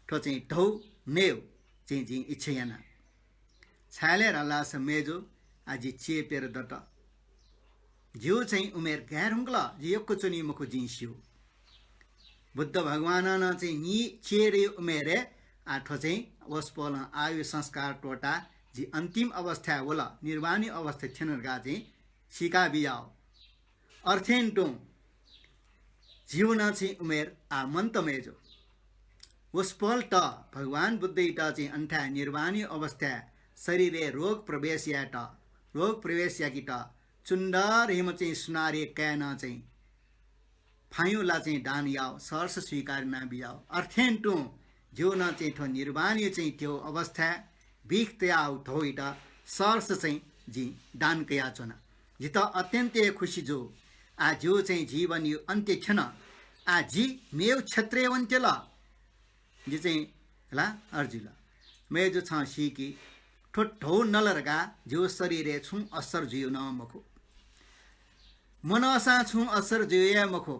थ्व चाहिँ धौ नयेगु चाहिँ जिं इच्छा याना। छाय् धाःसा मय्जु, आः जि चेपे दत। जिगु चाहिँ उमेर गथे धुंकल, जि यक्व च्वनी मखु जिं स्यू। बुद्ध भगवानं नं चाहिँ निचेपे उमेरय् आः थ्व चाहिँ वसपोलं आयु संस्कार त्वःताः जि अन्तिम अवस्थाय् वल, निर्वाणी अवस्था थ्यन धकाः चाहिँ सीका बियाव। अर्थेन तुं जिगु नं चाहिँ उमेर आः मन्त मय्जु। वसपोलत भगवान बुद्धयात चाहिँ अन्थाय् निर्वाणी अवस्थाय् शरीरय् रोग प्रवेश यायेत, रोग प्रवेश याकेत चुन्दर हिम चाहिँ सुनार काय् नं चाहिँ फायुं ला चाहिँ दान याव, सहर्ष स्वीकार याना बियाव। अर्थेन तुं जिगु नं चाहिँ थ्व निर्वाणया चाहिँ थ्व अवस्थाय् बिख तयाव धौइत सहर्ष चाहिँ जिं दान कयाच्वना। जितः अत्यन्त हे खुसी जू। आः जिगु चाहिँ जीवनया अन्त्य थ्यन। आः जि मेगु क्षेत्रय् वनेत्यल। जि चाहिँ ला अर्जुल। मय्जु, छं सीकि, थ्व धौ नल धकाः जिगु शरीरय् छुं असर जुइ नं मखु। मनसां छुं असर जुइ हे मखु।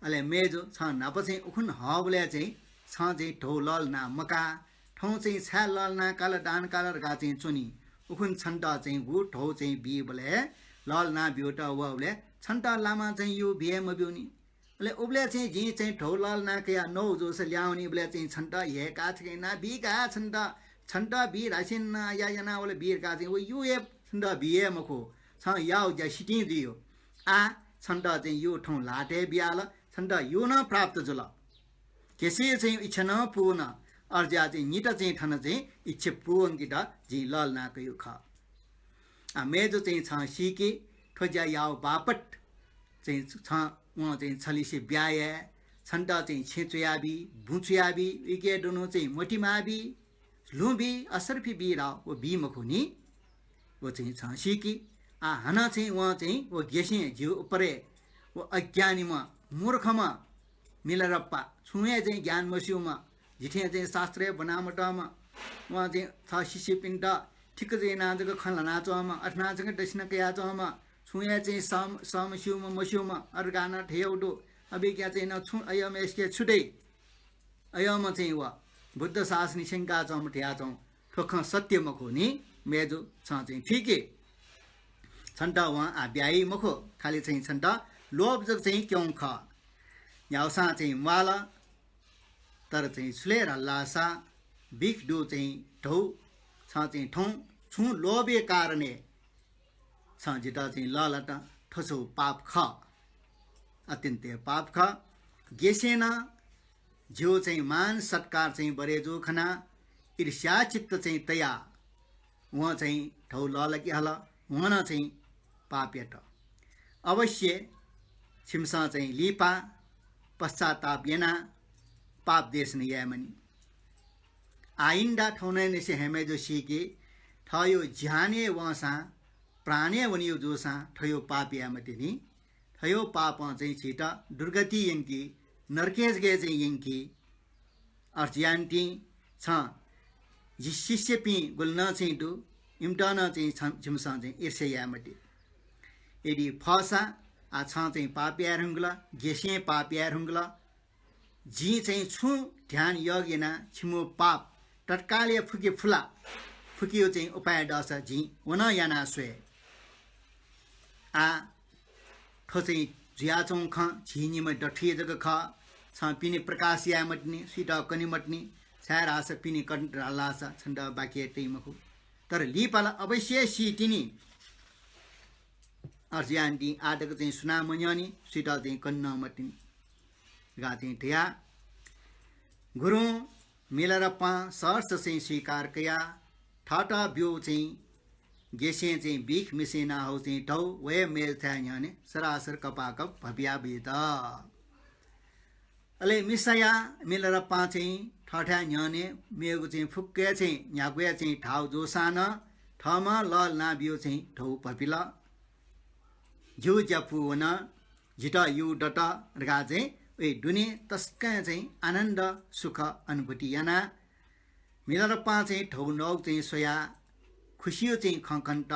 अले मय्जु, छं न्हापा चाहिँ उखुन्हु हःबलय् चाहिँ छं चाहिँ धौ लःल्हाना मका। थौं चाहिँ छाय् लःल्हाना काल, दान काल धकाः चाहिँ च्वनी। उखुन्हु छन्त चाहिँ गु धौ चाहिँ बीबलय् लःल्हाना ब्यूत वःबलय् छन्त लामा चाहिँ यु बी हे मब्यूनि। अले उबलय् चाहिँ जिं चाहिँ धौ लःल्हाना कयाः नौ जूसा ल्याहां वनीबलय् चाहिँ छन्त ह्यय्का छकः याना बीका, छन्त, छन्त बी धासें नं या याना वल बी धकाः चाहिँ व यु हे छन्त बी हे मखु। छं याव ज्या सितिं जुइ। आः छन्त चाहिँ यु थौं ल्हातय् बियाल, छन्त यु नं प्राप्त जुल। केसे चाहिँ इच्छा नं पूवन। अथे जुयाः चाहिँ निता चाहिँ थन चाहिँ इच्छा पूवंकेत जिं लःल्हाना कयागु खः। आः मय्जु, चाहिँ छं सीकि, थ्व ज्या याव बापत चाहिँ छं वं चाहिँ छलिसे ब्याहा याये, छन्त चाहिँ छेँ च्वयाबी, बुँ च्वयाबी, उइके दुनु चाहिँ मतिमा बी, लुँ बी, असर्फि बी धाव व बी मखुनि। व चाहिँ छं सीकि। आः हानं चाहिँ वं चाहिँ व गेसें जिगु उपरय् व अज्ञानीम्ह, मूर्खम्ह, मिलारेपा, छुं हे चाहिँ ज्ञान मस्यूम्ह, जिथें चाहिँ शास्त्र हे ब्वनामतःम्ह, वं चाहिँ थः शिष्यपिन्त ठिक्क चाहिँ यानाः जक खँ ल्हानाच्वंम्ह, अथे यानाः जक दक्षिणा कयाच्वंम्ह, छुं हे चाहिँ सः, सः मस्यूम्ह, मस्यूम्ह, अरगानं धयागु दु, अभिज्ञा चाहिँ नं छुं अय्म्हय्सिके छु दइ? अय्म्ह चाहिँ व बुद्ध शासनय् स्यंकाच्वंम्ह धयाच्वं, थ्व खँ सत्य मखुनि। मय्जु, छं चाहिँ थुइके। छन्त वं आः ब्याहा याइ मखु, खालि चाहिँ छन्त लोभ जक चाहिँ क्यं खः। न्ह्याउसां चाहिँ म्वाल, तर चाहिँ छु लय् धाल धाःसा बिख दु चाहिँ धौ, छं चाहिँ थौं छुं लोभया कारणय् छं जितः चाहिँ लःल्हात, थ्व छु पाप खः, अत्यन्त हे पाप खः। गेसें नं जिगु चाहिँ मान सत्कार चाहिँ बढे जूगु खनाः ईर्ष्या चित्त चाहिँ तयाः वं चाहिँ धौ लःल्हाके हल, वं नं चाहिँ पाप यात। अवश्य छिमिसं चाहिँ लिपा पश्चाताप यानाः पाप देशना यायेमानि। आइन्दा थौंनिसें हे मय्जु सीकि, थःगु ज्यानय् वंसां, प्राणय् वनीगु जूसां थःगु पाप याये मते नि। थःगु पापं चाहिँ झीत दुर्गति यंकी, नरकय् जक चाहिँ यंकी। अथे यानाः तिं छं जि शिष्यपिं गुलि नं चाहिँ दु, इमित नं चाहिँ छं, छिमिसं चाहिँ ईर्ष्या याये मते। यदि फःसा, आः छं चाहिँ पाप याये धुंकल, गेसें पाप याये धुंकल, जिं चाहिँ छुं ध्यान योग यानाः छिमिगु पाप तत्काल हे फुके फुला, फुकेगु चाहिँ उपाय दःसा जिं व नं याना स्वये। आः थ्व चाहिँ जुयाच्वंगु खँ झी निम्ह दथुइ जक खः। छं पिने प्रकाश याये मतिनि, सुइत कने मतिनि, छाय् धाःसा पिने कन धाल धाःसा छन्त बाकी तइ मखु। तर लिपाला अवश्य सी तिनि। अथे यानाः तिं आः तक चाहिँ सुनां मन्यंनि, सुइत चाहिँ कने नं मतिनि धकाः चाहिँ धयाः गुरुं मिलारेपां सहर्ष चाहिँ स्वीकार कयाः थःत ब्यूगु चाहिँ गेसें चाहिँ बिख मिसें यानाहःगु चाहिँ धौ व हे मेजुथाय् न्ह्यःने सरासर कपाकप भपिया बित। अले मिसाया मिलारेपां चाहिँ थःथाय् न्ह्यःने मेगु चाहिँ फुक्क हे चाहिँ न्ह्यागु हे चाहिँ धाःगु जूसां नं थःम्हं लःल्हाना ब्यूगु चाहिँ धौ भपिल। जिगु ज्या पूवन, जितः यू दत धकाः चाहिँ वइ दुने तसकं चाहिँ आनन्द सुख अनुभूति याना। मिलारेपां चाहिँ धौ नःगु चाहिँ स्वयाः खुसिया चाहिँ खँ कनात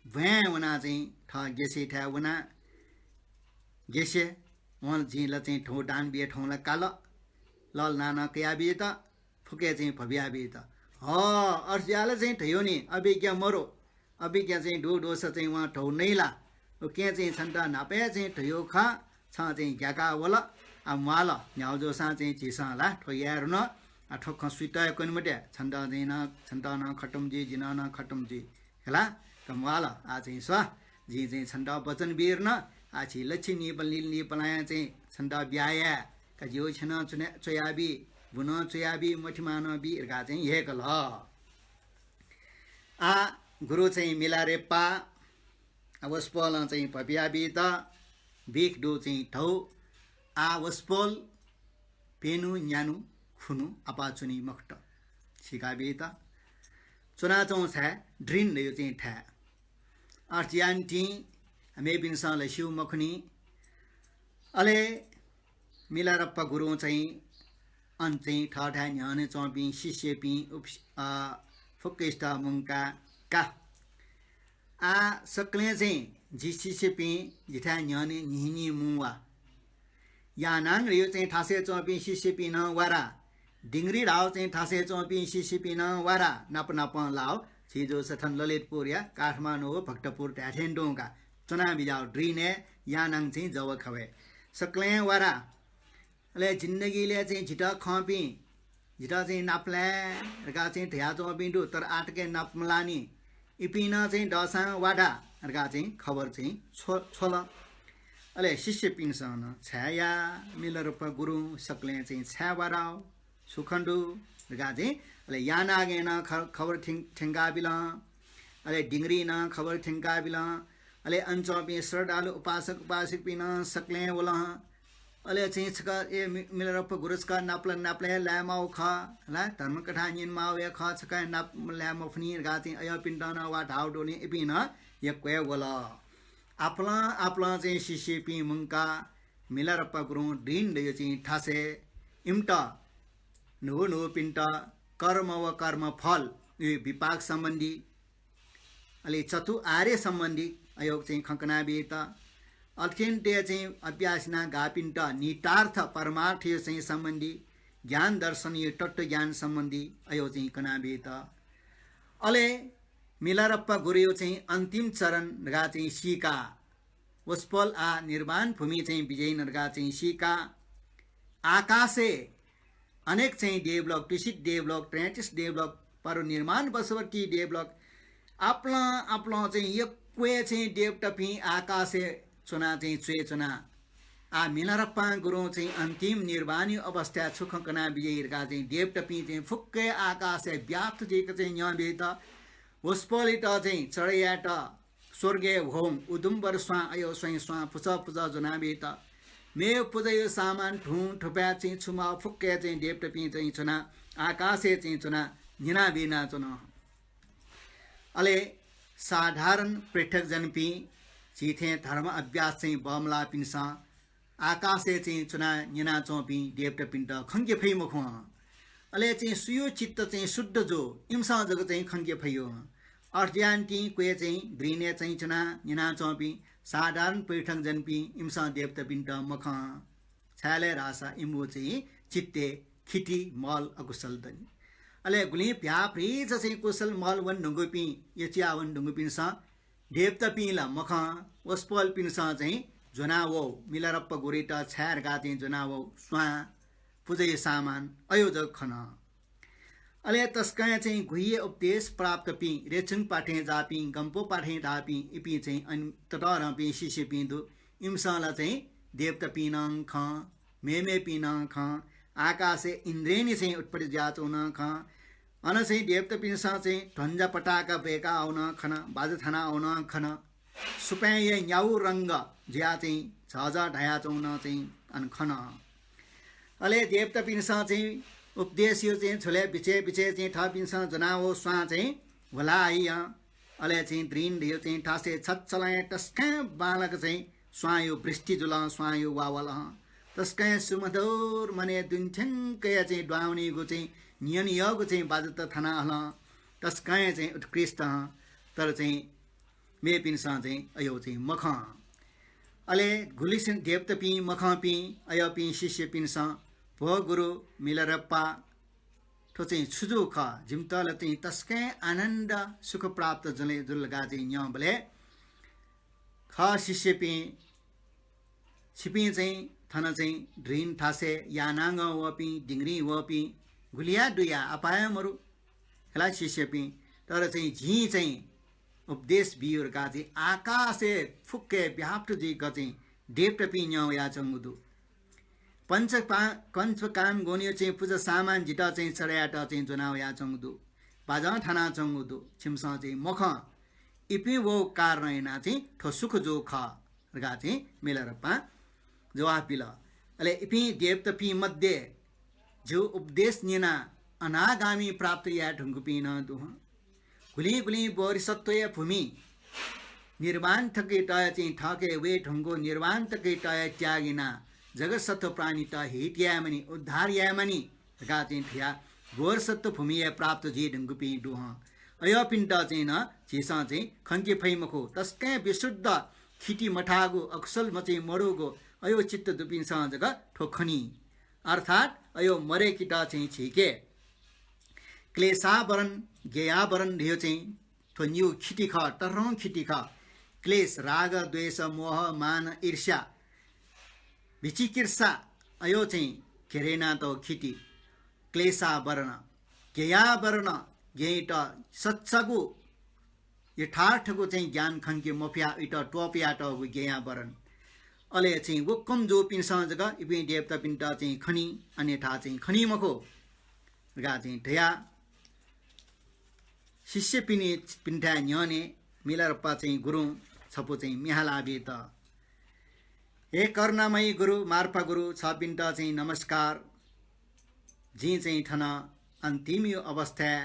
ब्वाँय् वनाः चाहिँ थः गेसेथाय् वना। गेसे, वं जिं ला चाहिँ धौ दान बिया थौं ला काल, लःल्हाना नं कया बित, फुक्क हे चाहिँ भपिया बित। ह, अथे जुयाः ला चाहिँ धयो नि, अभिज्ञा मरु। अभिज्ञा चाहिँ दु दुसा चाहिँ वं धौ नइ ला। उकिं चाहिँ छन्त न्हापा हे चाहिँ धयो खः, छं चाहिँ ग्याका वल। आ म्वाल, न्ह्यागु जूसां चाहिँ झीसं ला थ्व याये धुन। आ थ्व खँ सुइत हे कने मते। छन्त चाहिँ नं, छन्त नं खतम जुइ, जिं नं खतम जुइ। हला, का म्वाल, आ चाहिँ स्व। जिं चाहिँ छन्त वचन बी धुन। आ छि लच्छि निपल निपलाया चाहिँ छन्त ब्याहा याये। का जिगु छेँ नं च्वने, च्वया बी, बु नं च्वया बी, मथिमा नं बी धकाः चाहिँ ह्यय्कल। आ गुरु चाहिँ मिलारेपा, आ वसपोलं चाहिँ भपिया बित, बिख दु चाहिँ धौ। आ वसपोल प्यन्हु, न्यान्हु, खुन्हु, आपाः च्वनी मखुत। सीका बित। च्वनाच्वंगु छाय्, ड्रिन धयो चाहिँ थाय्। अथे यान्तिं मेपिन्सं ला स्यू मखुनि। अले मिलारेपा गुरुं चाहिँ अन चाहिँ थःथाय् न्ह्यःने च्वंपिं शिष्यपिं उप-, अ, फुक्कसित मुंका का। आ सकलें चाहिँ जि शिष्यपिं जिथाय् न्ह्यःने न्हिं न्हिं मुं वा। यानां धयो चाहिँ थासय् च्वंपिं शिष्यपिं नं वारा। डिंगरी धाःगु चाहिँ थासय् च्वंपिं शिष्यपिं नं वारा। नाप नापं लाव। छि जूसा थन ललितपुरया काठमाडौं व भक्तपुर धाये थें दुं का। च्वना बिज्याव ड्रिनय् यानां चाहिँ जव खवय्। सकलें वारा। अले जिन्दगीलय् चाहिँ जितः खंपिं, जितः चाहिँ नापलाये धकाः चाहिँ धयाच्वंपिं दु, तर आःतक हे नाप मलाःनि। इपिं नं चाहिँ दःसां वा धा धकाः चाहिँ खबर चाहिँ छ्व-, छ्वल। अले शिष्यपिन्सं नं छाय् या, मिलारेपा गुरुं सकलें चाहिँ छाय् वाराव, छु खँ दु धकाः चाहिँ, अले यानागें नं ख-, खबर थ्यं-, थ्यंकाबिल। अले डिंगरी नं खबर थ्यंकाबिल। अले अन च्वंपिं श्रद्धालु उपासक उपासिकापिं नं सकलें वल। अले चाहिँ छकः ए मि-, मिलारेपा गुरु छकः नापलाये नापलाये लायेमाःगु खः, हला, धर्मकथा न्यनेमाःगु हे खः, छकः नापलाये मफुनि धकाः चाहिँ अय्‌पिन्त नं वा धाःगु दुलिं इपिं नं यक्व हे वल। आपालं आपालं चाहिँ शिष्यपिं मुंकाः मिलारेपा गुरुं ड्रिन धयो चाहिँ थासय् इमित न्हू न्हूपिन्त कर्म व कर्मफल, वि-, विपाक सम्बन्धी, अले चतु आर्य सम्बन्धी अय्‌गु चाहिँ खँ कना बित। अथें तय् चाहिँ अभ्यास याना गाःपिन्त निहितार्थ परमार्थयो चाहिँ सम्बन्धी, ज्ञान दर्शनयो तत्त्वज्ञान सम्बन्धी अय्‌गु चाहिँ कना बित। अले मिलारेपा गुरुयो चाहिँ अन्तिम चरण धकाः चाहिँ सीका, वसपोल आः निर्वाण भूमि चाहिँ बिज्याइ न धकाः चाहिँ सीका, आकाशय् अनेक चाहिँ देवलोक, त्रिशित देवलोक, तैंतिस देवलोक, परनिर्वाण वसवर्ती देवलोक, आपालं आपालं चाहिँ यक्व हे चाहिँ देवतापिं आकाशय् च्वनाः चाहिँ च्वय् च्वना। आः मिलारेपां गुरुं चाहिँ अन्तिम निर्वाणयो अवस्थाय् छु खँ कना बिज्याइ धकाः चाहिँ देवतापिं चाहिँ फुक्क हे आकाशय् व्याप्त जुइक चाहिँ न्यं बित। वसपोलयात चाहिँ चढे यायेत स्वर्गय् ह्वं उदुम्बर स्वां अय्‌गु स्वयां स्वां पुचः पुचः ज्वना बित। मेव पुजायो सामान धुं धुपाय् चाहिँ छु माःगु फुक्क हे चाहिँ देवतापिं चाहिँ च्वनाः आकाशय् चाहिँ च्वनाः न्यना बिना च्वन। अले साधारण पृथकजनपिं झी थें धर्म अभ्यास चाहिँ बमलाःपिन्सं आकाशय् चाहिँ च्वनाः न्यनाच्वंपिं देवतापिन्त खंके फइ मखु। अले चाहिँ सुयो चित्त चाहिँ शुद्ध जू, इमिसं जक चाहिँ खंके फइ। अथे यान्तिं क्वय् चाहिँ ड्रिनय् चाहिँ च्वनाः न्यनाच्वंपिं साधारण पृथकजनपिं इमिसं देवतापिन्त मखं। छाय् धाःसा इमिगु चाहिँ चित्तय् खिति मल अकुशल दनि। अले गुलिं भ्याभ्रिचा चाहिँ कुशल मल वने धुंकूपिं, यचिया वने धुंकूपिन्सं देवतापिं ला मखं, वसपोलपिन्सं चाहिँ ज्वनावःगु, मिलारेपा गुरुयात छाय् धकाः चाहिँ ज्वनावःगु स्वां, पुजायो सामान, अय् जक खन। अले तसकं चाहिँ गुह्य उपदेश प्राप्तपिं, रेचुङपाखें जाःपिं, गम्पोपाखें जाःपिं, इपिं चाहिँ अन ततःधंपिं शिष्यपिं दु। इमिसं ला चाहिँ देवतापिं नं खं, मेमेपिं नं खं, आकाशय् इन्द्रेणी चाहिँ उत्पत्ति जुयाच्वंगु नं खन। अन चाहिँ देवतापिन्सं चाहिँ ध्वंजा पताका ब्वय्काः वंगु नं खन, बाजा थानाः वंगु नं खन। सुपाँय् न्यागू रंग जुयाः चाहिँ झःझः धायाच्वंगु नं चाहिँ अन खन। अले देवतापिन्सं चाहिँ उपदेशया चाहिँ झ्वलय् बिचय् बिचय् चाहिँ थःपिन्सं ज्वनावःगु स्वां चाहिँ ह्वलाः हयाः अले चाहिँ दृढ धइगु चाहिँ थासय् छच्छलाँय् तसकं बांलाक चाहिँ स्वांया वृष्टि जुल, स्वांया वा वल। तसकं सुमधुर मनय् दुने थ्यंकया चाहिँ द्वाः वनीगु चाहिँ न्यनेगु चाहिँ बाजत थाना हल। तसकं चाहिँ उत्कृष्ट, तर चाहिँ मेपिन्सं चाहिँ अय् चाहिँ मखं। अले गुलिसिनं देवतापिं मखंपिं अय्‌पिं शिष्यपिन्सं, भो गुरु मिलारेपा, थ्व चाहिँ छु जूगु खः? जिमित ला चाहिँ तसकं आनन्द सुख प्राप्त जुल, जुल धकाः चाहिँ न्यंबलय्, खः शिष्यपिं, छिपिं चाहिँ थन चाहिँ दृढ थासय् यानागं वःपिं, दिंगुलिं वःपिं, गुलिया दुया अपाय् मरु, खला शिष्यपिं, तर चाहिँ जिं चाहिँ उपदेश बियु धकाः चाहिँ आकाशय् फुक्कय् व्याप्त जुइक चाहिँ देवतापिं न्यं वयाच्वंगु दु। पञ्चपा-, पञ्चकाम गुणया चाहिँ पुजा सामान जितः चाहिँ चढायेत चाहिँ ज्वना वयाच्वंगु दु, बाजं थानाच्वंगु दु। छिमिसं चाहिँ मखं, इपिं वःगु कारणं यानाः चाहिँ थ्व सुख जूगु खः धकाः चाहिँ मिलारेपां जवाफ बिल। अले इपिं देवतापिं मध्ये जिगु उपदेश न्यनाः अनागामी प्राप्त याये धुंकूपिं नं दु हं। गुलिं गुलिं बोधिसत्वया भूमि निर्वाण थकीत चाहिँ थःके वये धुंकूगु, निर्वाण थकीत त्याग यानाः जगत सत्त्व प्राणीत हित यायेमानि, उद्धार यायेमानि धकाः चाहिँ धयाः बोधिसत्व भूमिया प्राप्त जुइ धुंकूपिं दु हं। अय्‌पिन्त चाहिँ नं झीसं चाहिँ खंके फइ मखु। तसकं विशुद्ध, खिति मथाःगु, अकुशल मचाइ मदुगु अय् चित्त दुपिन्सं जक थ्व खनी। अर्थात् अय् मदय्‌केत चाहिँ झीके। क्लेशावरण, ज्ञेयावरण धइगु चाहिँ थ्व निगू खिति खः, तःधंगु खिति खः। क्लेश, राग, द्वेष, मोह, मान, ईर्ष्या, विचिकिर्षा, अय् चाहिँ घेरे यानातःगु खिति क्लेशावरण। ज्ञेयावरण, ज्ञेयात सच्चागु यथार्थगु चाहिँ ज्ञान खंके मफयाः उइत त्वपुयातःगु ज्ञेयावरण। अले चाहिँ वक्कं जूपिन्सं जक इपिं देवतापिन्त चाहिँ खनी, अन्यथा चाहिँ खनी मखु धकाः चाहिँ धयाः शिष्यपिनि, पिन्थाय् न्ह्यःने मिलारेपा चाहिँ गुरुं छपु चाहिँ म्ये हाला बित। हे करुणामयी गुरु, मार्पा गुरु, छपिन्त चाहिँ नमस्कार। जिं चाहिँ थन अन्तिमयु अवस्थाय्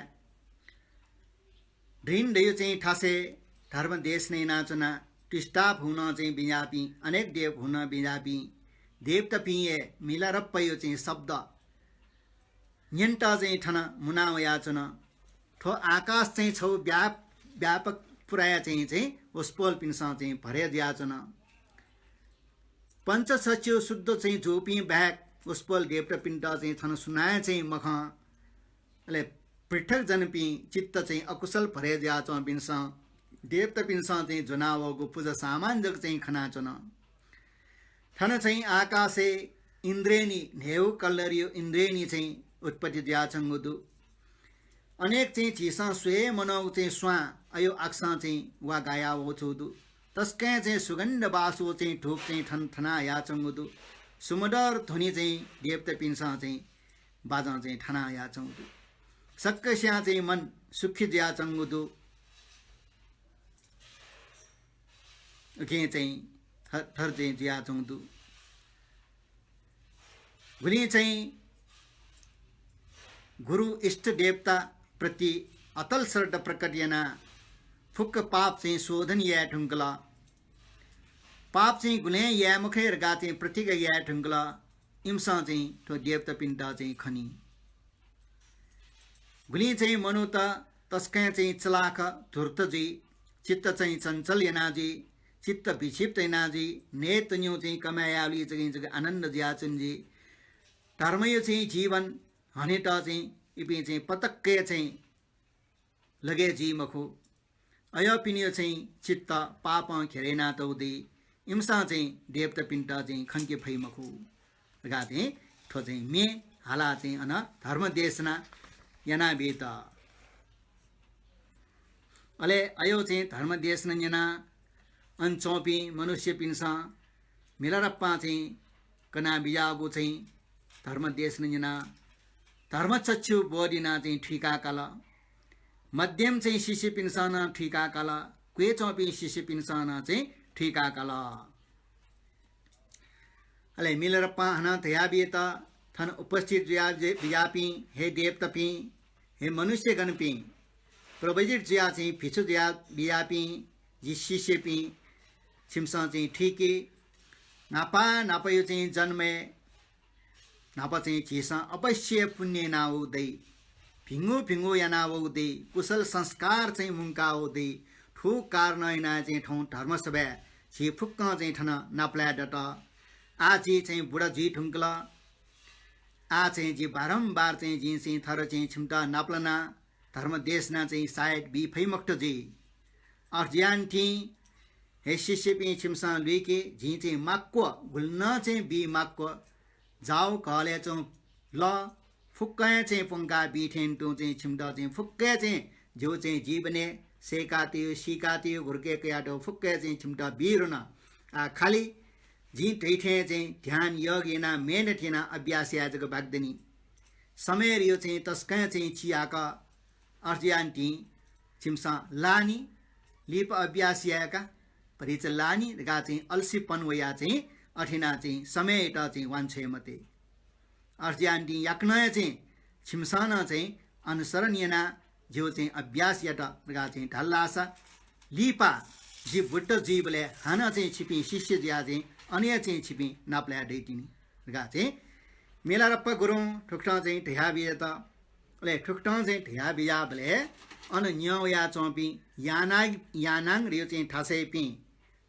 दृढ धइगु चाहिँ थासय् धर्म देशना यानाच्वना। त्रिस्ताप हुनं चाहिँ बिज्याःपिं, अनेक देव हुनं बिज्याःपिं देवतापिं हे मिलारेपायु चाहिँ शब्द न्यनेत चाहिँ थन मुना वयाच्वन। थ्व आकाश चाहिँ छगू व्याप-, व्यापक पुराया चाहिँ, चाहिँ वसपोलपिन्सं चाहिँ भरे जुयाच्वन। पञ्चसच्यु शुद्ध चाहिँ जूपिं बाहेक वसपोल देवतापिन्त चाहिँ थन सुनां हे चाहिँ मखं। अले पृथक जनपिं चित्त चाहिँ अकुशल भरे जुयाच्वंपिन्सं देवतापिन्सं चाहिँ ज्वनावःगु पुजा सामान जक चाहिँ खनाच्वन। थन चाहिँ आकाशय् इन्द्रेणी, न्हय्गू कलरयु इन्द्रेणी चाहिँ उत्पत्ति जुयाच्वंगु दु। अनेक चाहिँ झीसं स्वये मनूगु चाहिँ स्वां अय् आकाशं चाहिँ वा गायावःगु दु। तसकं चाहिँ सुगन्ध वासू चाहिँ धूप चाहिँ थन थना हयाच्वंगु दु। सुमधुर ध्वनि चाहिँ देवतापिन्सं चाहिँ बाजं चाहिँ थाना हयाच्वंगु दु। सकसियां चाहिँ मन सुखी जुयाच्वंगु दु। उकिं चाहिँ थ-, थर चाहिँ जुयाच्वंगु दु। गुलिं चाहिँ गुरु इष्ट देवता प्रति अतल श्रद्धा प्रकट यानाः फुक्क पाप चाहिँ शोधन याये धुंकल। पाप चाहिँ गुलें याये मखु धकाः चाहिँ प्रतिज्ञा याये धुंकल। इमिसं चाहिँ थ्व देवतापिन्त चाहिँ खनी। गुलिं चाहिँ मनूत तसकं चाहिँ चलाख, धूर्त जुइ, चित्त चाहिँ चञ्चल याना जुइ, चित्त विक्षिप्त याना जुइ, नयेत्यंगु चाहिँ कमाय् याःबलय् जक, जक आनन्द जुयाच्वन जुइ। धर्मयु चाहिँ जीवन हनेत चाहिँ इपिं चाहिँ पटक्क चाहिँ लगे जुइ मखु। अय्पिनियो चाहिँ चित्त पापं घेरे यानातःगु दइ। इमिसं चाहिँ देवतापिन्त चाहिँ खंके फइ मखु धकाः चाहिँ थ्व चाहिँ म्ये हालाः चाहिँ अन धर्म देशना यानाबीत। अले अयो चाहिँ धर्म देशना न्यनाः अन च्वंपिं मनुष्यपिन्सं मिलारेपां चाहिँ कना बिज्याःगु चाहिँ धर्म देशना यानाः धर्मचक्षु बोध यानाः चाहिँ थुइका काल। मध्यम चाहिँ शिष्यपिन्सं नं थुइका काल, क्वय् च्वंपिं शिष्यपिन्सं नं चाहिँ थुइका काल। अले मिलारेपां हानं धयाबियात, थन उपस्थित जुया बिज्याःपिं हे देवतापिं, हे मनुष्यगणपिं, प्रव्रजित जुया चाहिँ भिक्षु जुया बिज्याःपिं जि शिष्यपिं, छिमिसं चाहिँ थुइकि। न्हापा न्हापाया चाहिँ जन्मय् न्हापा चाहिँ झीसं अवश्य पुण्य यानावःगु दइ, भिंगु भिंगु यानावःगु दइ, कुशल संस्कार चाहिँ मुंकावःगु दइ। थ्व कारणं यानाः चाहिँ थौं धर्मसभाय् झी फुक्कं चाहिँ थन नापलाये दत। आः जि चाहिँ बुढा जुइ धुंकल। आः चाहिँ जि बारम्बार चाहिँ जिं चाहिँ थर चाहिँ छिमित नापलानाः धर्म देशना चाहिँ सायद बी फइ मखुत जुइ। अथे जुयानिंतिं हे शिष्यपिं, छिमिसं लुइकि, जिं चाहिँ माक्व, गुलि नं चाहिँ बी माक्व, जाउ घलय् च्वं ल फुक्कं चाहिँ प्वंका बी थें तुं चाहिँ छिमित चाहिँ फुक्कं चाहिँ जिगु चाहिँ जीवनय् सय्कातयु, सीकातयु, घुरुके कयातयु फुक्कं चाहिँ छिमित बी धुन। आ, खालि जिं धइथें चाहिँ ध्यान योग यानाः मेहनत यानाः अभ्यास याये जक बाकि दनि। समय रियो चाहिँ तसकं चाहिँ चियाक अथे जुयानिंतिं छिमिसं लानि, लिपा अभ्यास यायेका, भतिचा लानि धकाः चाहिँ अल्सीपन वयाः चाहिँ अथे यानाः चाहिँ समययात चाहिँ वांछ्वये मते। अथे जुयानिंतिं याकनं हे चाहिँ छिमिसं नं चाहिँ अनुसरण यानाः जिगु चाहिँ अभ्यास यात धकाः चाहिँ धाल धाःसा लिपा जि बुद्ध जुइबलय् हानं चाहिँ छिपिं शिष्य जुयाः चाहिँ अन हे चाहिँ छिपिं नापलाये दइतिनि धकाः चाहिँ मिलारेपा गुरुं थुकथं चाहिँ धयाबिज्यात। अले थुकथं चाहिँ धयाबिज्याःबलय् अन न्यं वयाच्वंपिं यानां, यानां धइगु चाहिँ थासय्पिं,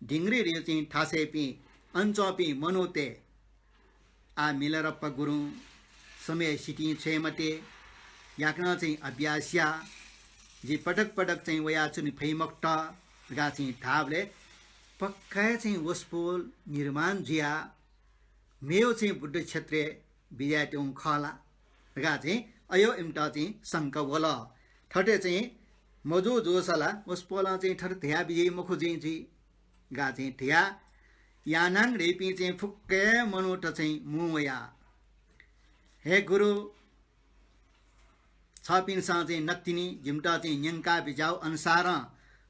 ढिंगरी धइगु चाहिँ थासय्पिं अन च्वंपिं मनूतय् आः मिलारेपा गुरुं समय सितिं छ्वये मते, याकनं चाहिँ अभ्यास या, जि पटक पटक चाहिँ वयाच्वने फइ मखुत धकाः चाहिँ धाःबलय् पक्का हे चाहिँ वसपोल निर्माण जुयाः मेगु चाहिँ बुद्ध क्षेत्रय् बिज्यायेत्यंगु खः ला धकाः चाहिँ अय् इमित चाहिँ शंका वल। थथे चाहिँ मजू जूसा ला वसपोलं चाहिँ थथे धया बिज्याइ मखु जुइ जुइ धकाः चाहिँ धयाः यानां धइपिं चाहिँ फुक्क हे मनूत चाहिँ मुं वयाः, हे गुरु, छपिन्सं चाहिँ नकतिनि जिमित चाहिँ न्यंका बिज्याःगु अनुसारं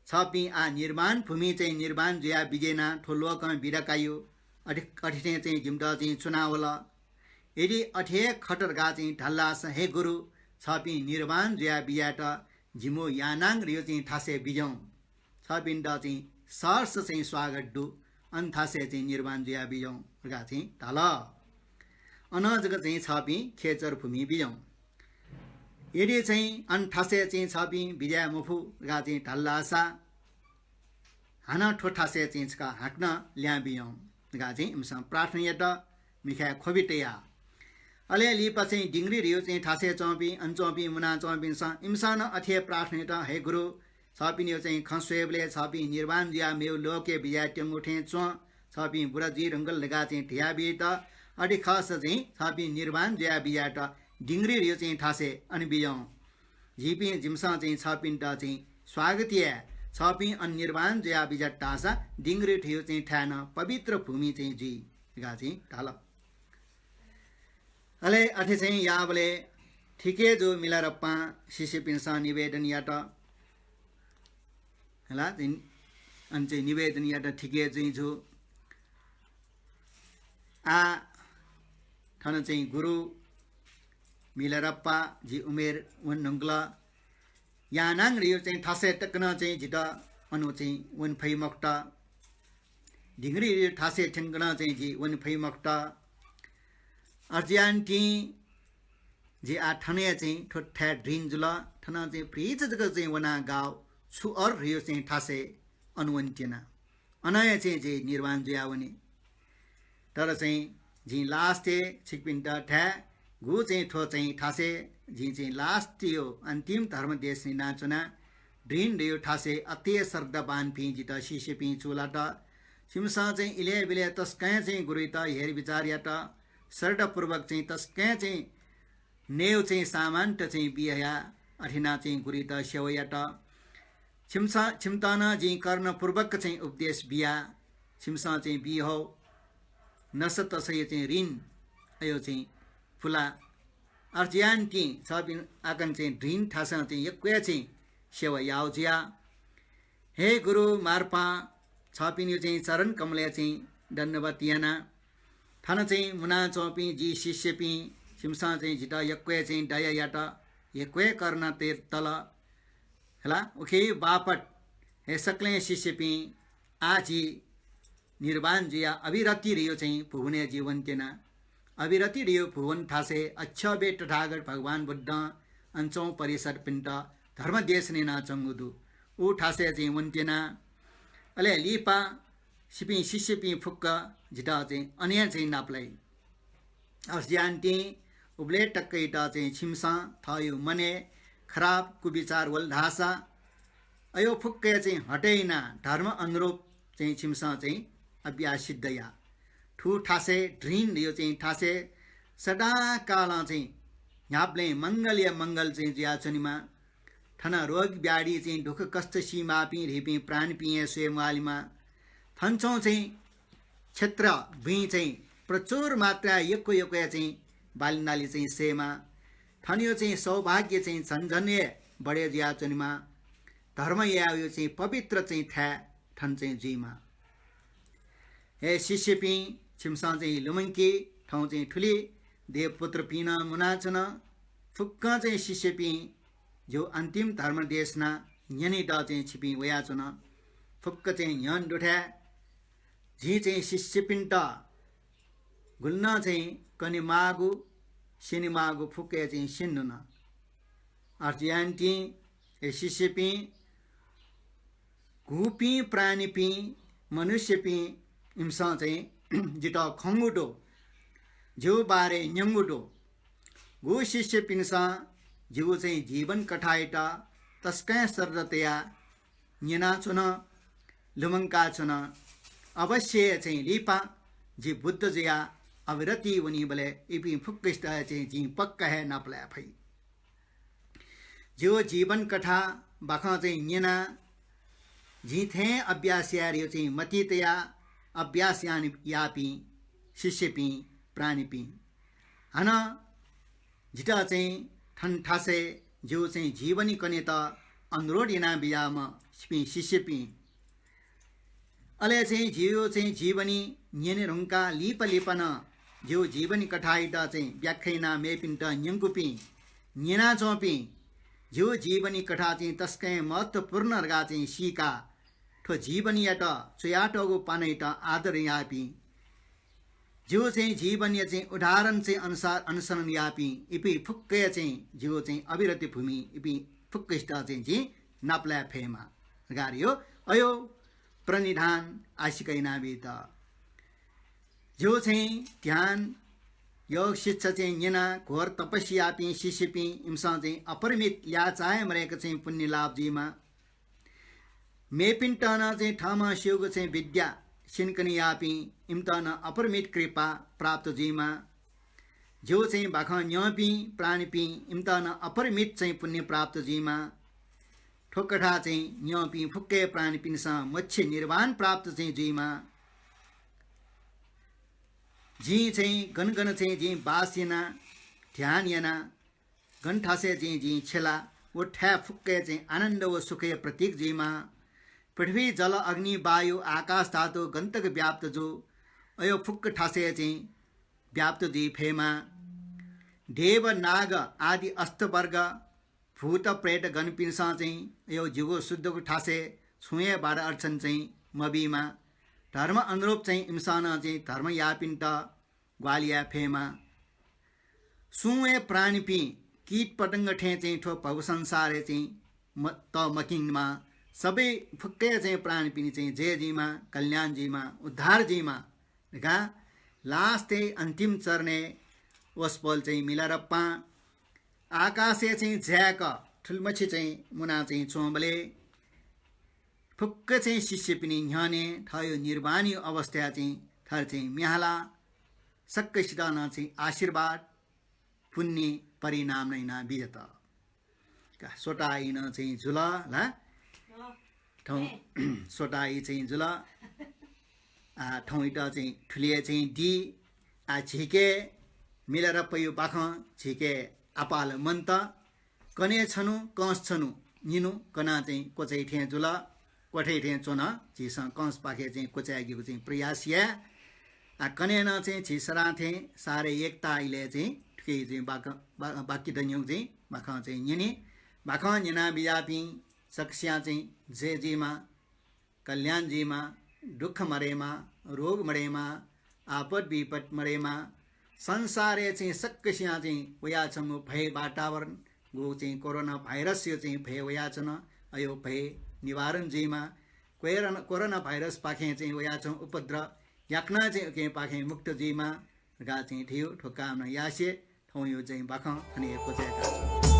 छपिं आः निर्वाण भूमि चाहिँ निर्वाण जुया बिज्यानाः थ्व लोकं बिदा कायु। अथे, अथे थें चाहिँ जिमित चाहिँ च्वनावल। यदि अथे हे खः धकाः चाहिँ धाल धाःसा, हे गुरु, छपिं निर्वाण जुया बिज्यायेत जिमिगु यानां धइगु चाहिँ थासय् बिज्याहुँ। छपिन्त चाहिँ सहर्ष चाहिँ स्वागत दु, अन थासय् चाहिँ निर्वाण जुया बिज्याहुँ धकाः चाहिँ धाल। अनं जक चाहिँ छपिं खेचर भूमि बिज्याहुँ। यदि चाहिँ अन थासय् चाहिँ छपिं बिज्याये मफु धकाः चाहिँ धाल धाःसा, हानं थ्व थासय् चाहिँ छकः हाकनं ल्याहां बिज्याहुँ धकाः चाहिँ इमिसं प्रार्थना यात, मिखाय् ख्वबि तयाः। अले लिपा चाहिँ ढिंगरी धइगु चाहिँ थासय् च्वंपिं, अन च्वंपिं मुनाच्वंपिन्सं इमिसं नं अथे हे प्रार्थना यात, हे गुरु, छपिनिगु चाहिँ खँ स्वयेबलय् छपिं निर्वाण जुयाः मेगु लोकय् बिज्यायेत्यंगु थें च्वं, छपिं बुरा जुइ धुंकल धकाः चाहिँ धया बिज्यात। अथे खःसा चाहिँ छपिं निर्वाण जुया बिज्यायेत ढिंगरी धइगु चाहिँ थासय् अन बिज्याहुँ। जिपिं, जिमिसं चाहिँ छपिन्त चाहिँ स्वागत याये। छपिं अन निर्वाण जुया बिज्यात धाःसा ढिंगरी धइगु चाहिँ थाय् नं पवित्र भूमि चाहिँ जुइ धकाः चाहिँ धाल। अले अथे चाहिँ याःबलय् थिके जू मिलारेपां शिष्यपिन्सं निवेदन यात। हला, अन चाहिँ निवेदन यात थिके जुइ जू। आः थन चाहिँ गुरु मिलारेपा, जि उमेर वने धुंकल। यानां धइगु चाहिँ थासय् तक नं चाहिँ जितः अन चाहिँ वने फइ मखुत। ढिंगरी धइगु थासय् थ्यंक नं चाहिँ जि वने फइ मखुत। अथे जुयानिंतिं जि आः थन हे चाहिँ थ्व थाय् दृढ जुल। थन चाहिँ भतिचा जक चाहिँ वनाः गाव छुअर धइगु चाहिँ थासय् अन वने त्यना। अन हे चाहिँ जि निर्वाण जुया वने। तर चाहिँ जिं last-य् छिकपिन्त धाये, गु चाहिँ थ्व चाहिँ थासय् जिं चाहिँ last-य् अन्तिम धर्म देशना यानाच्वना। दृढ धइगु थासय् अति श्रद्धावानपिं जितः शिष्यपिं चूलात। छिमिसं चाहिँ इलय् बिलय् तसकं चाहिँ गुरुइत हेरबिचार यात। श्रद्धापूर्वक चाहिँ तसकं चाहिँ नयेगु चाहिँ सामानत चाहिँ बिहयाः अथे यानाः चाहिँ गुरुइत सेवा यात। छिमिसं, छिमित नं जिं करुणापूर्वक चाहिँ उपदेश बिया। छिमिसं चाहिँ बिहःगु नसा तसया चाहिँ ऋण अयो चाहिँ पुला। अथे जुयानिंतिं छपिं आकन चाहिँ दृहिन थासं चाहिँ यक्व हे चाहिँ सेवा याउ जुया। हे गुरु मार्पां छपिनियो चाहिँ चरण कमलय् चाहिँ दण्डवत याना। थन चाहिँ मुनाच्वंपिं जि शिष्यपिं छिमिसं चाहिँ जितः यक्व हे चाहिँ दया यात, यक्व हे करुणा ते-, तल। हला, उखे बापत हे सकलें शिष्यपिं, आः जि निर्वाण जुया अविरति धयो चाहिँ भुवनय् जि वनेत्यना। अविरति धयो भुवन थासय् अक्षोभ्य तथागत भगवान बुद्धं अन च्वंपिं परिषदपिन्त धर्म देशना यानाच्वंगु दु। उ थासय् चाहिँ वनेत्यना। अले लिपा छिपिं शिष्यपिं फुक्क जितः चाहिँ अन हे चाहिँ नापलाइ। अथे जुयानिंतिं उबलय् तकयात चाहिँ छिमिसं थःयो मनय् खराब कुविचार वल धाःसा अयो फुक्कया चाहिँ हटय् यानाः धर्म अनुरूप चाहिँ छिमिसं चाहिँ अभ्यास सिद्ध या। थु थासय् दृहिन धयो चाहिँ थासय् सदाकालं चाहिँ न्ह्याबलें मंगलया मंगल चाहिँ जुयाच्वनेमा। थन रोग व्याधि चाहिँ दुःख कष्ट सीमाःपिं धइपिं प्राणीपिं हे स्वये म्वालेमा। थन च्वं चाहिँ क्षेत्र भुइँ चाहिँ प्रचुर मात्राय् यक्व यक्वया चाहिँ बालीनाली चाहिँ सयेमा। थनयो चाहिँ सौभाग्य चाहिँ झन झन हे बढे जुयाच्वनेमा। धर्म यायेयो चाहिँ पवित्र चाहिँ थाय् थन चाहिँ जुइमा। हे शिष्यपिं, छिमिसं चाहिँ लुमंकि, थौं चाहिँ थुलि देवपुत्रपिं नं मुनाच्वन। फुक्कं चाहिँ शिष्यपिं जिगु अन्तिम धर्म देशना न्यनेत चाहिँ छिपिं वयाच्वन। फुक्क चाहिँ न्ह्यःने दुथाय् जिं चाहिँ शिष्यपिन्त गुलिनं चाहिँ कनेमाःगु, स्यनेमाःगु फुक्कया चाहिँ स्यनेधुन। अथे जुयानिंतिं हे शिष्यपिं, गुपिं प्राणीपिं, मनुष्यपिं इमिसं चाहिँ जितः खंगु दु, जिगु बारे न्यंगु दु। गु शिष्यपिन्सं जिगु चाहिँ जीवन कथायात तसकं श्रद्धा तयाः न्यनाच्वन, लुमंकाच्वन। अवश्य चाहिँ लिपा जि बुद्ध जुयाः अविरति वनीबलय् इपिं फुक्कसित चाहिँ जिं पक्का हे नापलाये फइ। जिगु जीवन कथा बाखं चाहिँ न्यनाः जिं थें अभ्यास यायेयो चाहिँ मतिइ तयाः अभ्यास यान याःपिं शिष्यपिं, प्राणीपिं, हानं जितः चाहिँ थन थासय् जिगु चाहिँ जीवनी कनेत अनुरोध यानाबिज्याःम्ह छिपिं शिष्यपिं, अले चाहिँ जिगु चाहिँ जीवनी न्यने धुंकाः लिपा लिपा नं जिगु जीवनी कथायात चाहिँ व्याख्या यानाः मेपिन्त न्यंकुपिं, न्यनाच्वंपिं, जिगु जीवनी कथा चाहिँ तसकं महत्त्वपूर्ण धकाः चाहिँ सीकाः थ्व जीवनीयात च्वयातःगु पानायात आदर याःपिं, जिगु चाहिँ जीवनया चाहिँ उदाहरण चाहिँ अनुसार अनुसरण याःपिं इपिं फुक्कया चाहिँ जिगु चाहिँ अविरति भूमि इपिं फुक्कसित चाहिँ जिं नापलाये फयेमा धकाः यो अयो प्रणिधान आशिका यानाबीत। जिगु चाहिँ ध्यान योग शिक्षा चाहिँ न्यनाः घोर तपस्या याःपिं शिष्यपिं इमिसं चाहिँ अपरिमित ल्याः चाये मदय्क चाहिँ पुण्य लाभ जुइमा। मेपिन्त नं चाहिँ थःम्हं स्यूगु चाहिँ विद्या स्यनेकने याःपिं इमित नं अपरिमित कृपा प्राप्त जुइमा। जिगु चाहिँ बाखं न्यंपिं प्राणीपिं इमित नं अपरिमित चाहिँ पुण्य प्राप्त जुइमा। थ्व कथा चाहिँ न्यंपिं फुक्क प्राणीपिन्सं मोक्ष निर्वाण प्राप्त चाहिँ जुइमा। जिं चाहिँ गन गन चाहिँ जिं बास याना, ध्यान याना, गन थासय् जिं, जिं छ्यला, व थाय् फुक्कय् चाहिँ आनन्द व सुखया प्रतीक जुइमा। पृथ्वी, जल, अग्नि, वायु, आकाश धातु गन तक व्याप्त जू, अयो फुक्क थासय् चाहिँ व्याप्त जुइ फयेमा। देव, नाग आदि अष्टवर्ग, भूत, प्रेत गनपिन्सं चाहिँ अयो जिगु शुद्धगु थासय् छुं हे बाधा अर्चन चाहिँ मबीमा। धर्म अनुरूप चाहिँ इमिसं नं चाहिँ धर्म याःपिन्त ग्वाहालि याये फयेमा। सुं हे प्राणीपिं कीट पतंग थें चाहिँ थ्व भव संसारय् चाहिँ म-, त मकिंमा। सबै फुक्कया चाहिँ प्राणीपिनि चाहिँ जय जुइमा, कल्याण जुइमा, उद्धार जुइमा धकाः last-य् अन्तिम चरणय् वसपोल चाहिँ मिलारेपां आकाशय् चाहिँ झाय्क थुलिमछि चाहिँ मुना चाहिँ च्वंबलय् फुक्क चाहिँ शिष्यपिनि न्ह्यःने थःयो निर्वाणयो अवस्थाय् चाहिँ थर चाहिँ म्ये हाला सकसित नं चाहिँ आशीर्वाद, पुण्य परिणाम नं याना बिज्यात। का, स्वताइ नं चाहिँ जुल ला। थौं स्वताइ चाहिँ जुल। आ, थौंइत चाहिँ थुलिया चाहिँ दी। आ, झीके मिलारेपाया बाखं झीके आपालं मन्त। कन्हय् छन्हु, कंस छन्हु, निन्हु कनाः चाहिँ क्वचाइ थें जुल, क्वथाइ थें च्वन। झीसं कंसपाखें चाहिँ क्वचायेकेगु चाहिँ प्रयास याये। आ, कन्हय् नं चाहिँ झी सदां थें सारे एकता इलय् चाहिँ थुकी चाहिँ बाक-, बा-, बाकी दन्यु चाहिँ बाखं चाहिँ न्यने। बाखं न्यना बिज्याःपिं सकसियां चाहिँ जय जुइमा, कल्याण जुइमा, दुःख मदयेमा, रोग मदयेमा, आपत विपत मदयेमा। संसारय् चाहिँ सकसियां चाहिँ वयाच्वंगु भय वातावरण, गु चाहिँ कोरोना भाइरसया चाहिँ भय वयाच्वन, अयो भय निवारण जुइमा। कोरोना, कोरोना भाइरसपाखें चाहिँ वयाच्वंगु उपद्रव याकनं चाहिँ उकिपाखें मुक्त जुइमा धकाः चाहिँ थ्व कामना यासें थौंया चाहिँ बाखं थन हे क्वचायेका।